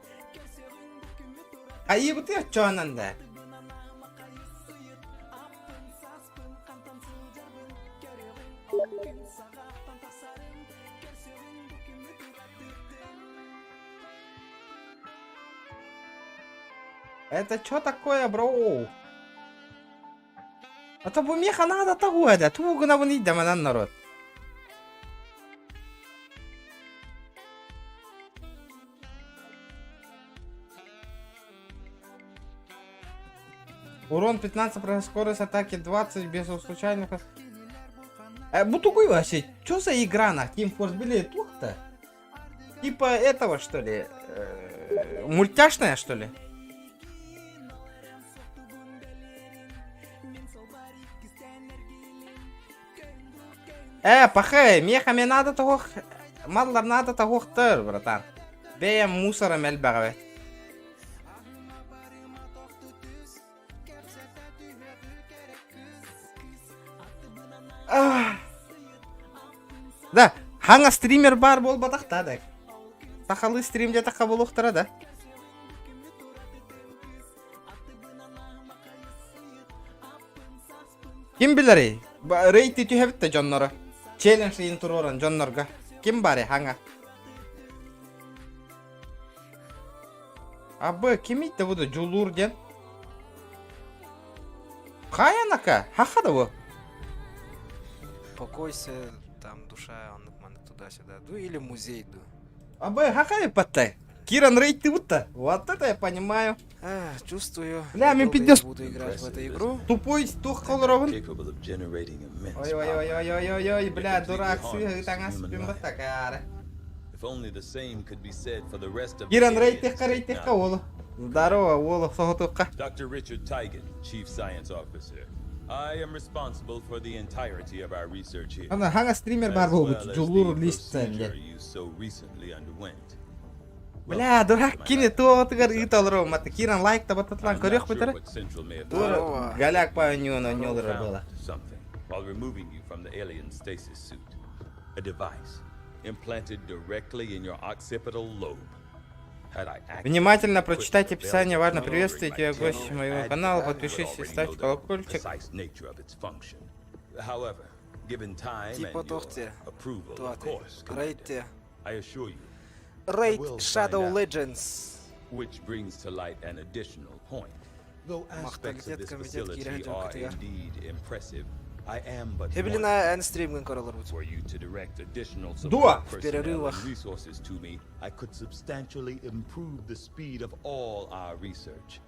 Айыбыты оччоонан да. Это что такое, бро? А то бу меха надо того, да, ту гына идеманан народ. Урон 15, скорость атаки 20 без случайных... Э, бу вообще, что за игра на Team Force были тух-то? Типа этого, что ли? Э, мультяшная, что ли? Э, пахай, миэхэ мне надо того, маллар надо того-хтар, братан. Бэйэм мусором элбэҕэ бэт. Да, хаҥа стример баар буолбатах да, да. Сахалыы стрим диэтэххэ буолуохтара да. Ким билэрий? Рейти түһэбит да дьонноро. Челлендж ыйын туруоран дьоннорго. Ким баарый хаҥа? Абы, ким да буду Дьулуур диэн? Хайанака? Хаха да бу? Покойся, там душа, он туда-сюда. Ну или музей, ду. Абы, хаха паттай. Киран рейд ты будто. Вот это я понимаю. А, чувствую, Бля, мен долго я пиздец. буду играть в эту игру. Тупой тух колоровын. Ой, ой, ой, ой, ой, ой, ой, бля, дурак, сыһы таҥас баттакаары. Киран рейтихка, рейтихка, уолу. Здорово, уолу, соһутукка. Dr. Richard Tigan, Chief Science Officer. I am responsible for the entirety of our research here. Ана хаҥа стример бар as буолбут, well as Дьулуур the лист procedure you so recently underwent. Бля, дурак кини туоҕутугар ыыта олорор мата. Киран лайк табаттатлан I'm көрүөх not sure бутара. what Central may have Туора галяк по ньуона было. something while removing you from the alien stasis suit. A device implanted directly in your occipital lobe. Had I acted Внимательно quickly прочитайте описание. available Важно to приветствовать тебя, my гость general моего admin канала. would Подпишись и already ставь know the колокольчик. precise nature of its function. However, given time Типа and your тохте. approval, of Туаты. course, Commander, Рейдте. I assure you, I Рейд will find Shadow out. Legends. Which brings to light an additional point. Though aspects of Махталитет this комитет facility киирэн are дьон indeed impressive, I am but Хебилина one. эн стримгын көрөлөр бут. Were you to direct additional Дуа! support В personnel and перерывах. resources to me, I could substantially improve the speed of all our research.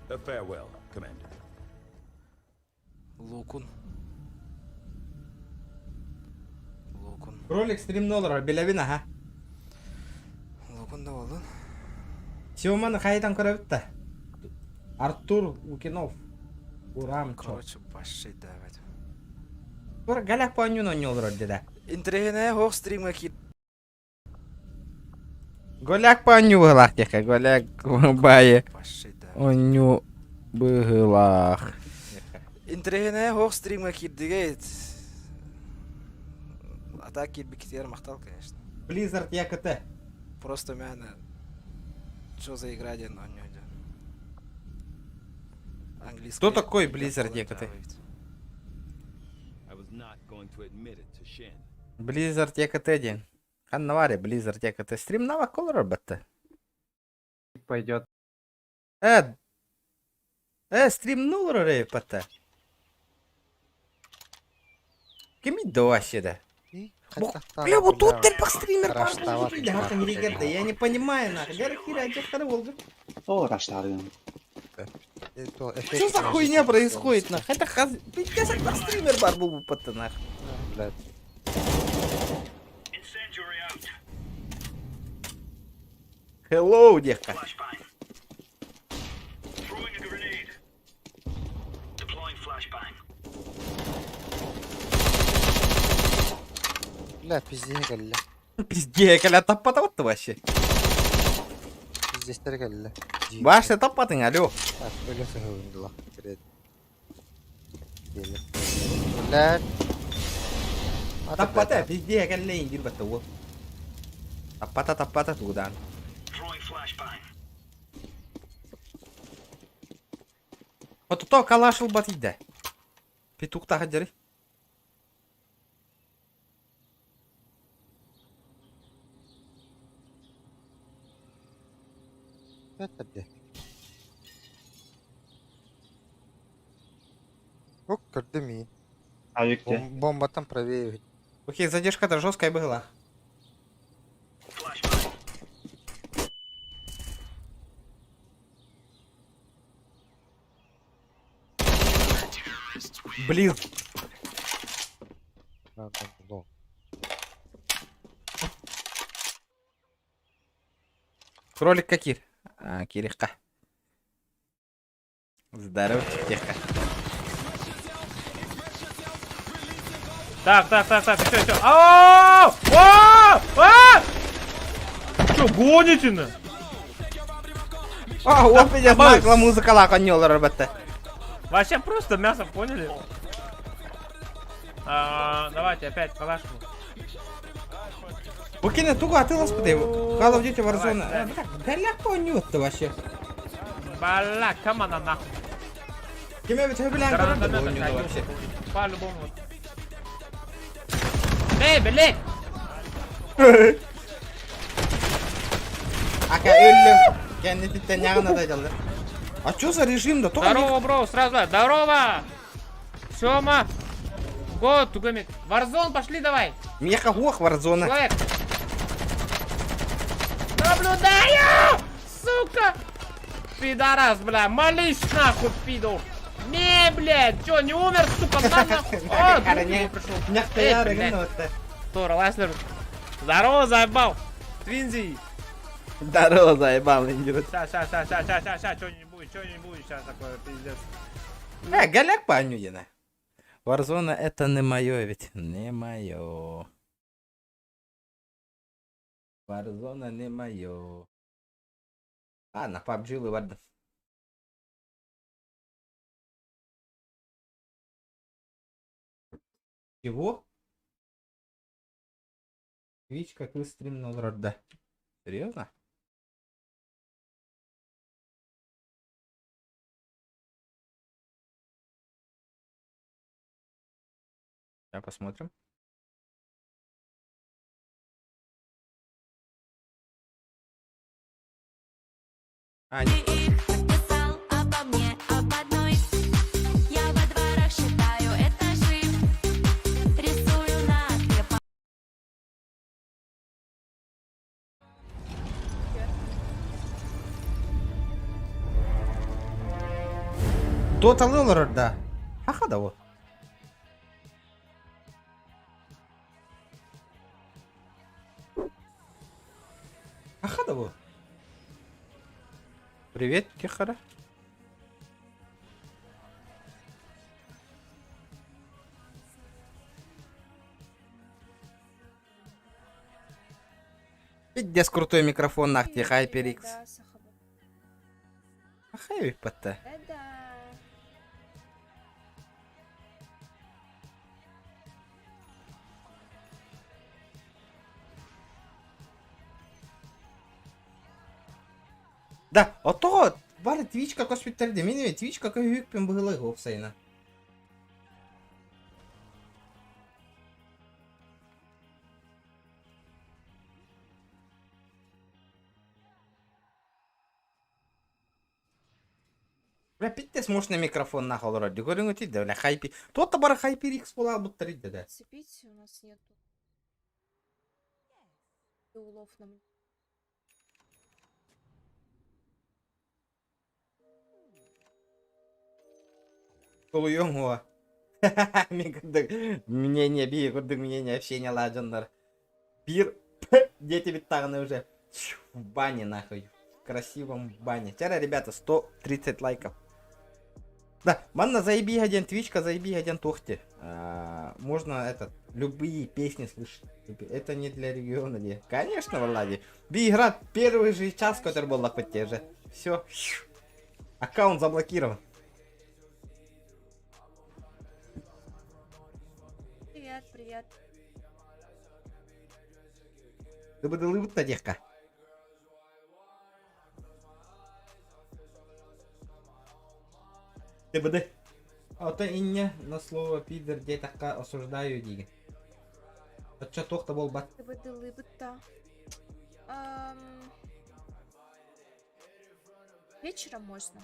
A farewell, Commander. Лукун. Лукун. Ролик стрим нолор, белявин, ага. Лукун да болдун. Сеуманы хайдан көрөбүт Артур Лукинов. Урамчо. Короче, пошли давать. Тура галяк по ньуона ньолор деда. Интригэне хох стримга киир. Голяк по нью быһылаах диэххэ, голяк байы онню быһылаах. Интригэне хох стримга киирдигэ. А так киирбиккитигэр махтал, конечно. Blizzard ЯКТ. Просто мээнэ что за игра диэн оонньуу диэн. Английский. Кто такой Blizzard ЯКТ? I was not going to admit it to Shin. Blizzard ЯКТ диэн. Ханна баарый Blizzard ЯКТ. Стрим нава колор батта. Пойдет. Э, э, стрим нулар батта. Кими вообще да? Бля, вот тут терпах стример бар Я не понимаю, нахуй. Дер хера, дер волгу. О, раштарым. Что за хуйня происходит, нахуй? Это хаз... Пиздец, это стример бар был бы нахуй. Блядь. Hello, девка. Бля, пиздец, кэллэ. Пиздец, кэлэ таппата вот вообще. Пиздецтер кэллэ. Башта таппатың, алло. Так, өлө сыһыгын Бля. Таппата, пиздец, кэллэ ингир батта уол. Таппата, таппата тугудан. Отото калашыл бат иде. Петух таха дери. Это где? Ок, көрдүм Авикте. Бомба там правее. Окей, задержка-то жесткая была. Блин. Кролик какир? А, кириха. Здорово, тихо. Так, так, так, так, все, все. А! А! А! Что, гоните на? А, о, пиздец, знакла музыкалаах онньуолар бэтте. Вообще просто мясо, поняли? А, давайте опять калашку. Бу кини тугу атыыласпытай? Call of Duty Warzone. Галяк оонньуутта вообще. Бля, кому она нахуй. Ким эбит сөбүлээн көрөр да бу оонньууну вообще. По-любому. Эй, блядь! Ака өллүм. Кэннититтэн ньаҕына да дьаллар. А чё за режим да? Здорово, бро, сразу, здорово! Сёма! Го, тугами. Варзон, пошли давай! Меха хуах Warzone. Человек! Наблюдаю! Сука! Пидорас, бля, молись нахуй, пидор! Не, блядь, чё, не умер, сука, на нахуй! О, друг его пришел. Эй, блядь. Тора, Ласлер. Здорово, заебал! Твинзи! Здорово, заебал, Индира. Ща, ща, ща, ща, ща, ща, ща, что-нибудь, что-нибудь сейчас такое, пиздец. Э, голяк по Warzone это не мое ведь. Не мое. Warzone не мое. Ладно, PUBG ладно. Чего? Twitch как вы стримнул да. Серьезно? Сейчас посмотрим. А, Писал обо мне, об одной. Я во дворах считаю этажи. Рисую на окне Dota олорор да. Хаха да вот. Хаха да вот. Привет, Тихара. Пиздец крутой микрофон нахти HyperX. Ахай патта. Да, ото бары Twitch көспүттэр мин Twitch көһүүкпүн быһылай опсайна. Бля, пиздец мощный микрофон нахуй олорор. Көрүҥ да, бля, хайпи. Тот бары HyperX буолар буттар да. Цепить у нас нету. И улов нам. Тулуйуҥ уо. Мин курдук мнение бии курдук мнение общение ладжаннар. Пир дети бит уже в бане нахуй. В красивом бане. Вчера, ребята, 130 лайков. Да, манна заеби один твичка, заеби один тухти. А, можно этот, любые песни слышать. Это не для региона, не. Конечно, Влади. Би игра первый же час, который был на же. Все. Аккаунт заблокирован. Привет, привет. Ты бы дылыбыт девка. Ты бы А то инне на слово пидор где така осуждаю диги. А чё тохта бол бат? Вечером можно.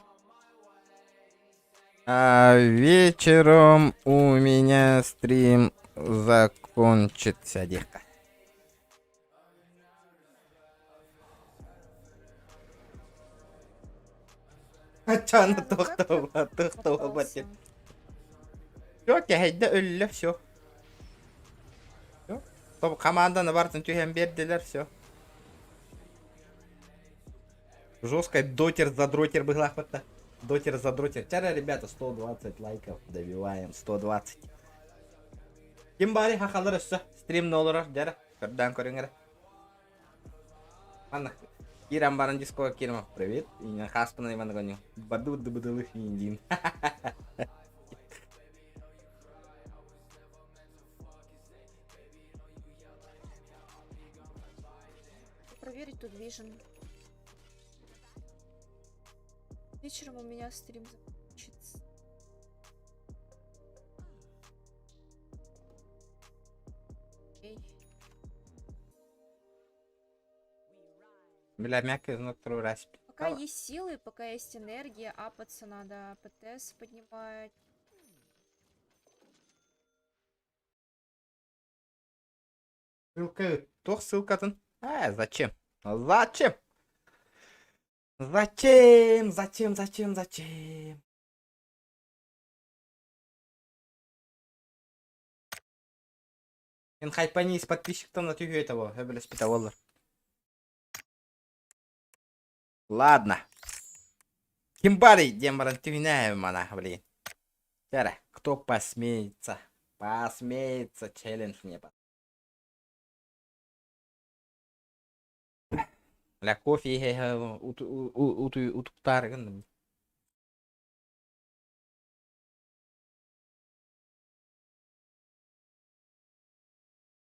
А вечером у меня стрим закончится, девка. А чё она тохта тохта бат? Все, кэһэйдэ өллө, все. Все. Команданы бартын түһэн бердилер, все. Жестко дотер задротер была хвата. Дотер задротер. Вчера, ребята, 120 лайков добиваем. 120. Ким баарый хахалар өссө стримна олорор дьара көрдөөн көрүҥ эрэ. Манна киирэн баран дискога киирим привет хааспын Иван гоню баду дыбыдылы индин. Проверить тут вижен. Вечером у меня стрим закончится. Эй. Бля, мягкий знак второй раз. Пока есть силы, пока есть энергия, апаться надо, ПТС поднимать. Ссылка, туох ссылкатын? А, зачем? Зачем? Зачем? Зачем? Зачем? Зачем? Эн хайпани из подписчиктан түһүө этого, сөбүлэспитэ буоллар. Ладно. Ким баарый диэн баран түһүнэ мана, блин. Чара, кто посмеется? Посмеется челлендж мне. Бля, кофе утуктаар гынным.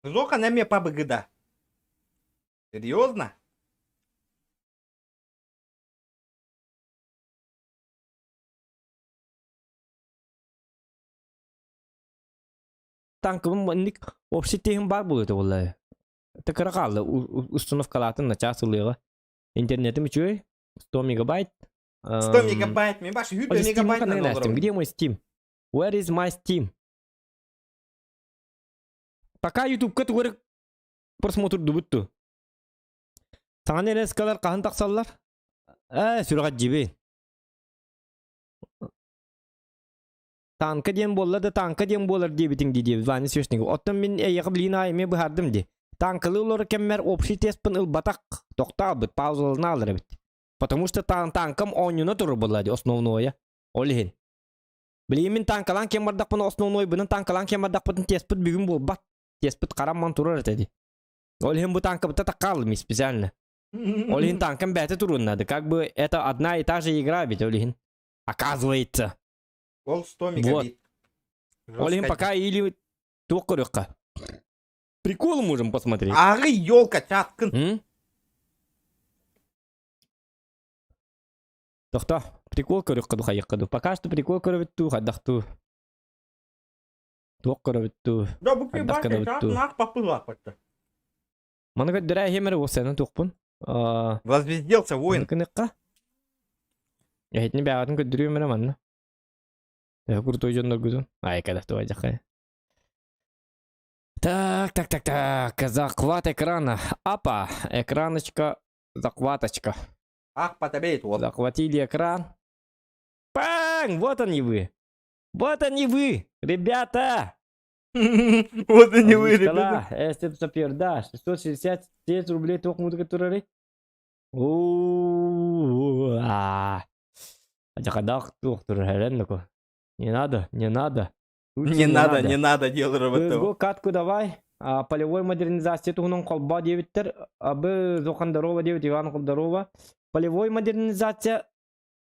Зоха на мне пабыгыда. Серьезно? Танкыбын маннык общий тиһин бар буолуо этэ буоллаа. Это кыра хаалла установкалаатын начаас ылыаҕа. Интернетим үчүгэй 100 мегабайт. 100 мегабайт, мен баш 100 мегабайт. Где мой Steam? Where is my Steam? Пока ютубка тугары просмотр дубутту. Саҥа НСКлар хаһан тахсаллар? Ээ, сүрэҕэ дьиби. Танка диэн буолла да танка диэн буолар диэбитиҥ дии диэбит Ваня Свешников. Оттон мин эйиэхэ билигин аайы эмиэ быһаардым дии. Танкалыы олорор кэммэр общий тестпын ылбатах, тохтообут, паузалана алар эбит. Потому что танкам оонньууна турар буолла дии основное. Ол иһин. Билигин мин танкалаан кэм бардахпына основнойбунан танкалаан кэм бардахпытын теспит бүгүн буолбат. Теспит харамман турар этэ дии. Ол иһин бу танкабыта таккаалым специально. Ол иһин танкам бэйэтэ туруон надо. Как бы это одна и та же игра ведь ол иһин. Оказывается. Ол 100 мегабит. Вот. Ол иһин пока или туох көрүөххэ. Приколы можем посмотреть. Ааҕый, елка, чаткын. Тохто, прикол көрүөххэ ду хайыахха ду. Пока что прикол көрөбүт дуу, хайдах дуу. Туох көрөбүт дуу. Да бу Хайдах көрөбүт дуу. Наах папылааппатта. Маны көрдөрөө хемер уосайынан туохпун. Возвезделся воин. Кыныкка. Эһитини бэҕэтин көрдөрүөм эрэ манна. Крутой дьонноргутун. Ай, когда туайдахай. Так, так, так, так. Захват экрана. Апа, экраночка, захваточка. Ах, потабеет вот. Захватили экран. Панг! Вот они вы. Вот они вы, ребята! Вот они вы, ребята. Эстеп сапер, да, 667 рублей туох музыка турары. Адьакадах туох турар Не надо, не надо. Не надо, не надо, делай работу. Катку давай. Полевой модернизация туһунан холбоо диэбиттэр. Абы Зохандарова диэбит Иван Холдарова. Полевой модернизация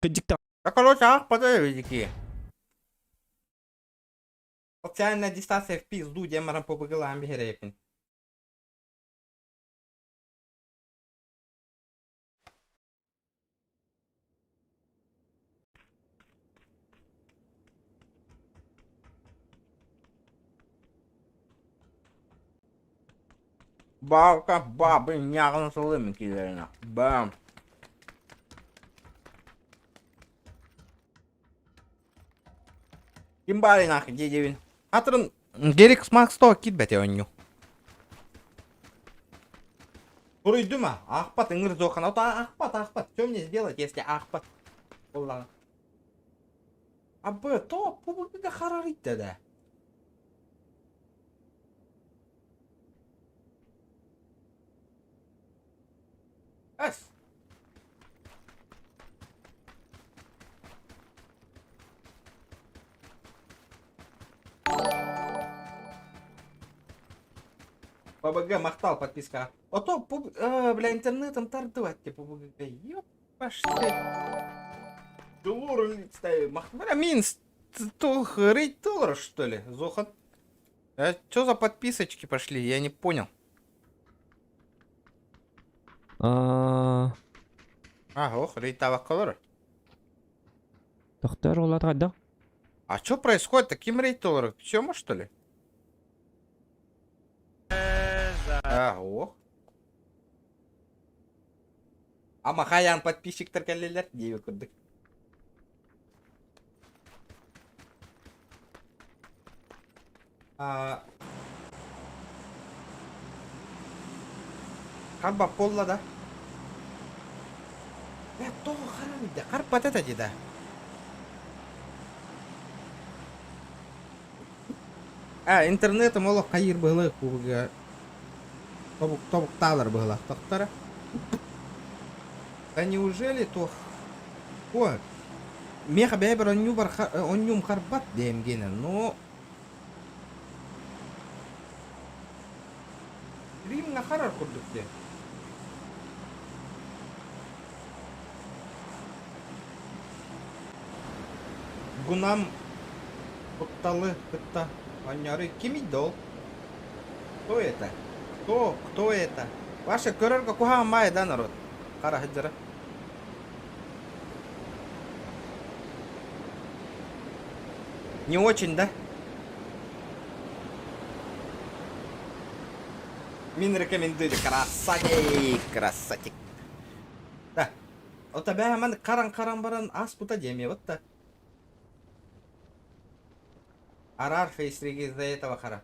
кыдьыкта. Да, короче, ах, подожди. Социальная дистанция в пизду, демарам по быгылам берепин. Балка бабы нягын сылымын килерина. Бам. Ким баарый нахуй дедебин. Атырын Герик Макс то кит бәте онню. Суруйдума, аахпат ыҥыр зохан. Ото аахпат, аахпат. Что мне сделать, если аахпат? Боллаҕа. Абы, то пубуга харарыйта да. Эс. ПБГ махтал подписка. А то, пуб, а, бля, интернетом тардывать, типа, ПБГ, ёпаш ты. Доллар Бля, мин, рейд доллар, что ли, Зохан? А что за подписочки пошли, я не понял. А, А, ох, рейд колор. Тохтор олат кайда? А что происходит? Таким рейд доллар? Все, что ли? А, ох. А махаян подписчик кэллилэр диэби курдук. А... Харба полла да? Э, то харда, харпат это да. А, интернетом олох хайыр было куга. Тобук тобук талар было. Тохтара. Да неужели то О, меха бэбер онню бар оннюм харбат демгене, но Римҥа харар курдук де. Гунам кутталы кытта аннары ким ол? Кто это? Кто? Кто это? Ваша көрөргө куһаҕан май да народ. Хара хыджара. Не очень, да? Мин рекомендую. Красавчик, красавчик. Да. Вот тебя ман каран-каран баран ас пута деме, вот так. Арар фейсриги из-за этого хара.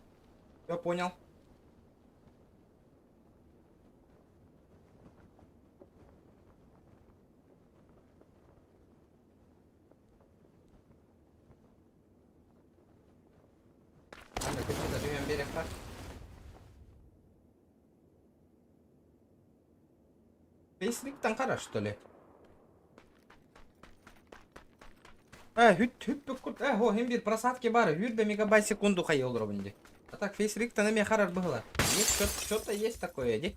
Все понял. Фейсриктан хара, что ли? Э, хүт хүт курт, э, хо, хим бир просадки бар, хүт мегабайт секунду хай олор А так фейсрик-то на харар было. Есть что-то есть такое, иди.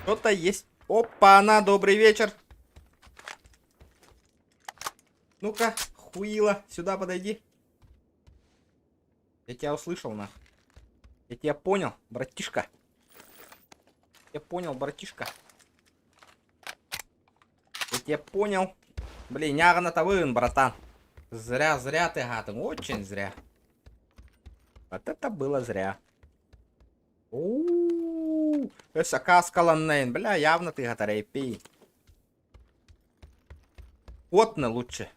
Что-то есть. Опа, она, добрый вечер. Ну-ка, хуила, сюда подойди. Я тебя услышал, нах. Я тебя понял, братишка. Я понял, братишка. Я тебя понял. Блин, нягана тавын, братан. Зря, зря ты, гатым. Очень зря. Вот это было зря. У-у-у. Это каскаланнейн. Бля, явно ты гатарей Кот на лучше.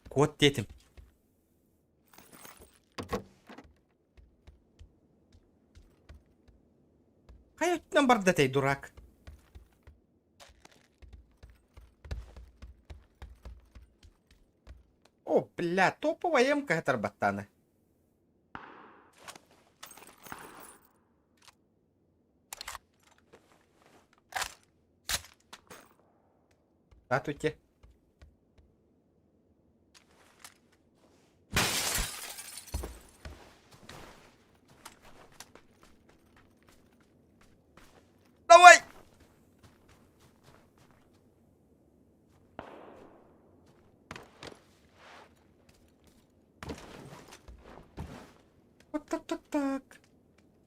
Кот детям. Хай нам бардатей, дурак. О, бля, топовая эмка это баттаны. Здравствуйте. Давай! Вот так, так, так.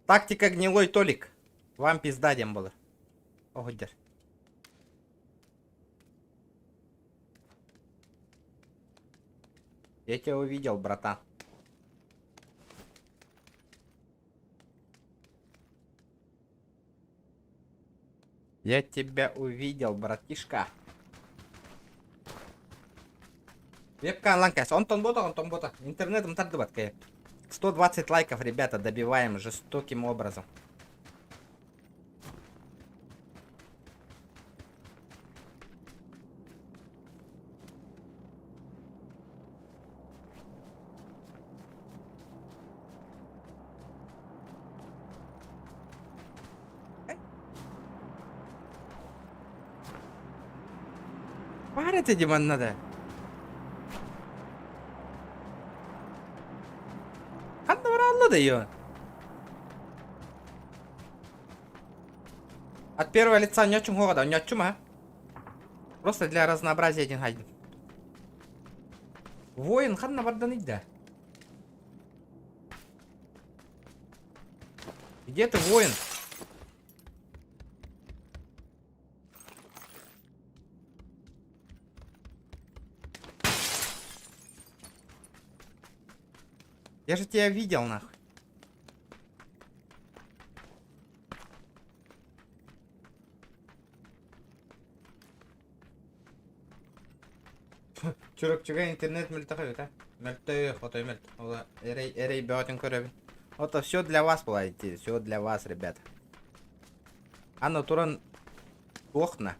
Тактика гнилой Толик. Вам пизда дем было. Огодер. Я тебя увидел, братан. Я тебя увидел, братишка. Вебка ланкас. Онтон бота, онтон бота. Интернетом тардыбат 120 лайков, ребята, добиваем жестоким образом. Парить диман надо. Ханна баралла да ее. От первого лица ньочум хоҕа да, ньоччум а. Просто для разнообразия один хайдым. Воин ханна бардан да? Где ты, воин? Я же тебя видел, нахуй. Чурапчыга интернет мөлтөх эбит, а? Мөлтөх, отой мөлтөх. Ол эрэй, эрэй бөҕөтүн көрөбүн. Это все для вас была идти, все для вас, ребята. Аны туран туохна.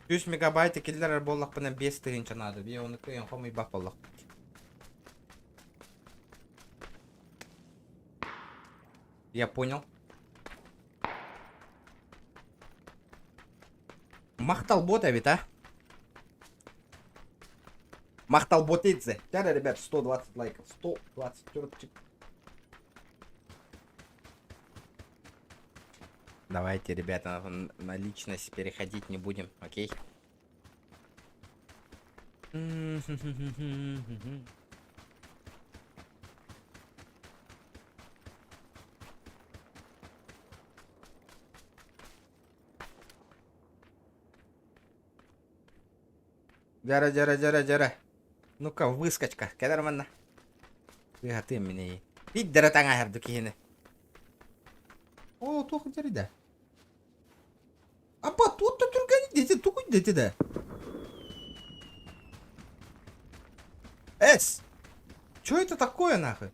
100 мегабайты киллэрэр буоллахпына 5000 наада. Би оны кыайан хомуйбат буоллахпыт. Я понял. Махтал бот эбит, а? Махтал ботидзе. Тяра, ребят, 120 лайков. 120 терпчик. Давайте, ребята, на личность переходить не будем, окей? Дьэрэ, дьэрэ, дьэрэ, дьэрэ. Ну-ка, выскочка. Кэлэр манна. Тыһатыам мин Биддэрэ таҥаһырды киһини. О, туох дьэридэ. Апа, тут да түргэн дети, тугуй дети да. Эс! Чё это такое нахуй?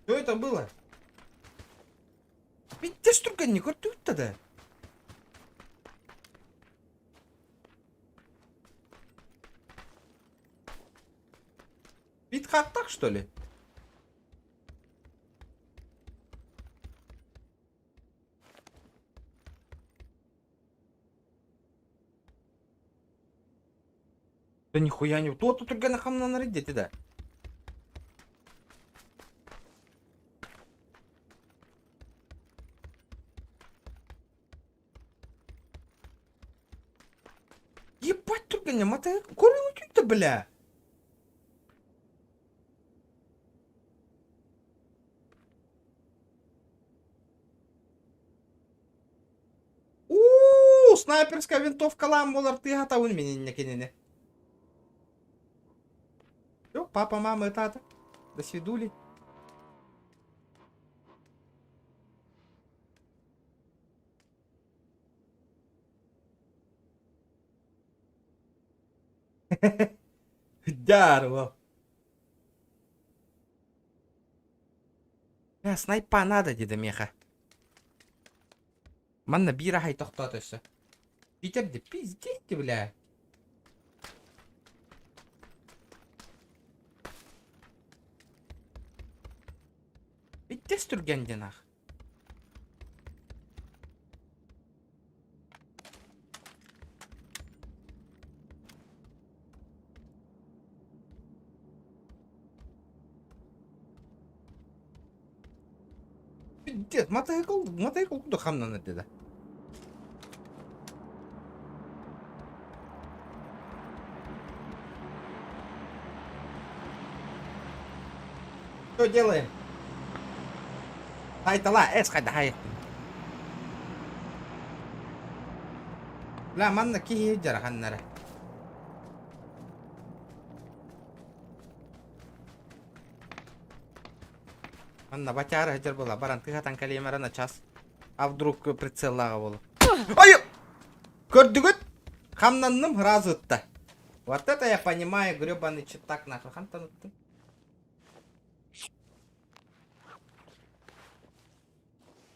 Что это было? Биттес түргэнник көрдүгүт да. Бит так что ли? Да нихуя не... Тут түргэн хамнанар дети да. Ебать түргэн мата көрүҥү бля. У, снайперская винтовка лам болар ты гатауын менен некенене. Все, папа, мама и тата. До свидули. Дярво. Э, снайпа надо, деда меха. Манна бира хай тохтоот өссө. Питерде пиздец, бля. Биттес түрген нах. Пиздец, мотоцикл, мотоцикл куда хамнан да. Что делаем? Хай тала, эс хайда хай. Бля, манна киһи жараханнара. Манна батяра хажар була, баран тыхатан калиемара на час. А вдруг прицеллаға болу. Ай! Көрдүгүт? Хамнанным сразу ытта. Вот это я понимаю, гребаный читак нахуй. Хантан ыттым.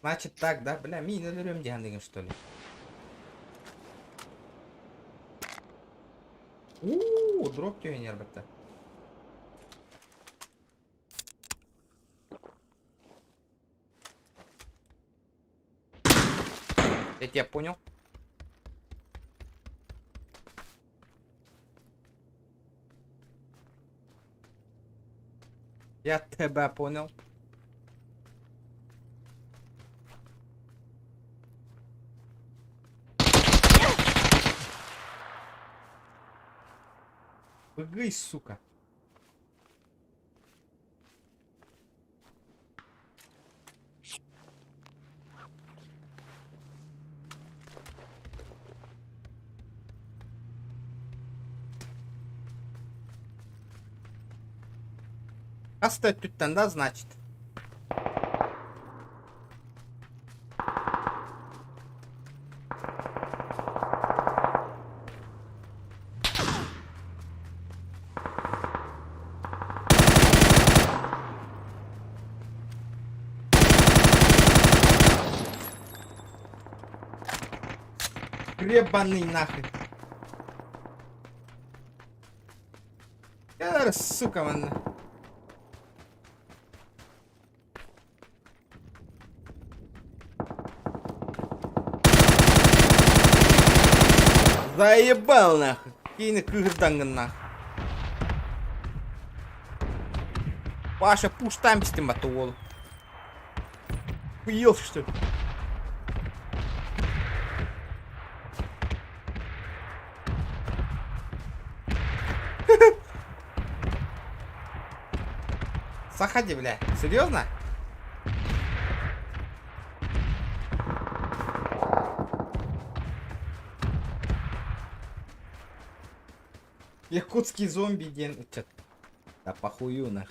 Значит так, да? Бля, мин өлөрөм диэн что ли? У, дроп түйенер бітті. Я тебя понял. Я тебя понял. Быгый, сука. Хас да өттүттэн да, значит. Гребаный нахуй. Эр, сука, манна. Заебал нахуй. Киини кыыһырдаҥҥын нахуй. Паша, пуштаем бистим батты уолу. Хуел, что ли? Заходи, бля. Серьезно? Якутский зомби день. Да похую нах.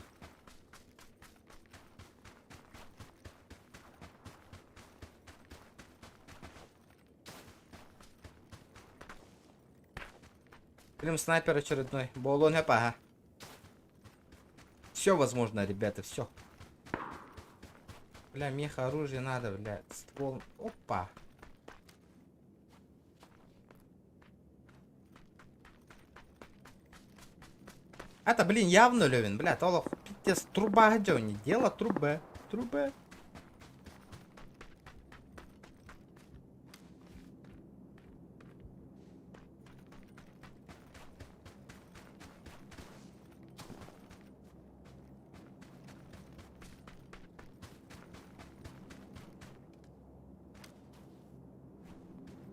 Прям снайпер очередной. Буолуон сөп аха. Все возможно, ребята, все. Бля, меха оружие надо, бля. Ствол. Опа. Это, блин, явно Левин, бля, толох, пиздец, труба где не дело труба, труба.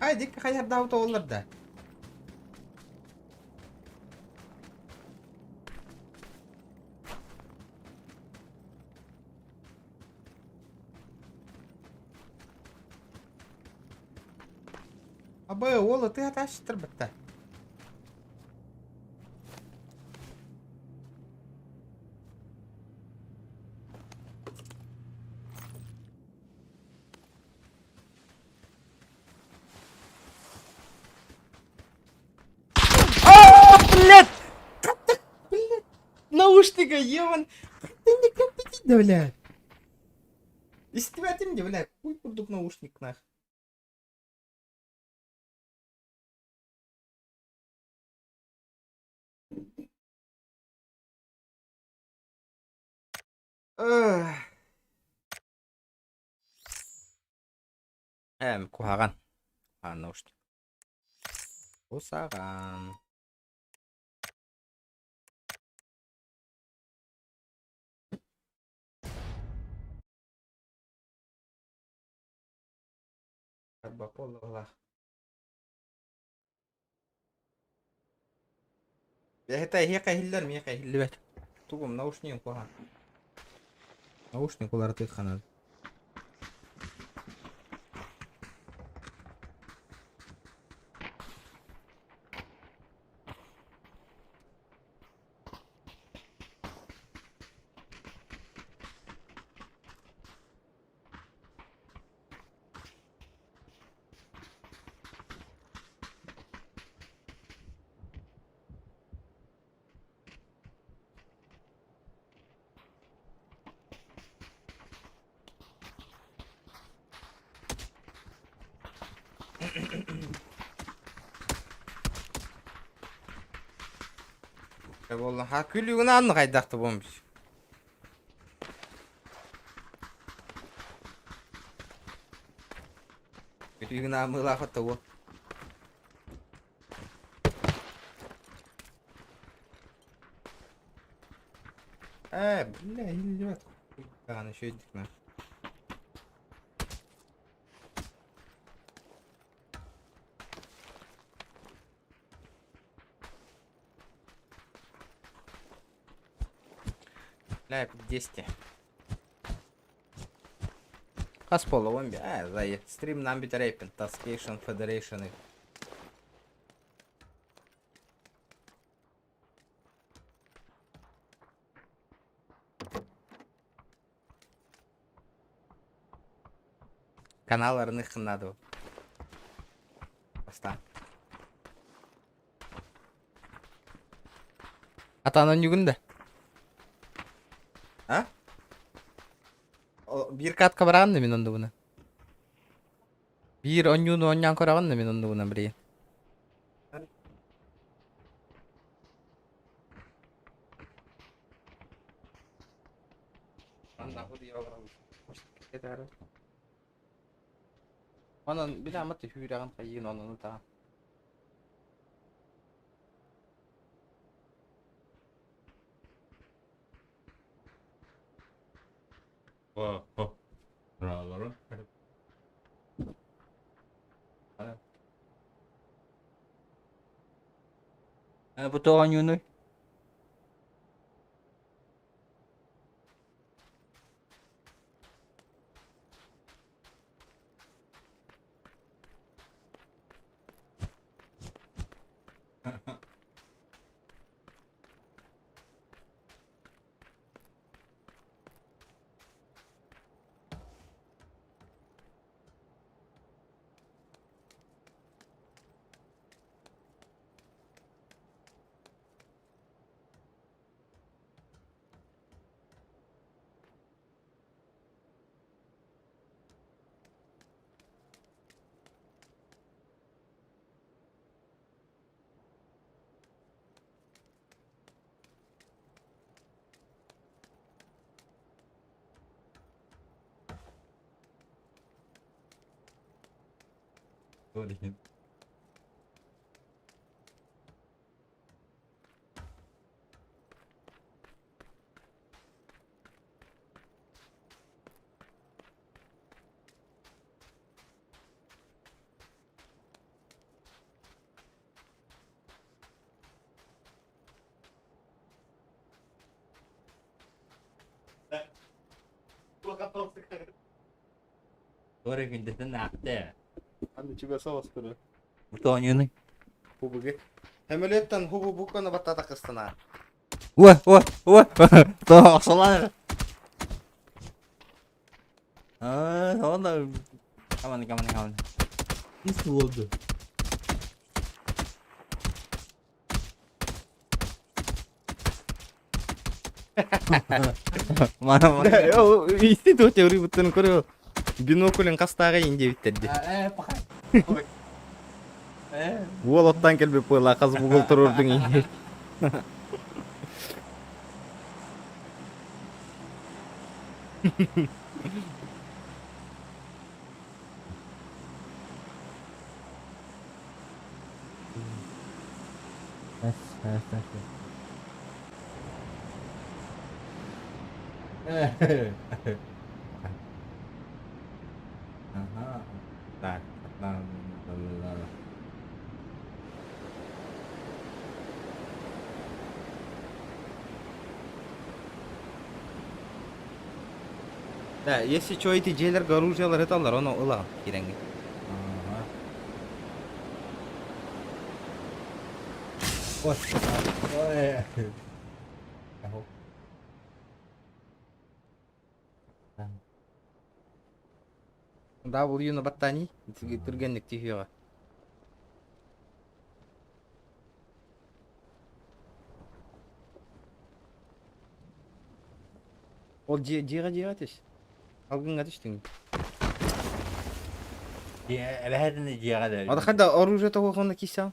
Ай, дикка хайардаабыт оҕолор да. Абы, уол ытыы атааччытар бытта. А, блядь! Блядь! Наушника, ебан! Да, блядь! Истибэтим дии, блядь, хуй курдук наушник нах. Эм, куһаҕан. Куһаҕан наушник. Кусаҕан. Карбополлаах. Эһэтэ эһиэхэ иһиллэр, миэхэ иһиллибэт. Тугум, наушнигым куһаҕан. Наушник уларытыахха наада. Буолла. Ha күлүгүн анны хайдахты буомбус. Күлүгүн аамыылаах того. Э, бля, иһиллибэт. Даҕаны үчүгэйдик на. Бля, 10. Хас буолла уон би аа зайы стримнаан бүтэрээппин Taskation Federation-ы. Канал арыныххын наада Бастаан. Атаан онньугун да? А? Биир катка бараҕын да мин оннубуна? Биир онньууну оонньоон көрөҕүн да мин оннубуна билигин? Онон били ама түһүүрэҕин хайыын онуну таһан. Бу тоҕо оонньуунуй? Аны тебя савастыры. Бу оонньуунуй? Хубуги. Самолеттан хубу букканы баттата кыстана. Уа, уа, уа. Тоқсалар. Аа, онда. Каман, каман, каман. Nasıl oldu? Мана, мана. Исти туох теория буттан көрө. Биноклин хастааҕа иин диэбиттэр дии. Уол оттон кэлбит буолла хас бугул туруордуҥ иин. Ага. Так, Да, если что, эти дьиэлэргэ оружиелар ыталлар, ону ылаҕын киирэҥҥин. Ой. Ой. W-ну баттаний, түргэнник түһүөҕэ. Ол дьиэ дьиэҕэ дьиэҕэ түс. Алгыҥҥа түстүҥ. Эбэһэтини дьиэҕэ да. Ада хайда оружие тоҕо киисэҕин?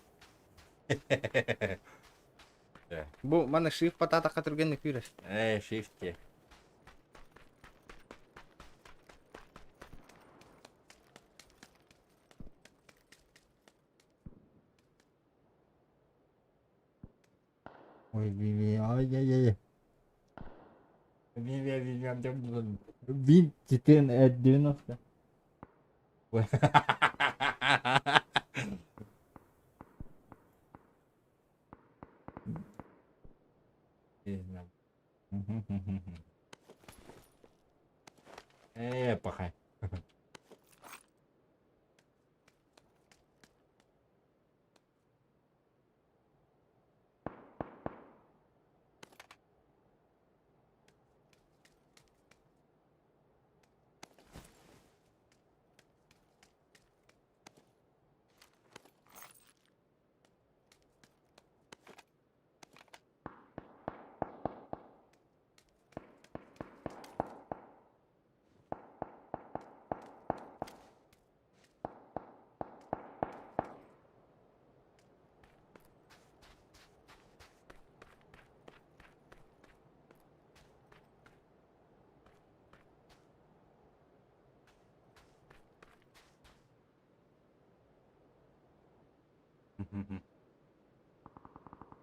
Бу маны shift батаатахха түргэнник күүрэр. Э, shift. Ой, би ай ай ай. Би би би би би 4 90. Ой. Не знаю.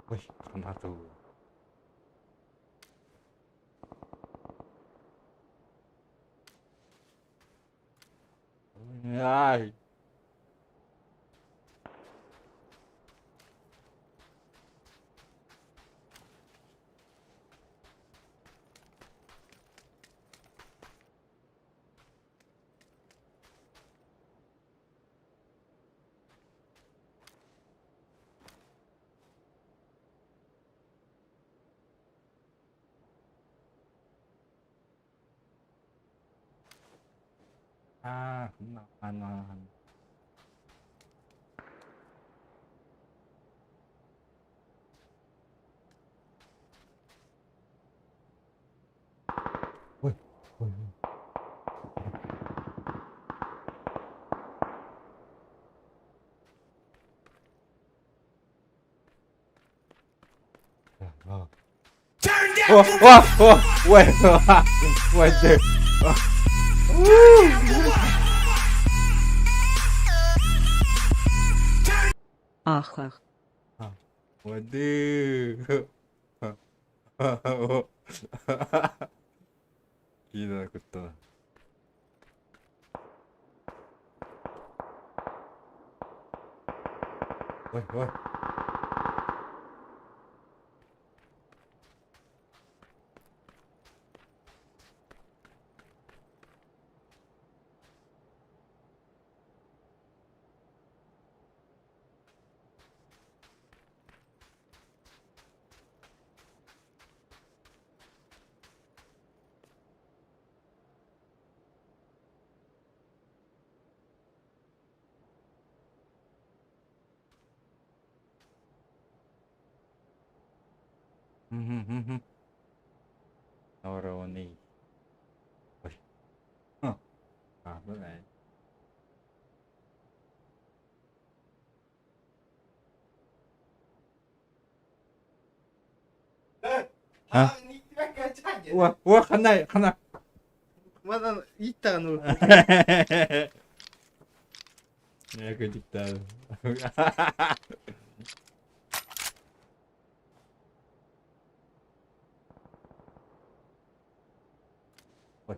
Ой, граната ылла. Ай. Ah, no, no, no. Ой, ой, ой. О, о, о, ой, ой, ты. Ах ах. Воды. Киинэ куттана. Ой, ой. Мгм. Норони. Ой. А, блядь. А? О, о, хана, хана. Манан иттаҕын Я көтүктээ. Ой. Ой.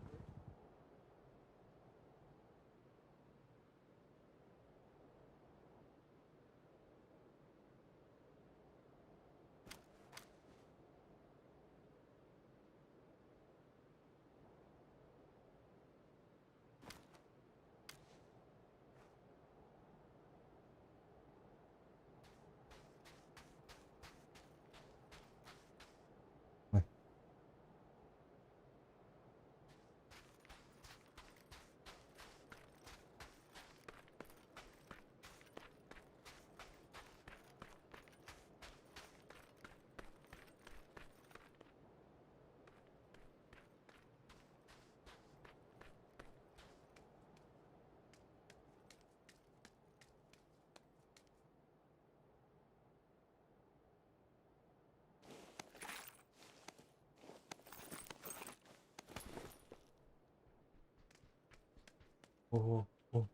Ого, о.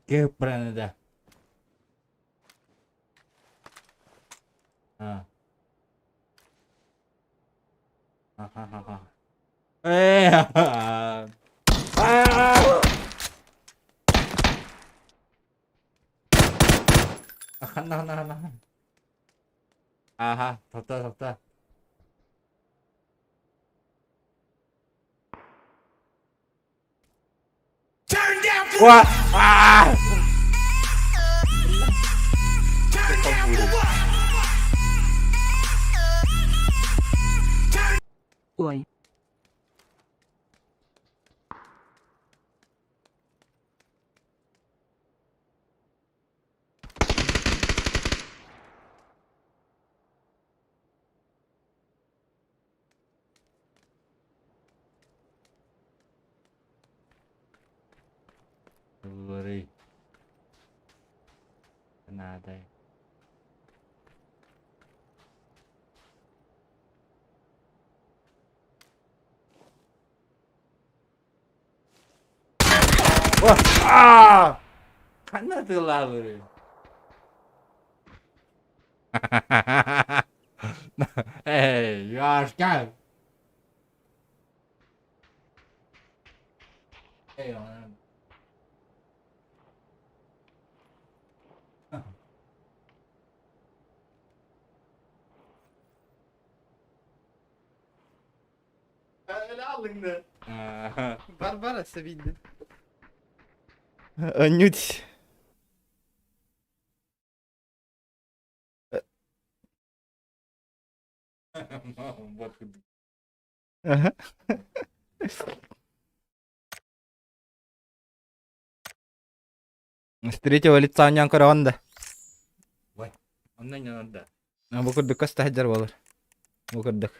Кеп да. А. Аха. Э. А. Хана хана хана. Аха, 덥다 덥다. 와! 아! Ой. Лорей. Надо. Ханна тыллаабырый? Эй, Яшка! Эй, он... Барбара Савиди. Нють. Ага. С третьего лица анян көрөҕүн да. Ой, онно не надо. Бу курдук көстө буолар. Бу курдук.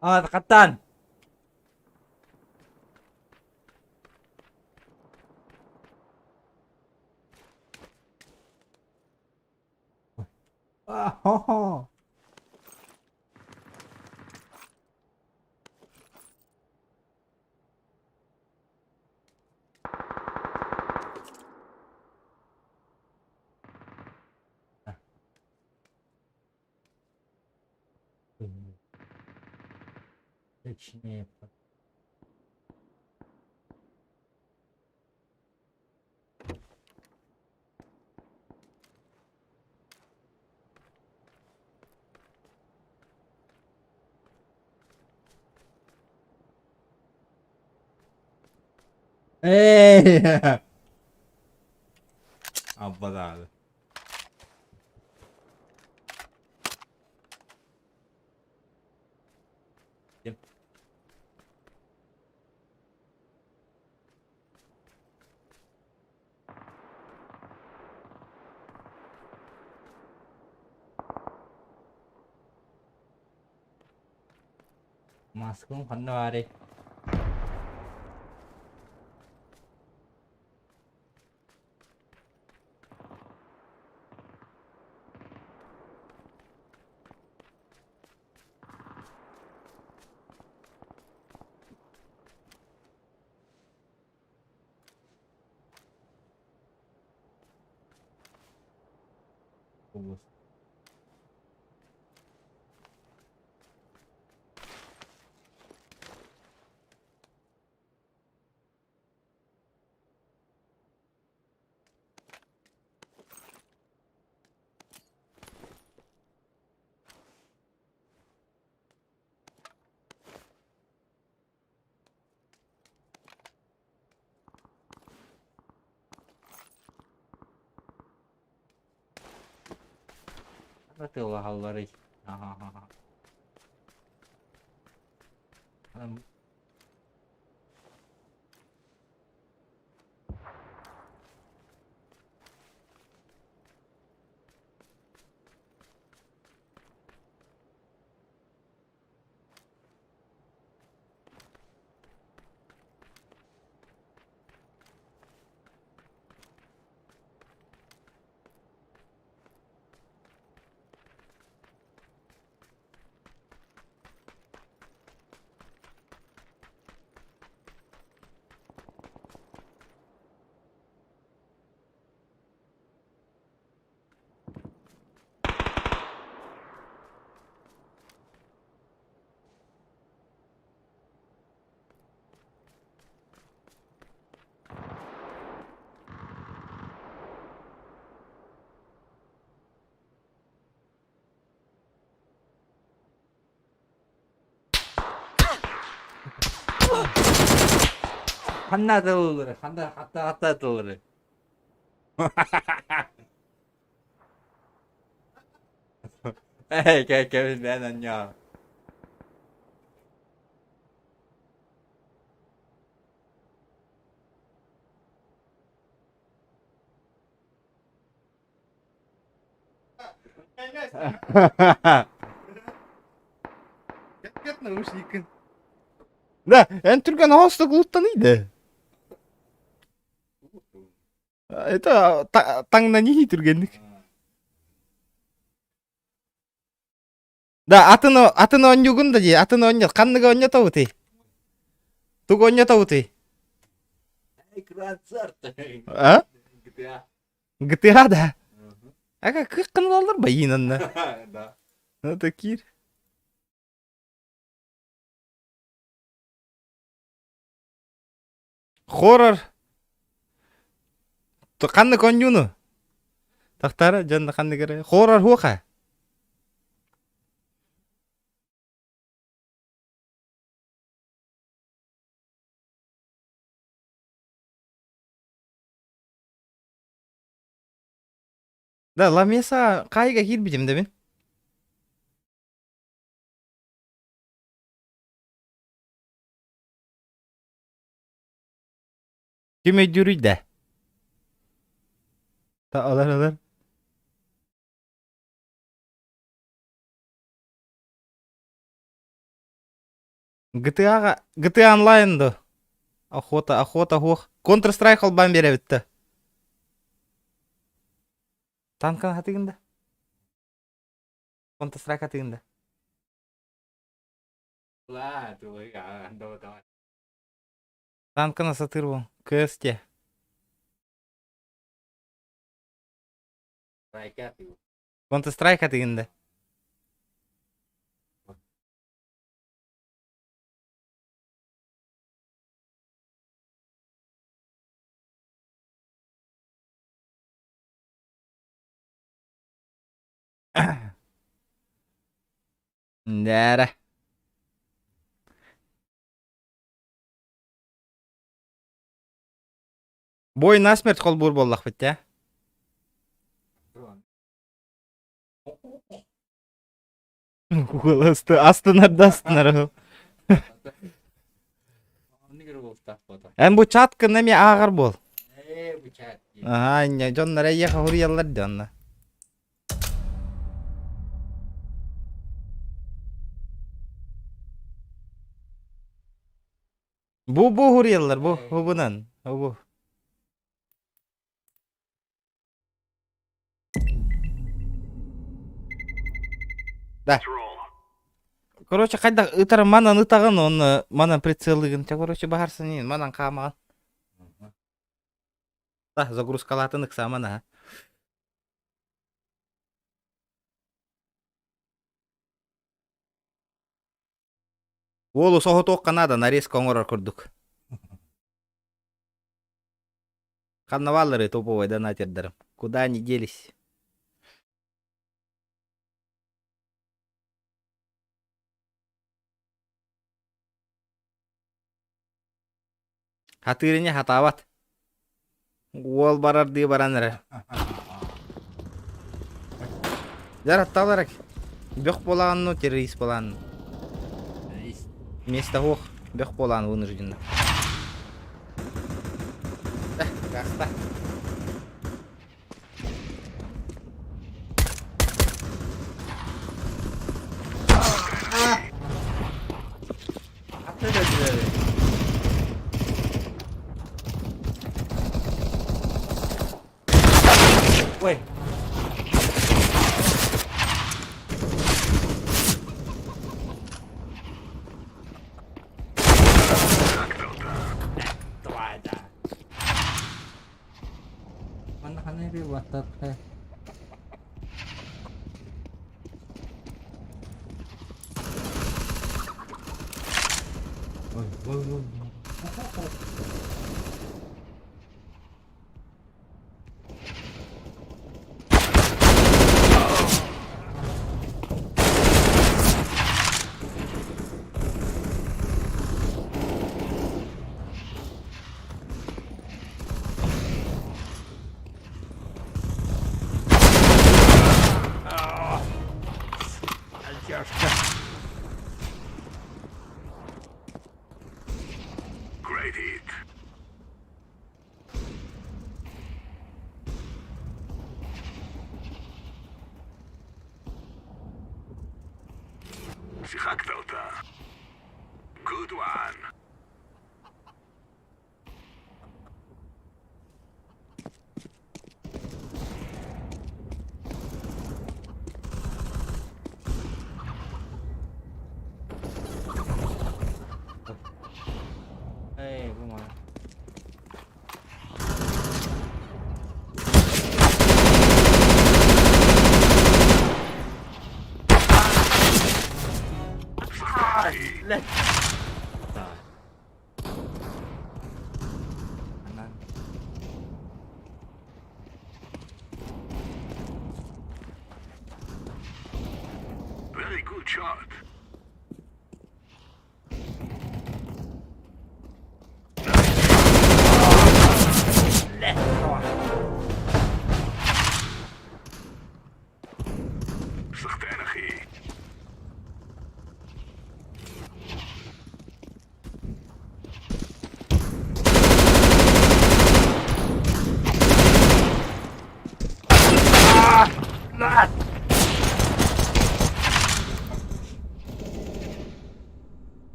А, катан. А, хо-хо. Точнее. Эй! Аббадады. Маскым ханна баарый? Область. Тыллаһалларый? Аха. Ханна тыллары, ханна хатта хатта тыллары. Эй, кэ кэ бэн анья. Кэт наушникын. Да, эн түргэн оһостук улуттан иде. Это таҥнан түргэнник. Да, атын атын оонньуугун да дии, атын оонньот. Ханныгы оонньотобутуй? Тугу оонньотобутуй? Концерт. А? GTA. GTA да? Ага, кык кынылалар байыынанна. Да. Это кир. Хоррор. Ханнык оонньууну? Тахтара дьон ханнык эрэ. Хоррор хуоха. Да, Ламеса кайга киирбитим да мин. Ким өйдүүрүй да? Та алар алар. GTA-га GTA Online до. Охота, охота, хуох. Counter Strike холбаан биэрэбит Танкан хатыгында. Counter Strike хатыгында. Ла, тулыга, давай, давай. Танканы сатыр бу. КСТ. Counter Strike хатыгында. Нэрэ. Бой насмерть холбуур буоллахпыт дии. Астынар да астынар. Эн бу чаткын эми ааҕар буол. Ээ, бу чат. Аха, инньэ дьоннор эйиэхэ хуруйаллар дии онно. Бу бу хуруйаллар бу бу бунан бу. Да. Короче, хайдах ытар манан ытаҕын уонна манан прицелыгын. Чэ, короче, баһарсын иин, манан хаамаҕын. Да, загрузкалаатын ыксааман аха. Уолу соһутуохха наада, нарезка оҥорор курдук. Ханна баалларый топовай донатердарым? Куда они делись? Хатыыр ини хатаабат. Уол барардыы баран эрэр. Дьэр аттаалар бөх буолаанну террорист буолаанну. Вместо ох бөх буолаан вынужденно. Гаста. Ой. Манна ханна эбии баттатта. Ой, ой, ой. Эй, бу мана.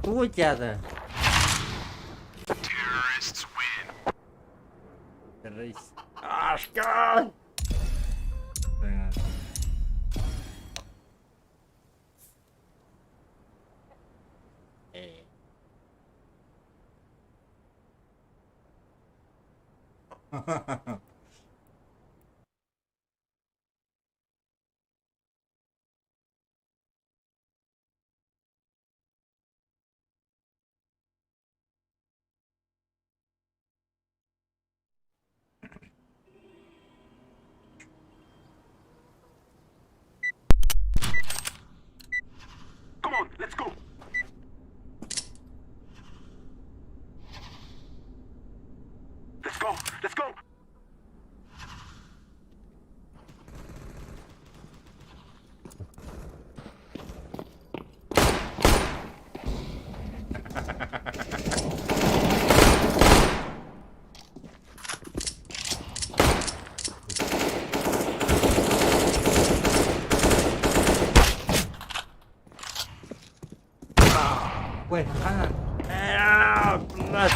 Путята. Террорист. Ашка! Ха-ха-ха. Ой, а, а, блядь.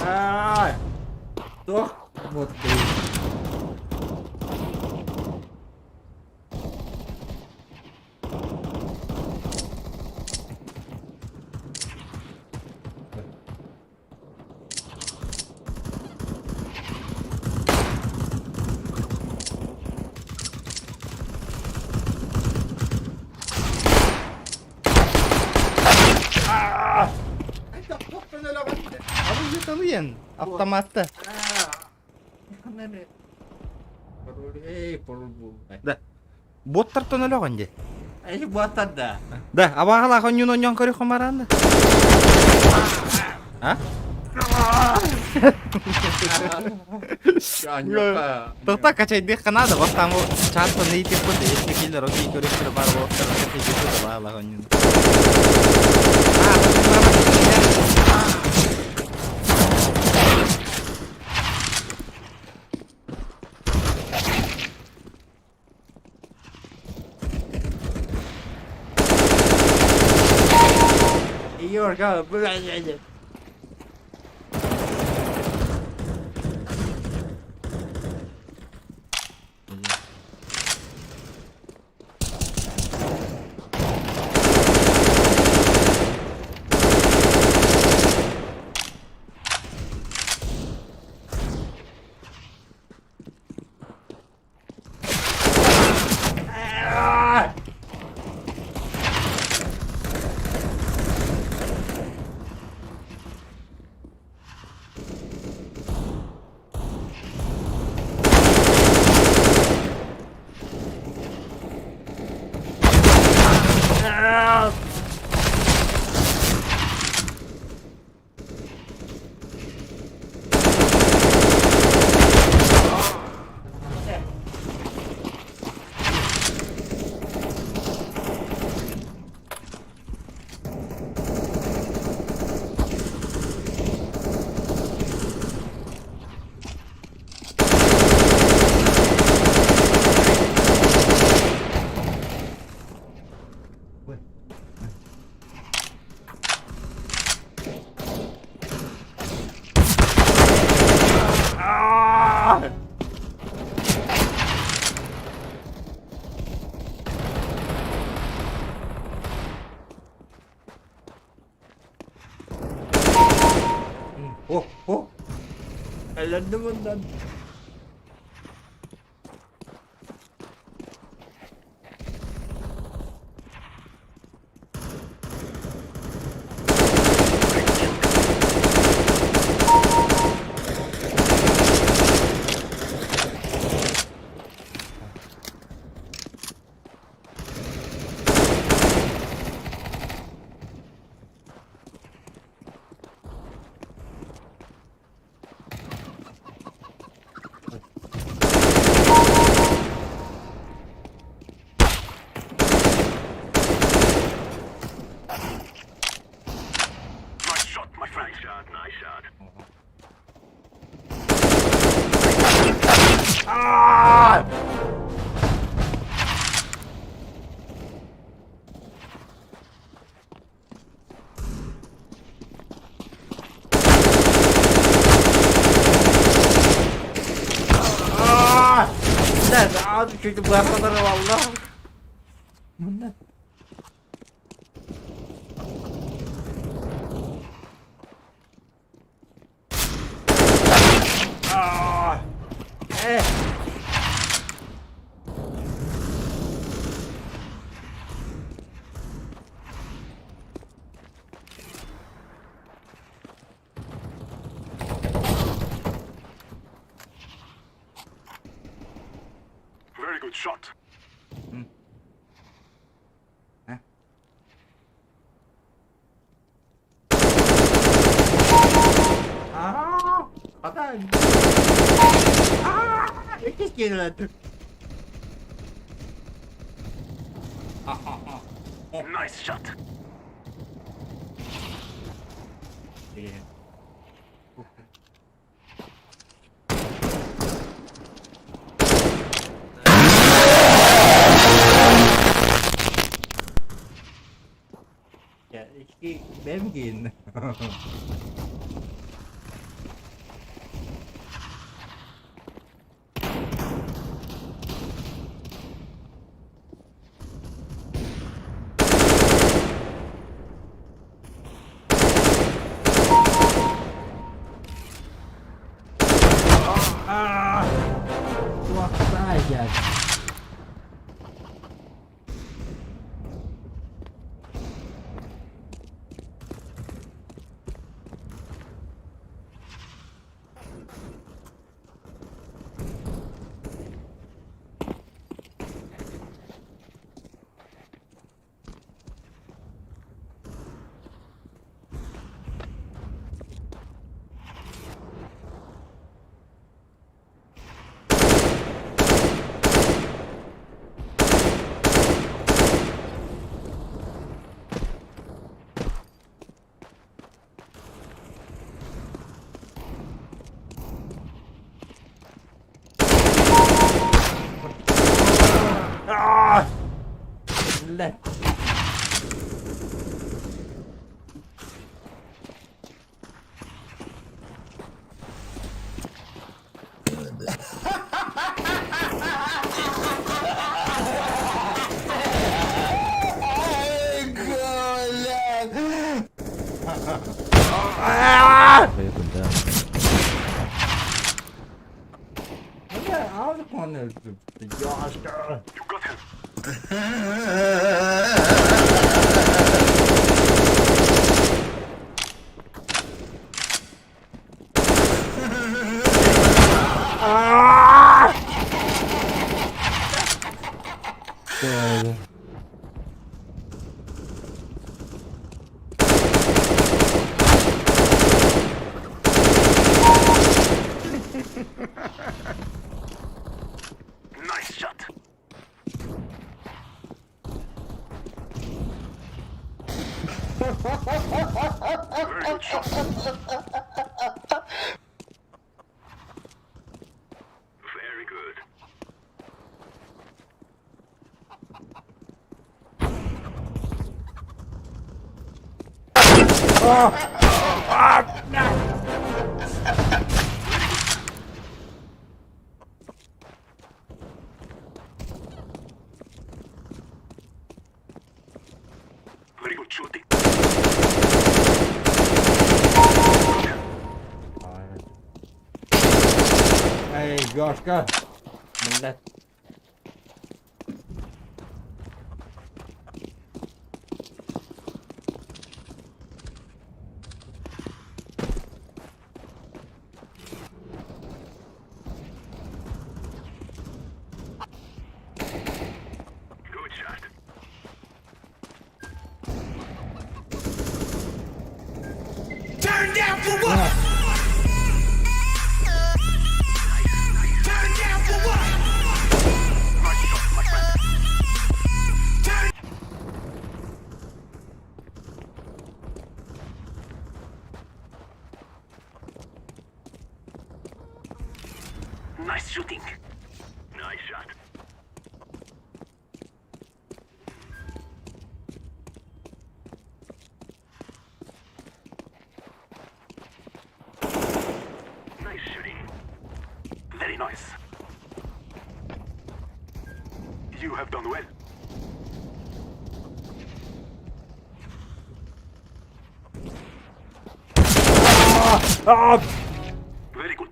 А, Тох, вот, блин. Автоматта. Да. Боттартан өлөҕүн дии. Эй, боттар да. Да, абаҕалаах онньуун онньоон көрүөххүн бараан да. А? Тоқта качайдыахха надо, вот там часто найти пути, если киллер окей көрүөхтөрө бар болуктар, качайдыахха абаҕалаах онньуун. Йорга, блядь. Oh, oh. Elendim ondan. Ah! Ah! Abi çünkü bu kadar valla. Bundan. Ah! Eh! Иккис киирэлэр. Nice shot. Икки бэм киин. Туохтаайан. Блядь. You got him. Nice shot. Very good shot. Very good. Very good shooting. Эй, Гошка. Блядь. Good shot. Turn down for what? Turn down for what? Nice shot, my friend. Turn. Nice shooting. Nice shot. Nice shooting. Very nice. You have done well. Very good.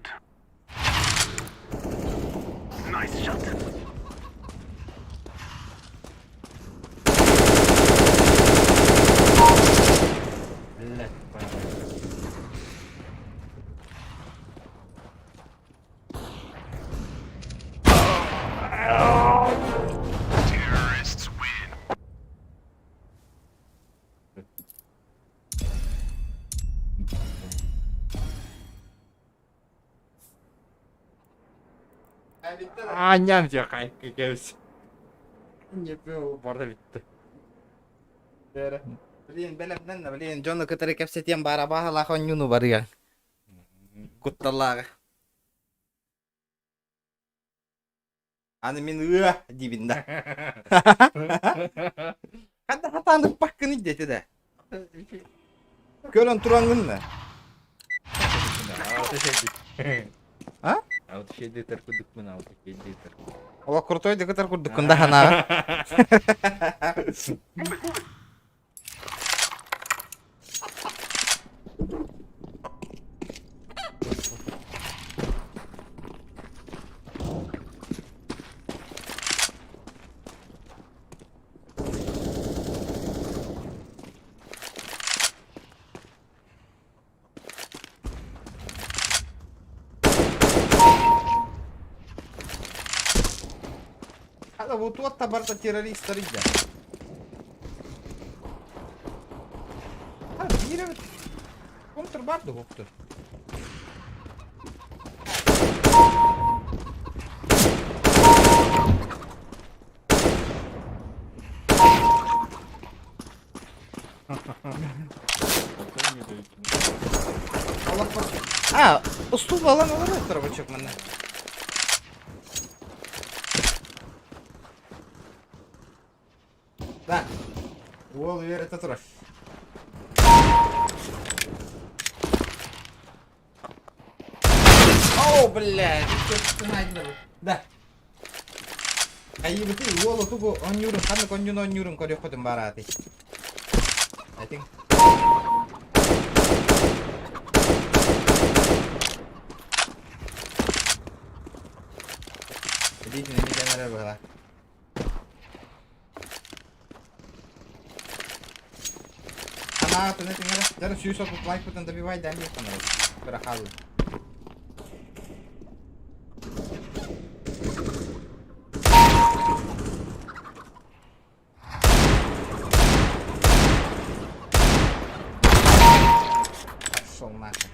Nice shot. Блядь. Terrorists win. Аанньаан дьэ хайка кэбис. Бара битте. Блин, бэлэмнэн, блин, дьону кытары кэпсэтиэн баара баһалаах онньууну барыаҥ. Кутталлааҕы. Аны мин ыа диибин да. Ханна хатаан ыппаккын диэтэ да. Көрөн тураҥҥын да. А? Алты курдукпун, алты шейдитер. Ола крутой дыкытар курдуккун да ханаа. Хата бу туох барыта террористар идэ. А, биир эбит. Контр бар да хопту. А, устул балан олорор турабычок манна. Да. Уол үөрэтэ турар. О, блядь, Да. Айыбыты уол тугу онньуурун ханнык онньуну онньуурун көрүөххүтүн барааты. Этиҥ. Илиитин эмиэ кэмэрэ быһыла. Анаатыны тиҥэрэ. Дьара 130 лайкпытын добивай да эмиэ ханарай. Кыра хаалла. Пошел нахуй.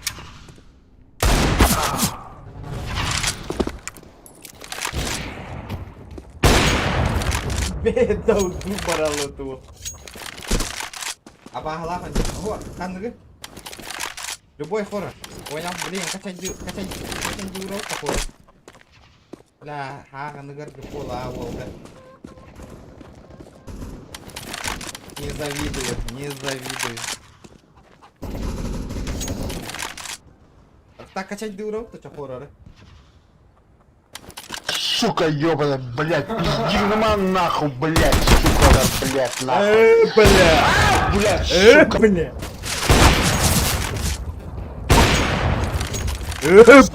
Бэдауду баралыту. Абаһалаах О, ханныгы? Любой хоррор. Понял? Блин, качай качай качай урок такой. Бля, хааныгар буола уолга. Не завидую, не завидую. Так качать дуров, то что хорроры. Сука, ёбаная, блядь, пиздильма нахуй, блядь, сука, блядь, нахуй. Бля! Блядь, сука. Бля!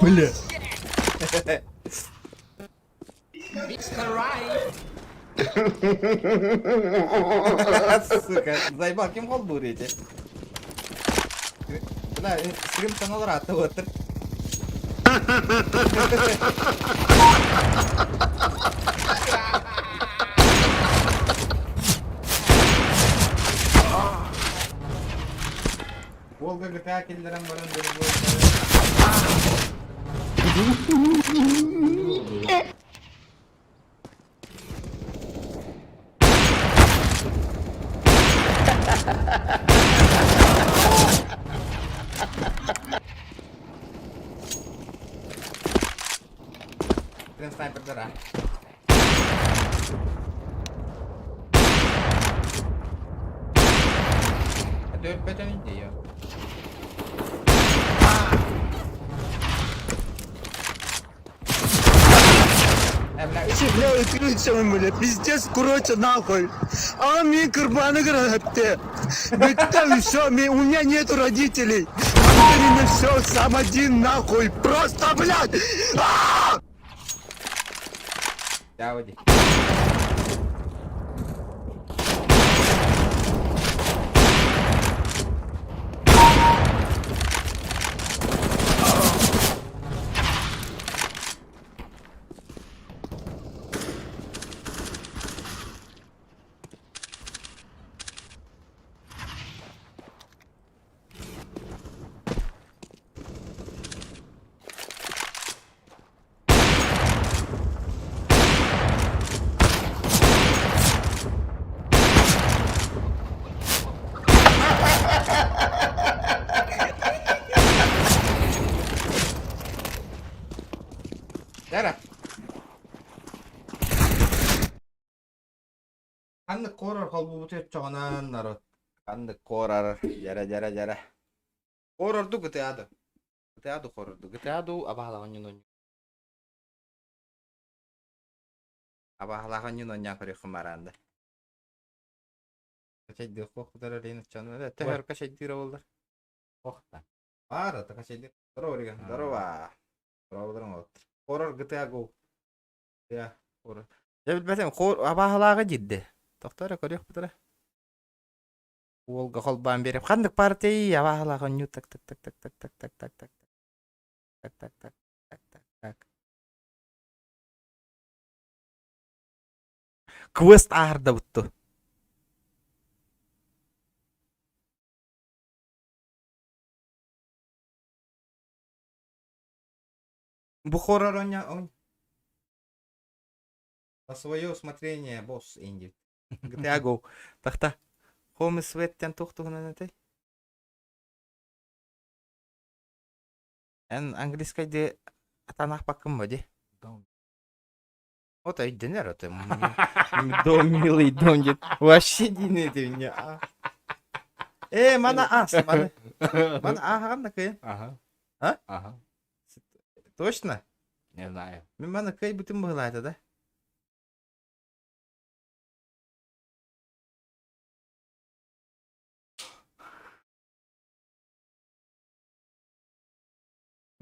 Бля! Сука, заебал, ким холбуур эти? Бля, стрим канал рата отыр. Волга GTA киллерен баран Прям снайпер дыра. Это опять идея. Бля, бля, пиздец, короче, нахуй. А мне курбаны грабте. Там все, у меня нету родителей. Матери все, сам один нахуй. Просто, блядь. Дауди. Оччоҕунан народ ханнык корар дьэрэ дьэрэ дьэрэ. Хорорду GTA-ду. GTA-ду хорорду. GTA-ду абаһалаах онньун онньу. Абаһалаах онньун онньоон көрүөххүн бараанда. Качайдыах куохпутар элейин оччоон. Төһөр качайдыыра буоллар. Охта. Баар ата качайдыыр. Здорово, Рига. Здорово. Здорово, оттор. Хорор GTA Go. GTA хорор. Дьэ билбэтим, хор абааһылааҕы диирдэ. Тохтоо эрэ көрүөхпүт эрэ. Уолга холбоон биэриэм. Ханнык партий абааһылаах онньуу так так так так так так так так так так так так так так так. Квест ааһардабытту. Бу хоррор онньо На свое усмотрение, босс Инди. GTA Go. Тахта. Home Sweat-тэн туох туһунан этэй? Эн английскайды атанаахпаккын ба ди? Вот өйдөнөр это. Дом милый, дом дед. Вообще дин это меня. Э, мана ас, мана. Мана ааҕан да кыйын. Ага. А? Ага. Точно? Не знаю. Мин маны кыайбытым быһылаата да.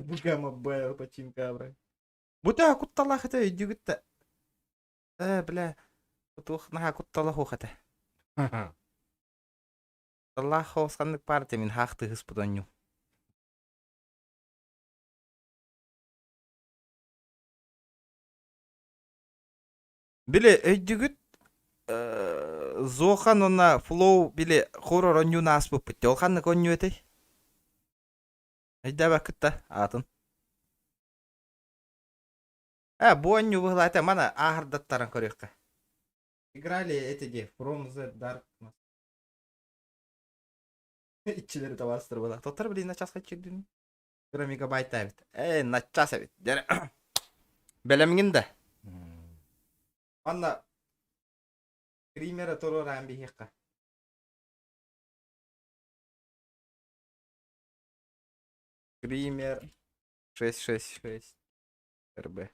Бугама Бэл починка, Бу төһө кутталаах этэ өйдүүгүт да. Э, бля, туох наһаа куттала суох этэ. Кутталаах соҕус ханнык баар этэ мин хаах тыһыспыт онньуу. Били өйдүүгүт э, Зохан уонна Флоу били хоррор онньууну ааспыппыт. Ол ханнык онньуу этэй? Өйдөөбөккүт да аатын. Э, бу оонньуу быһылаата мана ааһардаттаран көрүөххэ. Играли эти где From the Darkness. Иччилэри табаастыр була. Тоттор блин начаас хаччырдын. Кыра мегабайт эбит. Э, начаас эбит. Дьэ, бэлэмҥин да. Манна примера туруораан биһиэххэ. Пример 666 РБ.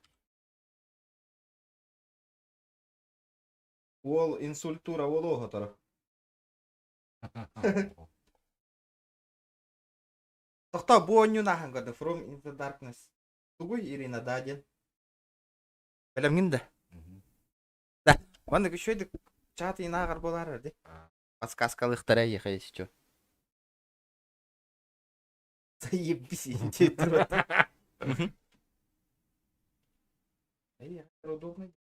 Уол инсультура уол оһоторо. Тохтоо бу оонньууну ааһан көрдө From in the Darkness. Тугуй Ирина да диэн. Бэлэмҥин да? Да. Маннык үчүгэйдик чат инааҕар буолаарар ди. Подсказкалыахтара эйиэхэ если чё. Заебись индия Эй, удобный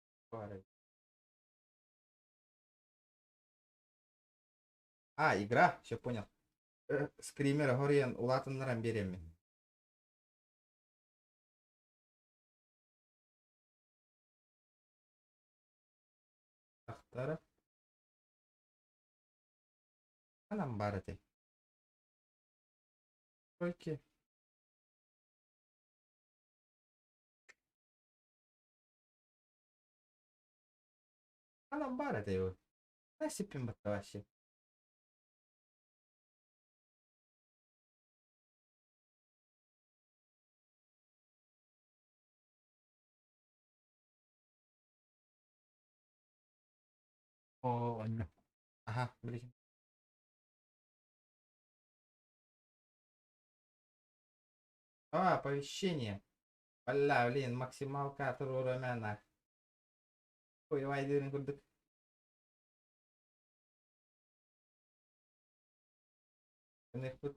А, игра, все понял. Скример хоруйан улаатыннаран биэриэммин. Тахтара. Ханан баар этэй? Койки. Ханан баар этэй ол? Сиппин батта вообще. О, онно. Аха, билигин. А, оповещение. Бля, блин, максималка туруорумена. Ой, диирин курдук. Гыныахпыт.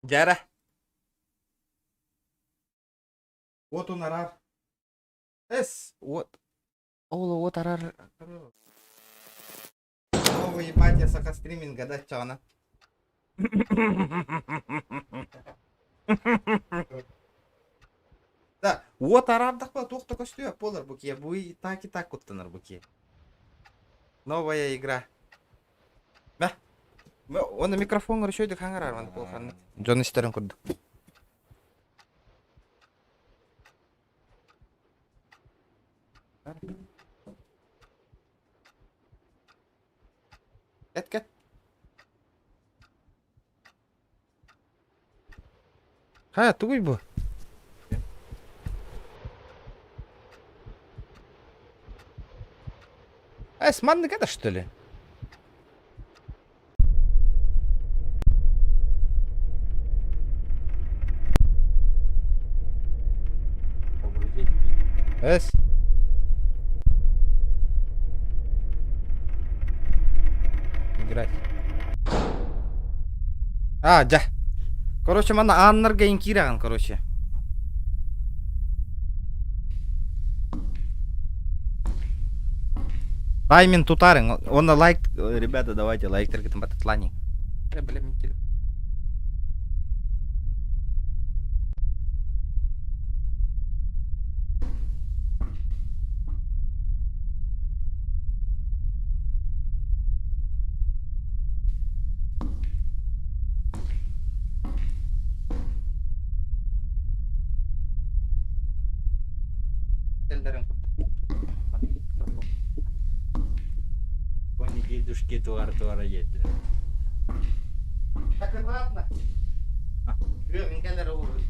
Дьэ Уот унарар. Эс, уот. Ол уот арар. Новый батя саха стриминга да чаҕына. Да, уот араардахпа туох да көстүө буолар бу киэ. Бу и так и так куттанар бу киэ. Новая игра. Мэ. Оны микрофон көрүшөйдүк хаҥарар маны кулханнык. Дьон истэрин курдук. Кэт кэт. Ха, тугуй бу? Эс, маннык это что ли? Эс. Играть. А, дьэ. Короче, манна ааннарга ин киирэҕин, короче. Таймин тутарыҥ. Онно лайк, ребята, давайте лайктаргытын батытлани. Э, бля, мин телефон. Кони дедушки туар-туара едет. Так ладно. Күөх olur.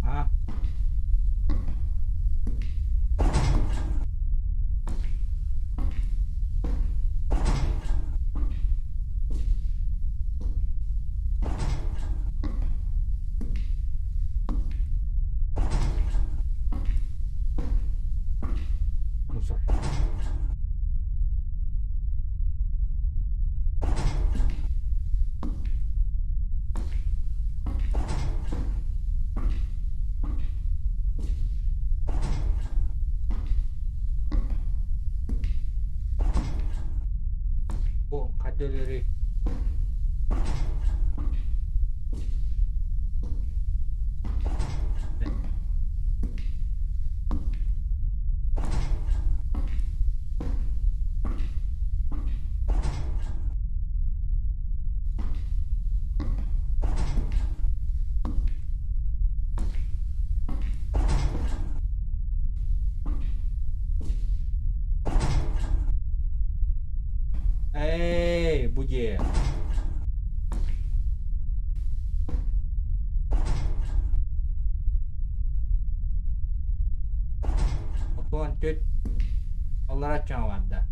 А? Мусор. О, kadeleri. Эй, буди. Отон төт олара чаҥ барда.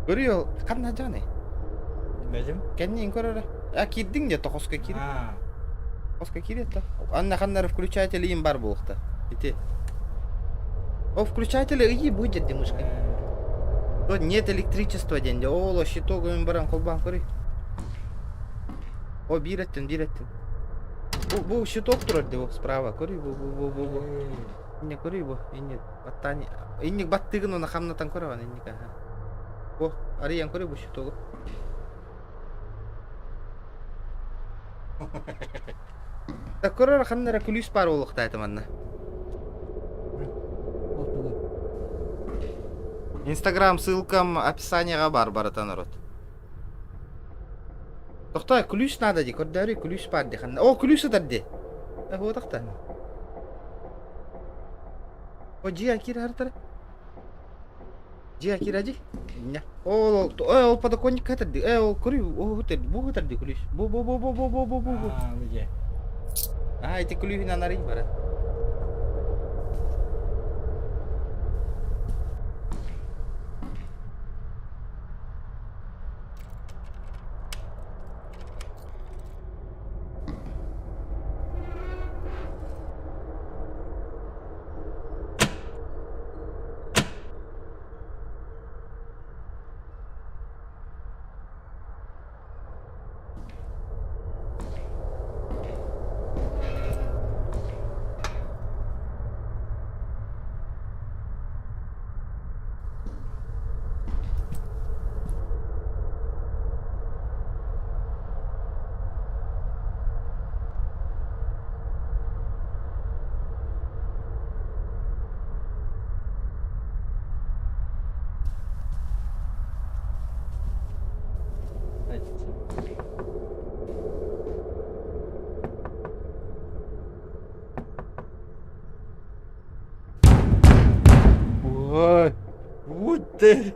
Көрүө, ханна дьаный? Бэдим. Кэнниин көрөрө. А киирдиҥ дии, тохоско киир. Аа. Хоско киир это. Анна ханнары включатель им бар буолуохта. Ити. О, включатель ыйы будет дии мышкой. То нет электричества диэн дии. Ол щиток ойун баран холбаан көрүй. О, биир өттүн, биир өттүн. Бу, бу щиток турар дии, справа. Көрүй, бу, бу, бу, бу, бу. Инне көрүй бу. Инне баттаан инник баттыгын оны хамнатан көрөҕүн инник аха. Бу арыйан көрүй бу щитогу. Так көрөр ханна эрэ күлүүс баар буолуохтаах этэ манна. Инстаграм ссылкам описаниеҕа баар барыта народ. Тохтоо, күлүүс наада дии, көрдөөрүй күлүүс баар дии ханна. О, күлүүс сытар дии. Э, буотахта. О, дьиэ киир хартара. Дьиэ киир дии. Иннэ. Ол, ол, ол подоконник хатар дии. Э, ол көрүй, ол хутар, бу хутар дии күлүүс. Бу, бу, бу, бу, бу, бу, бу, бу, бу. Аа, бу дьиэ. Аа, ити күлүүһүнэн арый баран. Ой, вот ты.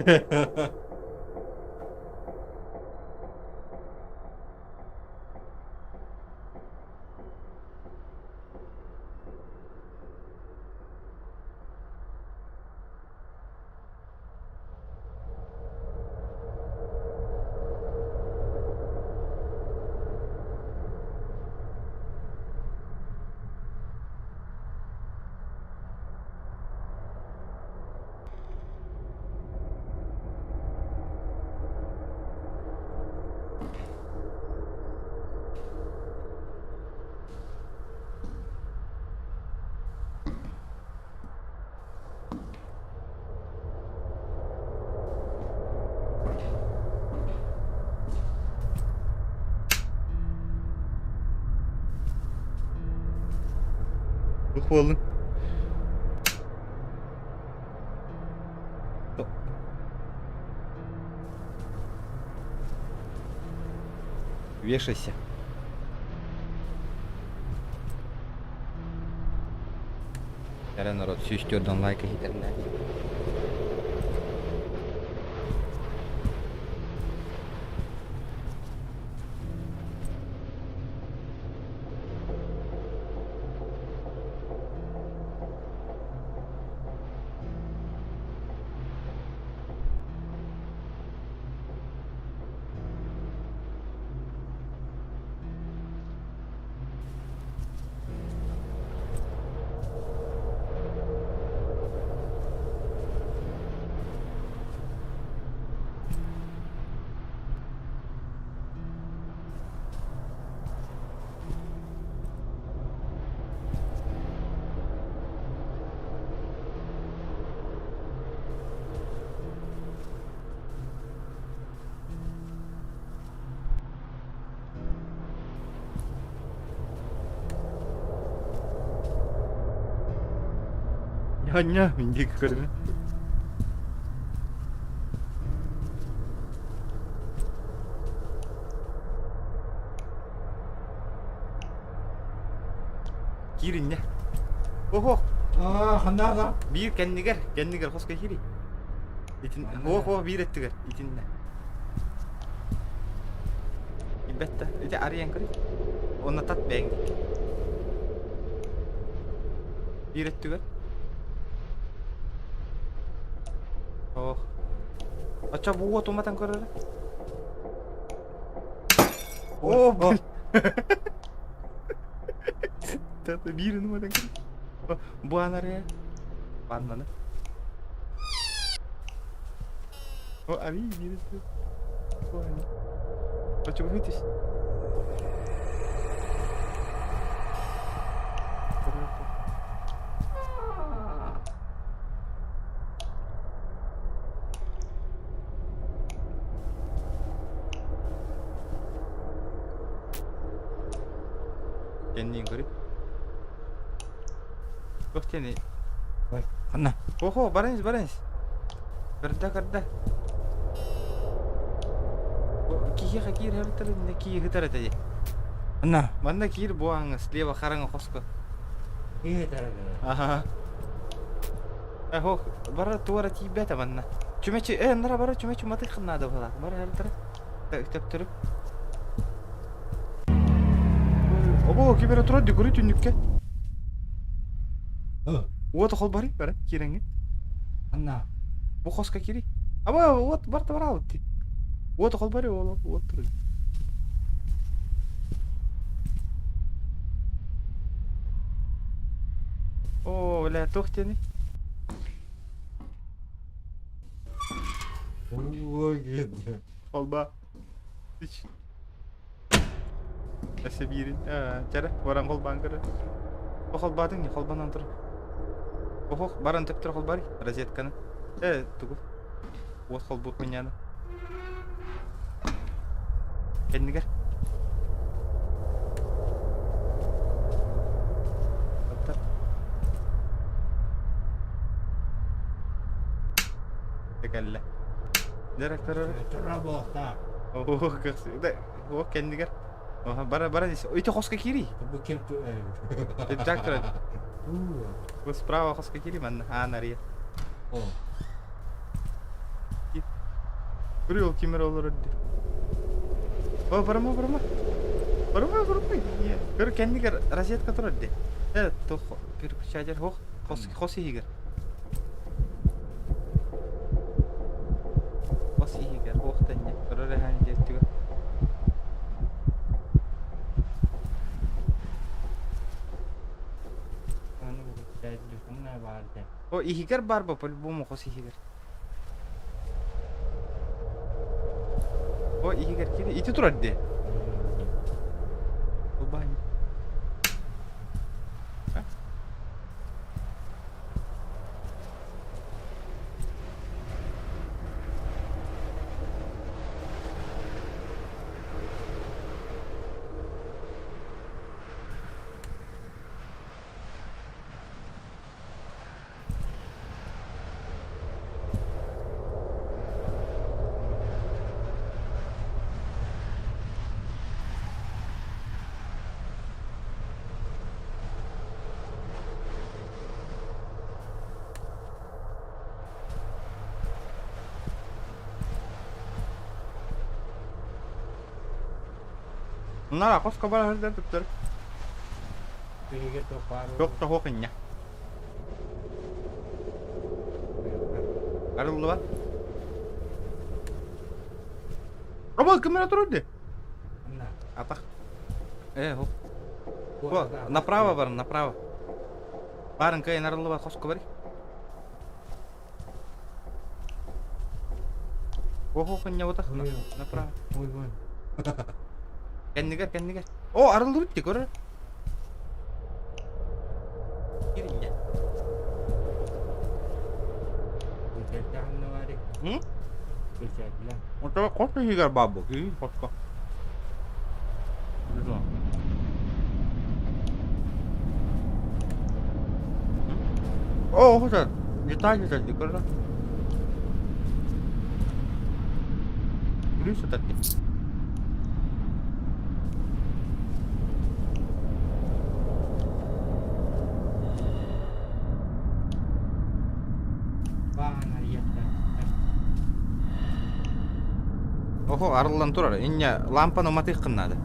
Похвалы. Вешайся. Эрэ народ сүүстүөрдэн лайк иһитэрнэ. Ньа-ньа, мин диэки көрүмэ. Киир иннэ. Охо. Аа, ханна Биир кэннигэр, кэннигэр хоско киири. Итин, ох, ох, биир өттүгэр, итиннэ. Билбэт да. Ити арыйан көрүй. Онно тат бэйэҥ диэки. Биир өттүгэр. Ох. Оччо бу уот уматан көрөрө. О, блин. Тата биирин уматан көр. Бу анарыя. Ваннаны. О, ари биирин. Бу ани. Оччо бу Кэнниин көрүй. Туох диэний? Ой, ханна? Охо, баран ис, баран ис. Көрдө, көрдө. Киһиэхэ киир эбэтэр иннэ киһи ыытар этэ дии. Ханна? Манна киир бу ааҥҥа слева хараҥа хоско. Киһи ыытар этэ. Аха. Ох, бара туора тиийбэтэ манна. Чүмэчи, э, нара бара чүмэчи матык наада буолар. Бара хартара. Төптөрү. Обо, кибер турар декори түннүккэ. Уот холбары бара кииреңҥэ. Анна. Бу хоско кири. Аба, уот бар бар алты. Уот холбары ол уот турар. О, бля, туох диэний? Холба. Үч. Өссө биирин. Чэрэ, баран холбаан көрөр. О, холбаатыҥ не, холбанан тур. Охох, баран төптөр холбарый, розетканы. Э, тугу? Уот холбуур хуйняны. Кэннигэр. Таптар. Кэллэ. Директор. Ох, О, кэннигэр. Бара, бара здесь. Ити хоско киирий. Бу ким Директор. Бу справа хоско киирий манна. Аан арыйа. О. Көрү ол кимер олорор дии. О, барама, барама. Барама, барама. Көр кэннигэр розетка турар дии. Э, тух переключатель хох, хос хос иһигэр. Хос иһигэр хох тэннэ. Көрөр эһээн диэттигэ. Аны выключатель баар дии. О, иһигэр бар бо, по-любому хос иһигэр. О, иһигэр кири. Ити турар дии. Улбаһын. Нара хоско бара сылдьар туттар. Биһиги туох баар Туох да суох инньэ. Арыллыбат. Абыл ким эрэ турар дии? Атах. Э, хоп. О, направо барын, направо. Барын кыайан арыллыбат хоско барый. Охо, хынньабытах, направо. Ой, ой. Кэннигэр, кэннигэр. О, арыллыбыт дии, көрөр. Киринньэ. М? Ото хос иһигэр баар бу, киһи хоско. О, хос деталь деталь көрөр. Күлүү сытар дии. Охо, арыллан турар. Инньэ лампаны уматыаххын наада.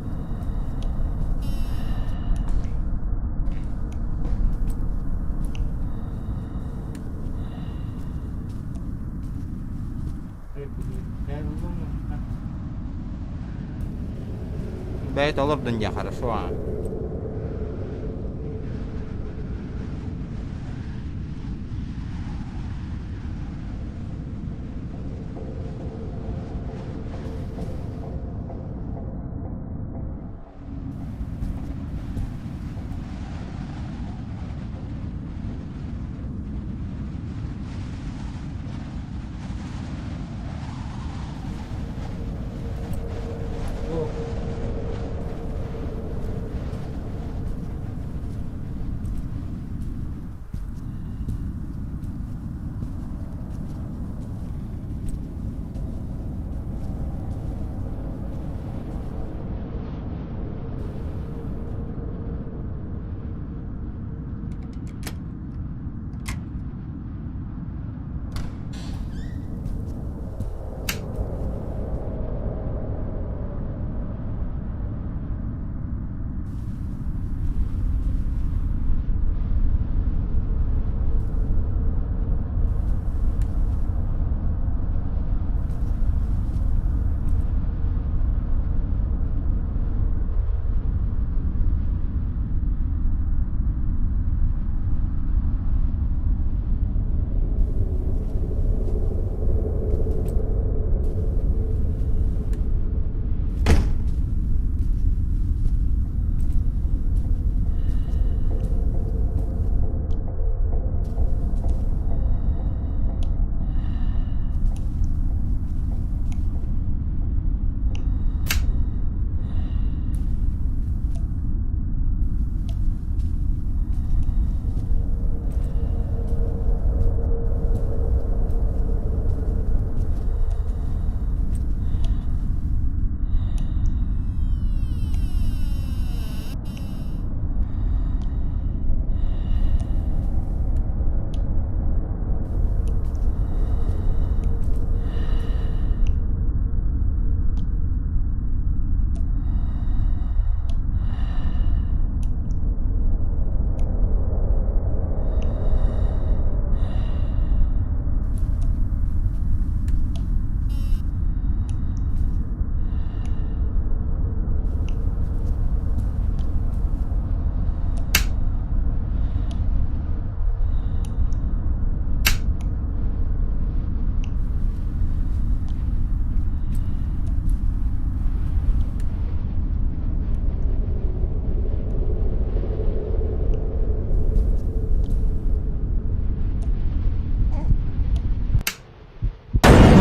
Бэйт олордун дии, хорошо.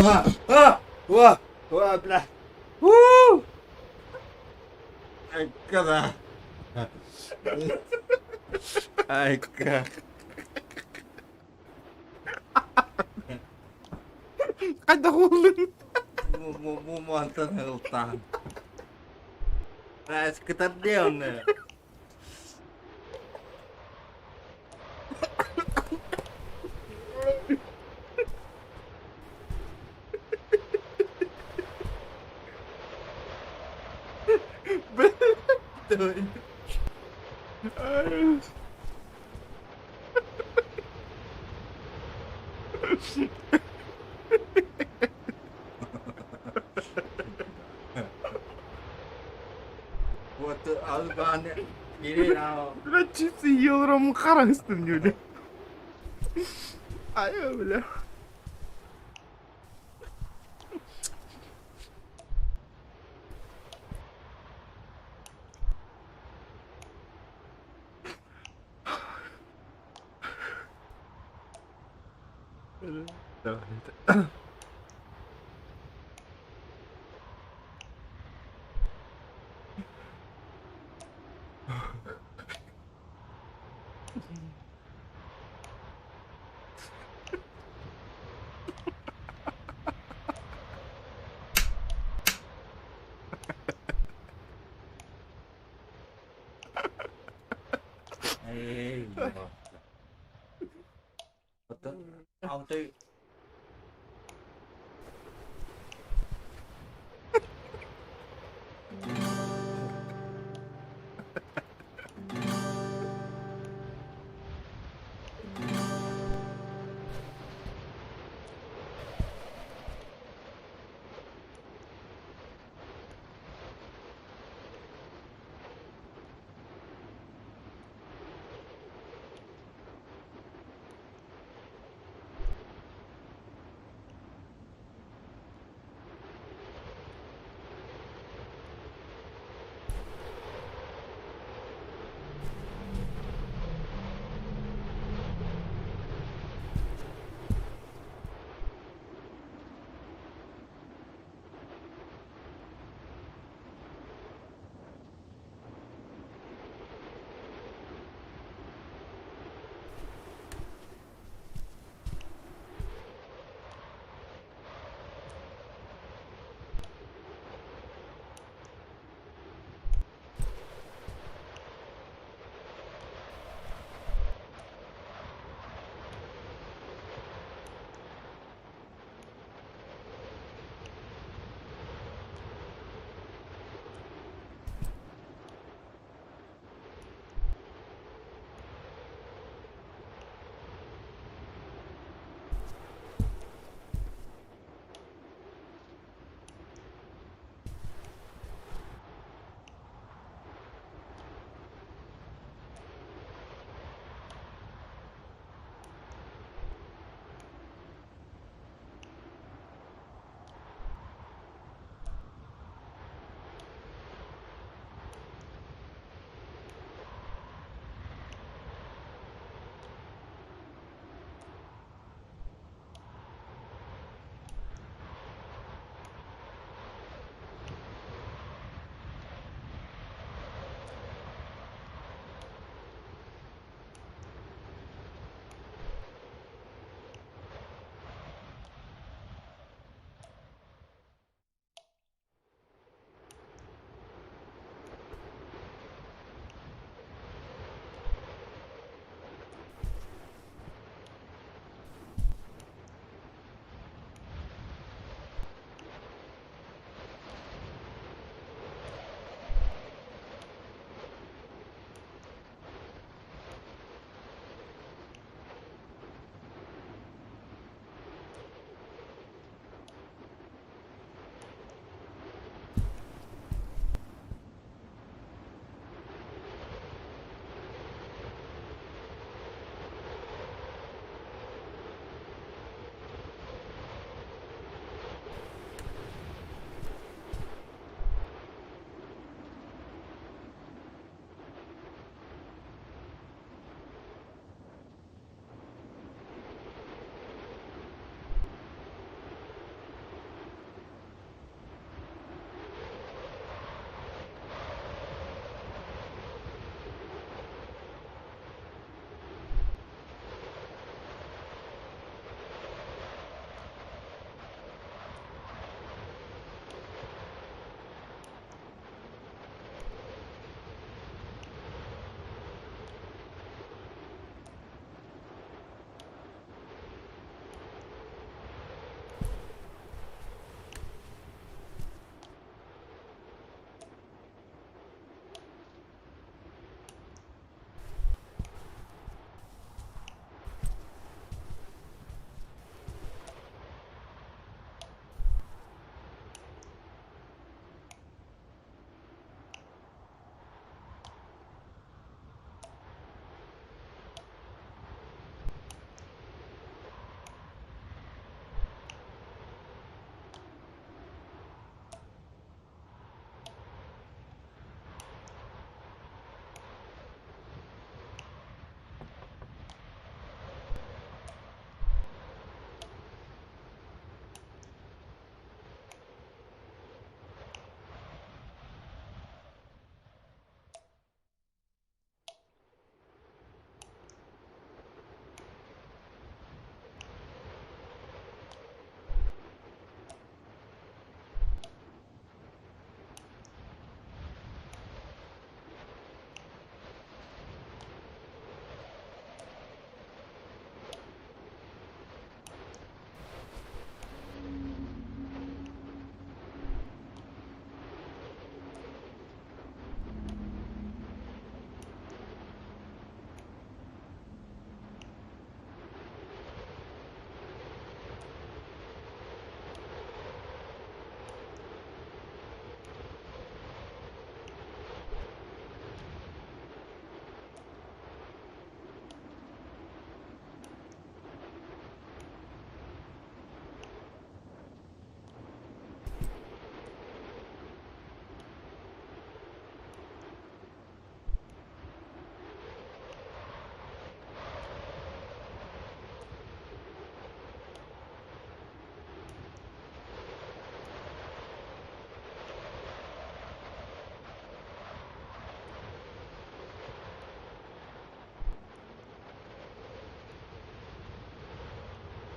А, а, о, о, бля. У! Айка, Айка. Хайдах буоллун? Мантан ылтаан. Кытардыаны. Вот Албан Бля, чипсы ел Рому харастым, бля. Ай, бля. Давай это. Эй, Алты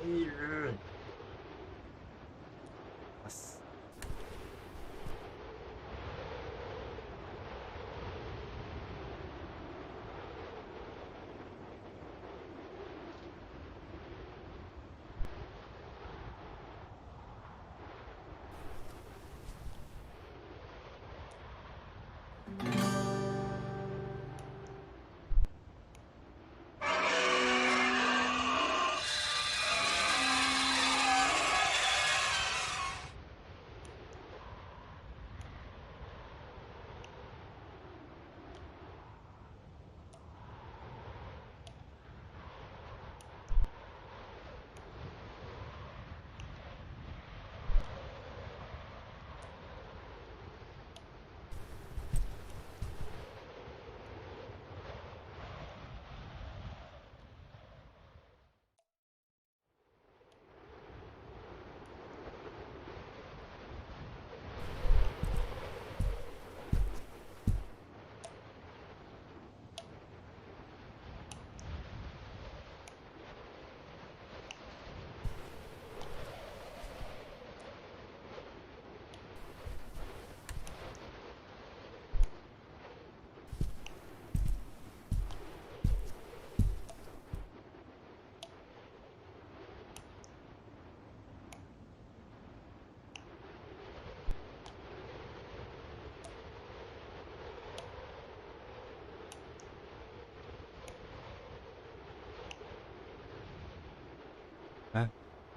Бас.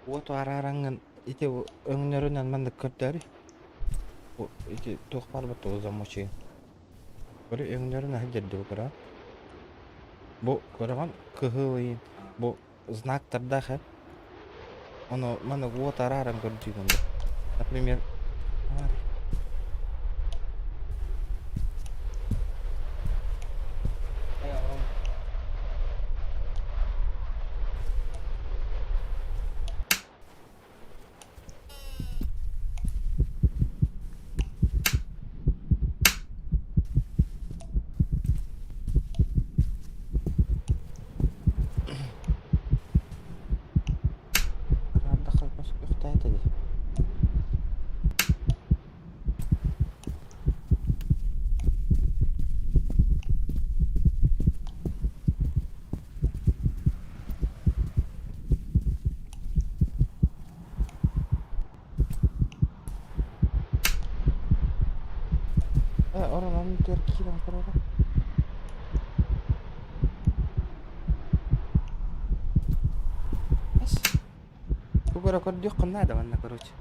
Уоту араараҥҥын ити өҥнөрүнэн маннык көрдөөрүй. Бу ити туох баар буолла замучайын. Көрү өҥнөрүн аһы дьэрдибэ көрөҕүн. Бу көрөҕүн кыһыл ыйын бу знактардаах ээ. Ону маннык уот арааран көрдүүгүн бу. Например, Үхтээтэ дии. Э, оронон түөр киирэн көрөрө. Тугу эрэ көрдүөххүн наада манна короче.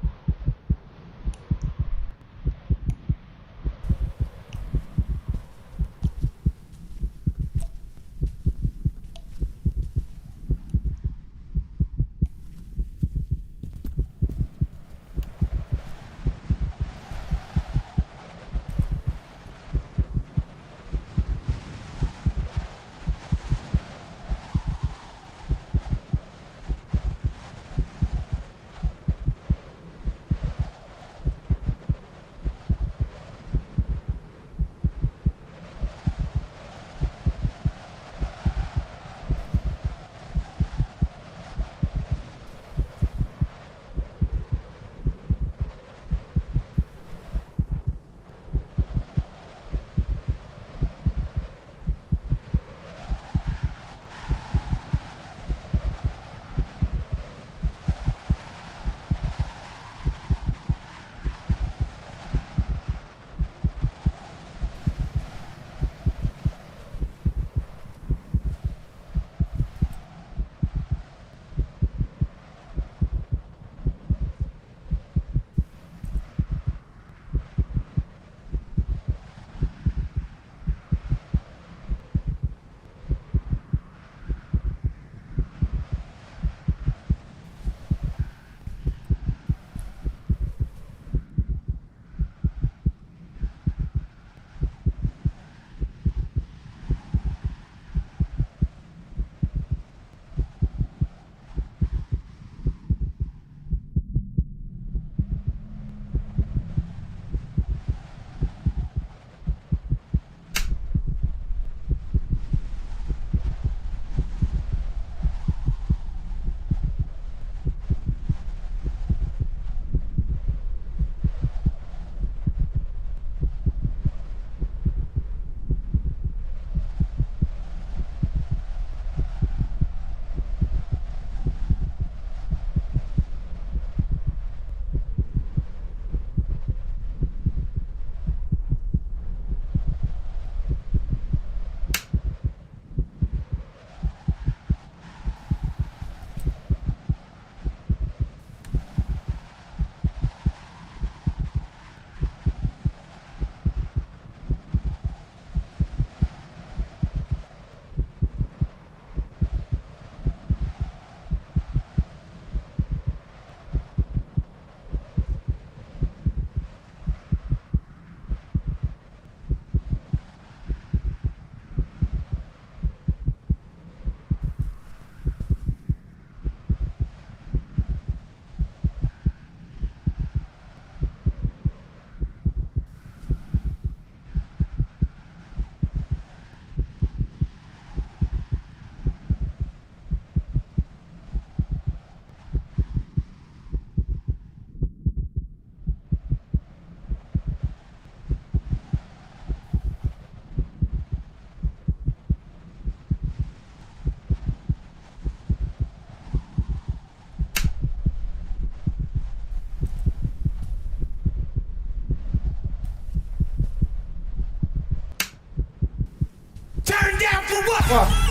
О!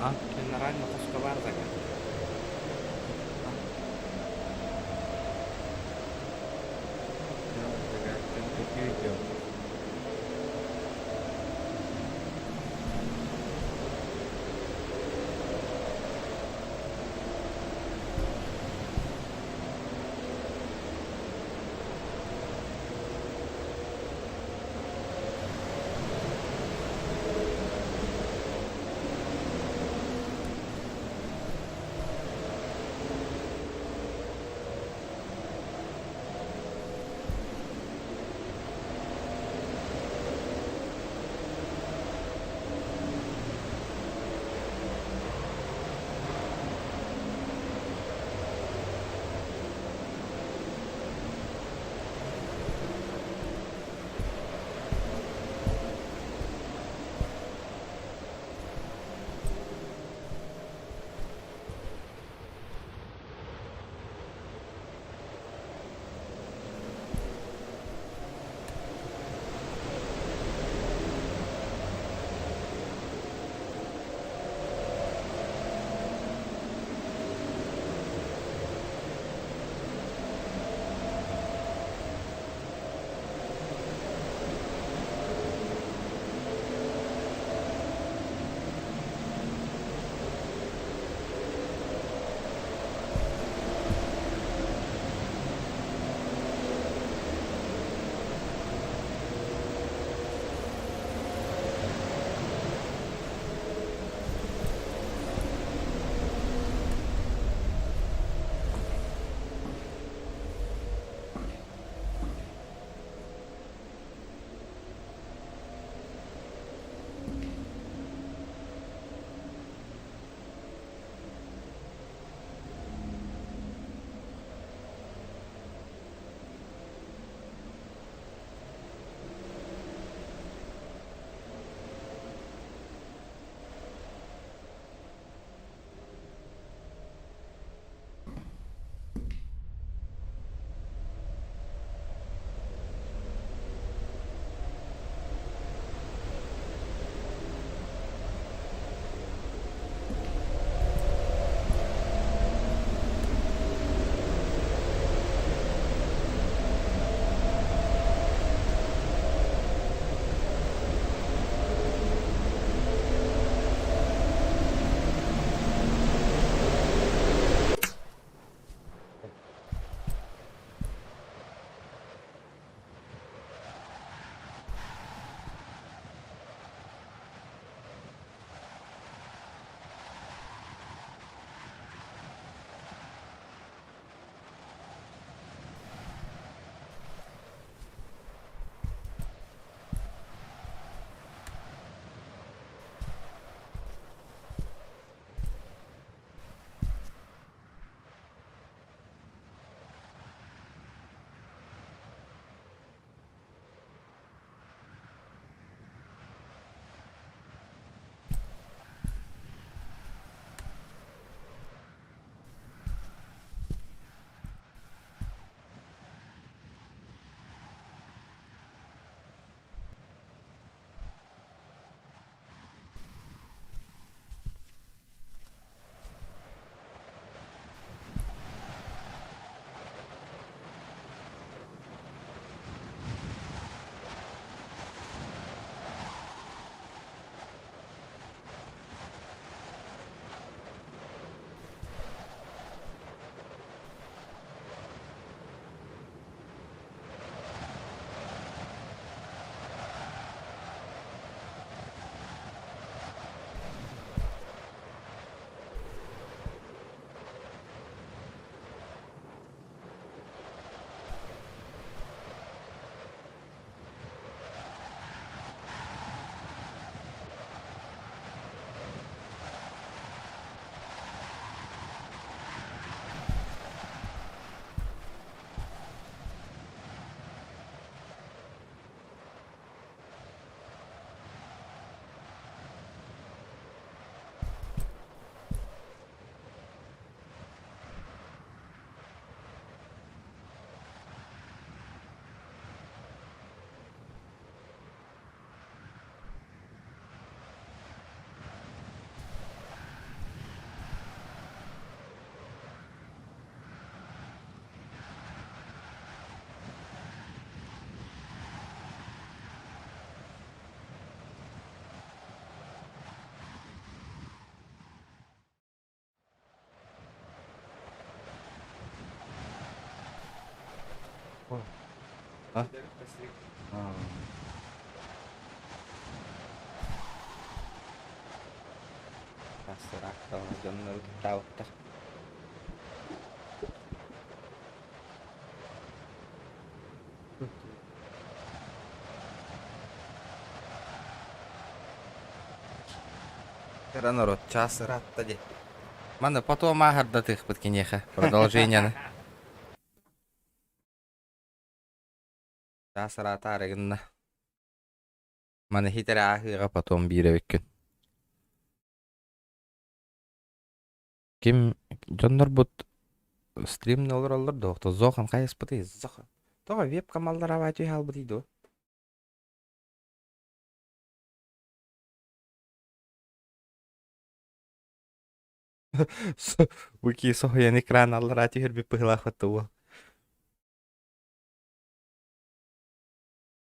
А? Генерально хоско бар заказ. А? Тасыраактал дьоннору таабыттар. Кыра народ час ыраатта дии. Маны потом ааһардатыахпыт киниэхэ продолжениены. Чаас ыраатаары гынна. Маны хитэрэ ааһыаҕа потом биир эбиккин. Ким дьоннорбут стримҥэ олороллор дуо? Зохан хайаспытый? Зохан. Тоҕо веб-камаллар абаа түһэ албытый дуо? Уки соһуйан экран аллараа түһэрбит быһыылаах уол.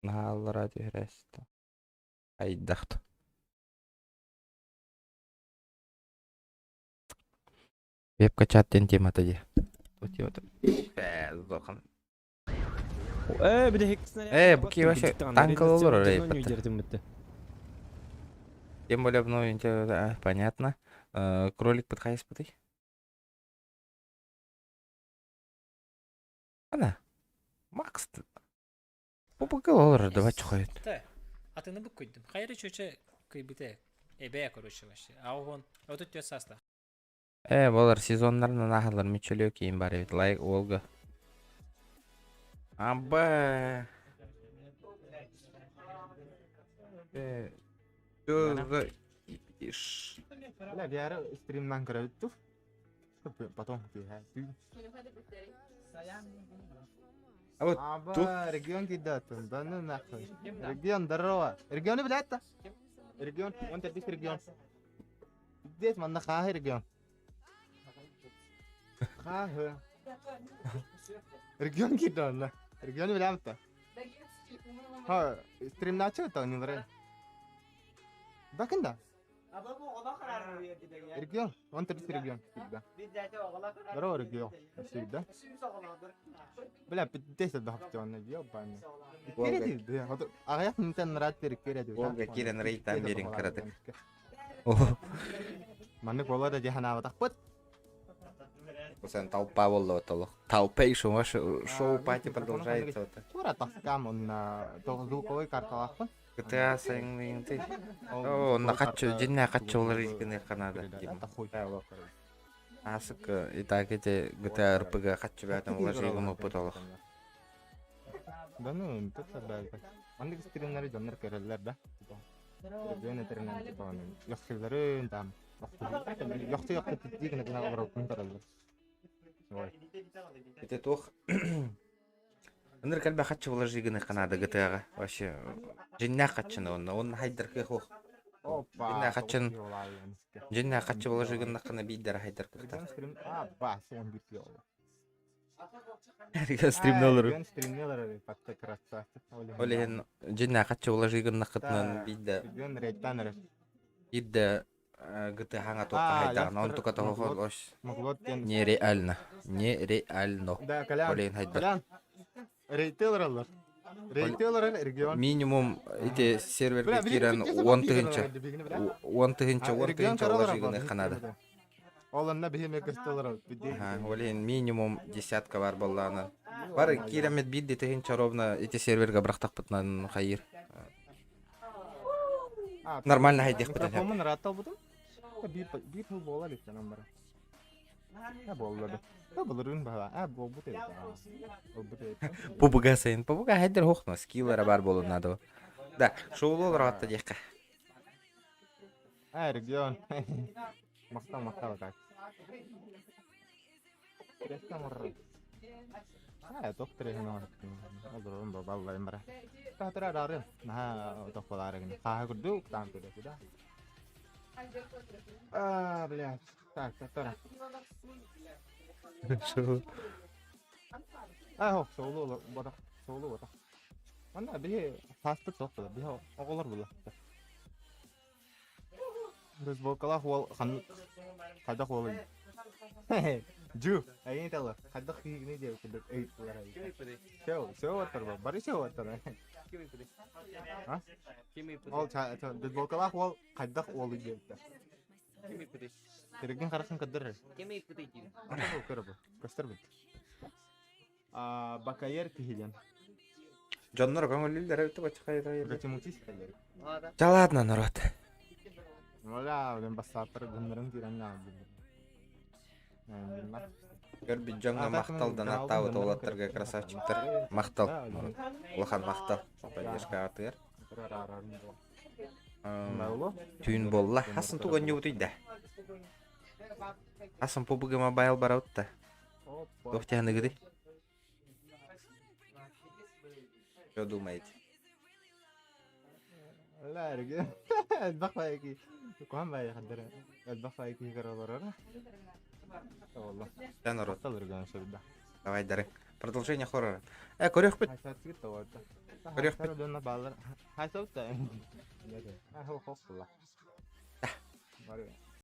Наһаа аллараа түһэрээстэ. Айдахт. Веб-качат диэн темата дии. Э, бүтэһик Э, бу ки вообще танкал олорор эй, Тем более обновлен, понятно. Кролик подхайспытый. Ана. Макс. Бу олорор, давай чухайт. Атыны бу көйдүм. Хайры чөчө кыйбыты. Эбэ, короче, вообще. А он, отут түөрт саастаах. Э, болар сезоннарынан аһалар мүчөлүө киин бар эбит. Лайк Олга. Аба. Э, иш. Бля, биары стримнан көрөбүт Потом А вот Аба, тут регион кидатын, да ну нахуй. Регион, здорово. Регионы, блядь, то Регион, он тебе регион. Здесь манна хахы регион. Хахы. Регион кидан, Регион, блядь, то Ха, стрим начал то не вре. Бакында. Регион, он тебе регион всегда. Здорово, регион, всегда. Бля, 50 бахтён, ёбаный. Волга. Аҕыйах мүнтэн нраат перед Волга кирен рейтан берин кыратык. Маннык буолла да дии санаабатахпыт. Sen толпа болла вот Толпа и шоу шоу пати продолжается вот. Тура таскам онна звуковой карталаахпын. GTA сайын ты. О, на качу, динна качу олар гыны канада. Асык и так эти GTA RPG качу бәтен олар жегім опытолық. Да ну, тут да. Маннык стримнери дьоннор көрөллөр да. Регион этеринен типа яхшыларын там. Яхшы яхшы тиги гына олорор көрөллөр. Ой. Это туох. Ыныр кэлбэ хаччы олар жигыны канада GTA-га. Вообще, жинна хаччыны онна, он хайдар кых Опа. Жинна хаччын. Жинна хаччы олар жигыны кана биддер хайдар Регион кыхтар. стрим а ба, сен бит жол. Регион стримнолор. Регион стримнолор патта красавчик. Олehen жинна хаччы олар жигыны кытнан бидде. Регион рейттан Бидде GTA хаңа тоққа хайдаган. Он тука того ош. Нереально. Нереально. Да, Колян. Олehen хайдар. Колян. Рейтейлерлер. Рейтейлер регион. Минимум эти серверге Бля, кирен билигин 10 бигин тыгынча. бигин, бля. 10 тыгынча, 10 Регион тыгынча олар каралар жигыны канада. Ол онна биһиме көстөлөр. Ага, олehen минимум десятка бар болланы. Бар киремет бидди тыгынча ровно эти серверге брахтакпытнан хайыр. Нормально хайдых бытын. Микрофонун раттал бутум. Бир бир хыл бола бит жанам бар. А болла. А болырын бала. А бол бут. Ол бут. Пубуга сайын. Пубуга хайдер хохно скиллера бар болу надо. Да, шоулу ратта дехка. А регион. Мактал мактал так. А доктор хана. Олорун балла имбара. Татара дары. На тохолары гын. Ха курду там куда куда. А, блядь. Так, татара. Шоу. А, хо, соолу бата. Соолу бата. Манна биһи паспорт суох була. Биһи оҕолор була. Бейсболкалаах уол ханнык хайдах уолуй? Жу, эйин талы. Хайдах киһигини диэ курдук ыйыттылар. Сео, сео оттор бу. Бары сео оттор. А? Ол бейсболкалаах уол хайдах уолу диэбиттэр. Терегин харахын көрдөр. Ата көрө бу. Көстөр бит. А Бакайер киһи диэн. Дьоннор көҥүллүүллэр эбит бачча Затемутись. Да ладно, народ. Оля, блин, бассааттар гыннарын киирэн наалдым. Көрбүт дьоҥҥо махтал донаттаабыт уолаттарга красавчиктар. Махтал. Улахан махтал. Поддержка атыгар. Түүн буолла. Хасын туган ньубутуй да. Хасын PUBG Mobile барабыт да. Туох тяныгыдый? Что думаете? Ла, элбэх байки. Куһан бай хаддара. Элбэх байки көрөлөрөр. Олла. Да, народ. Талырган сөбүдэ. Давай, дары. Продолжение хоррора. Э, көрүөхпүт. Хайсатсыгыт таварда. Көрүөхпүт. Донна балар. Хайсатта. А хо хо. Бары.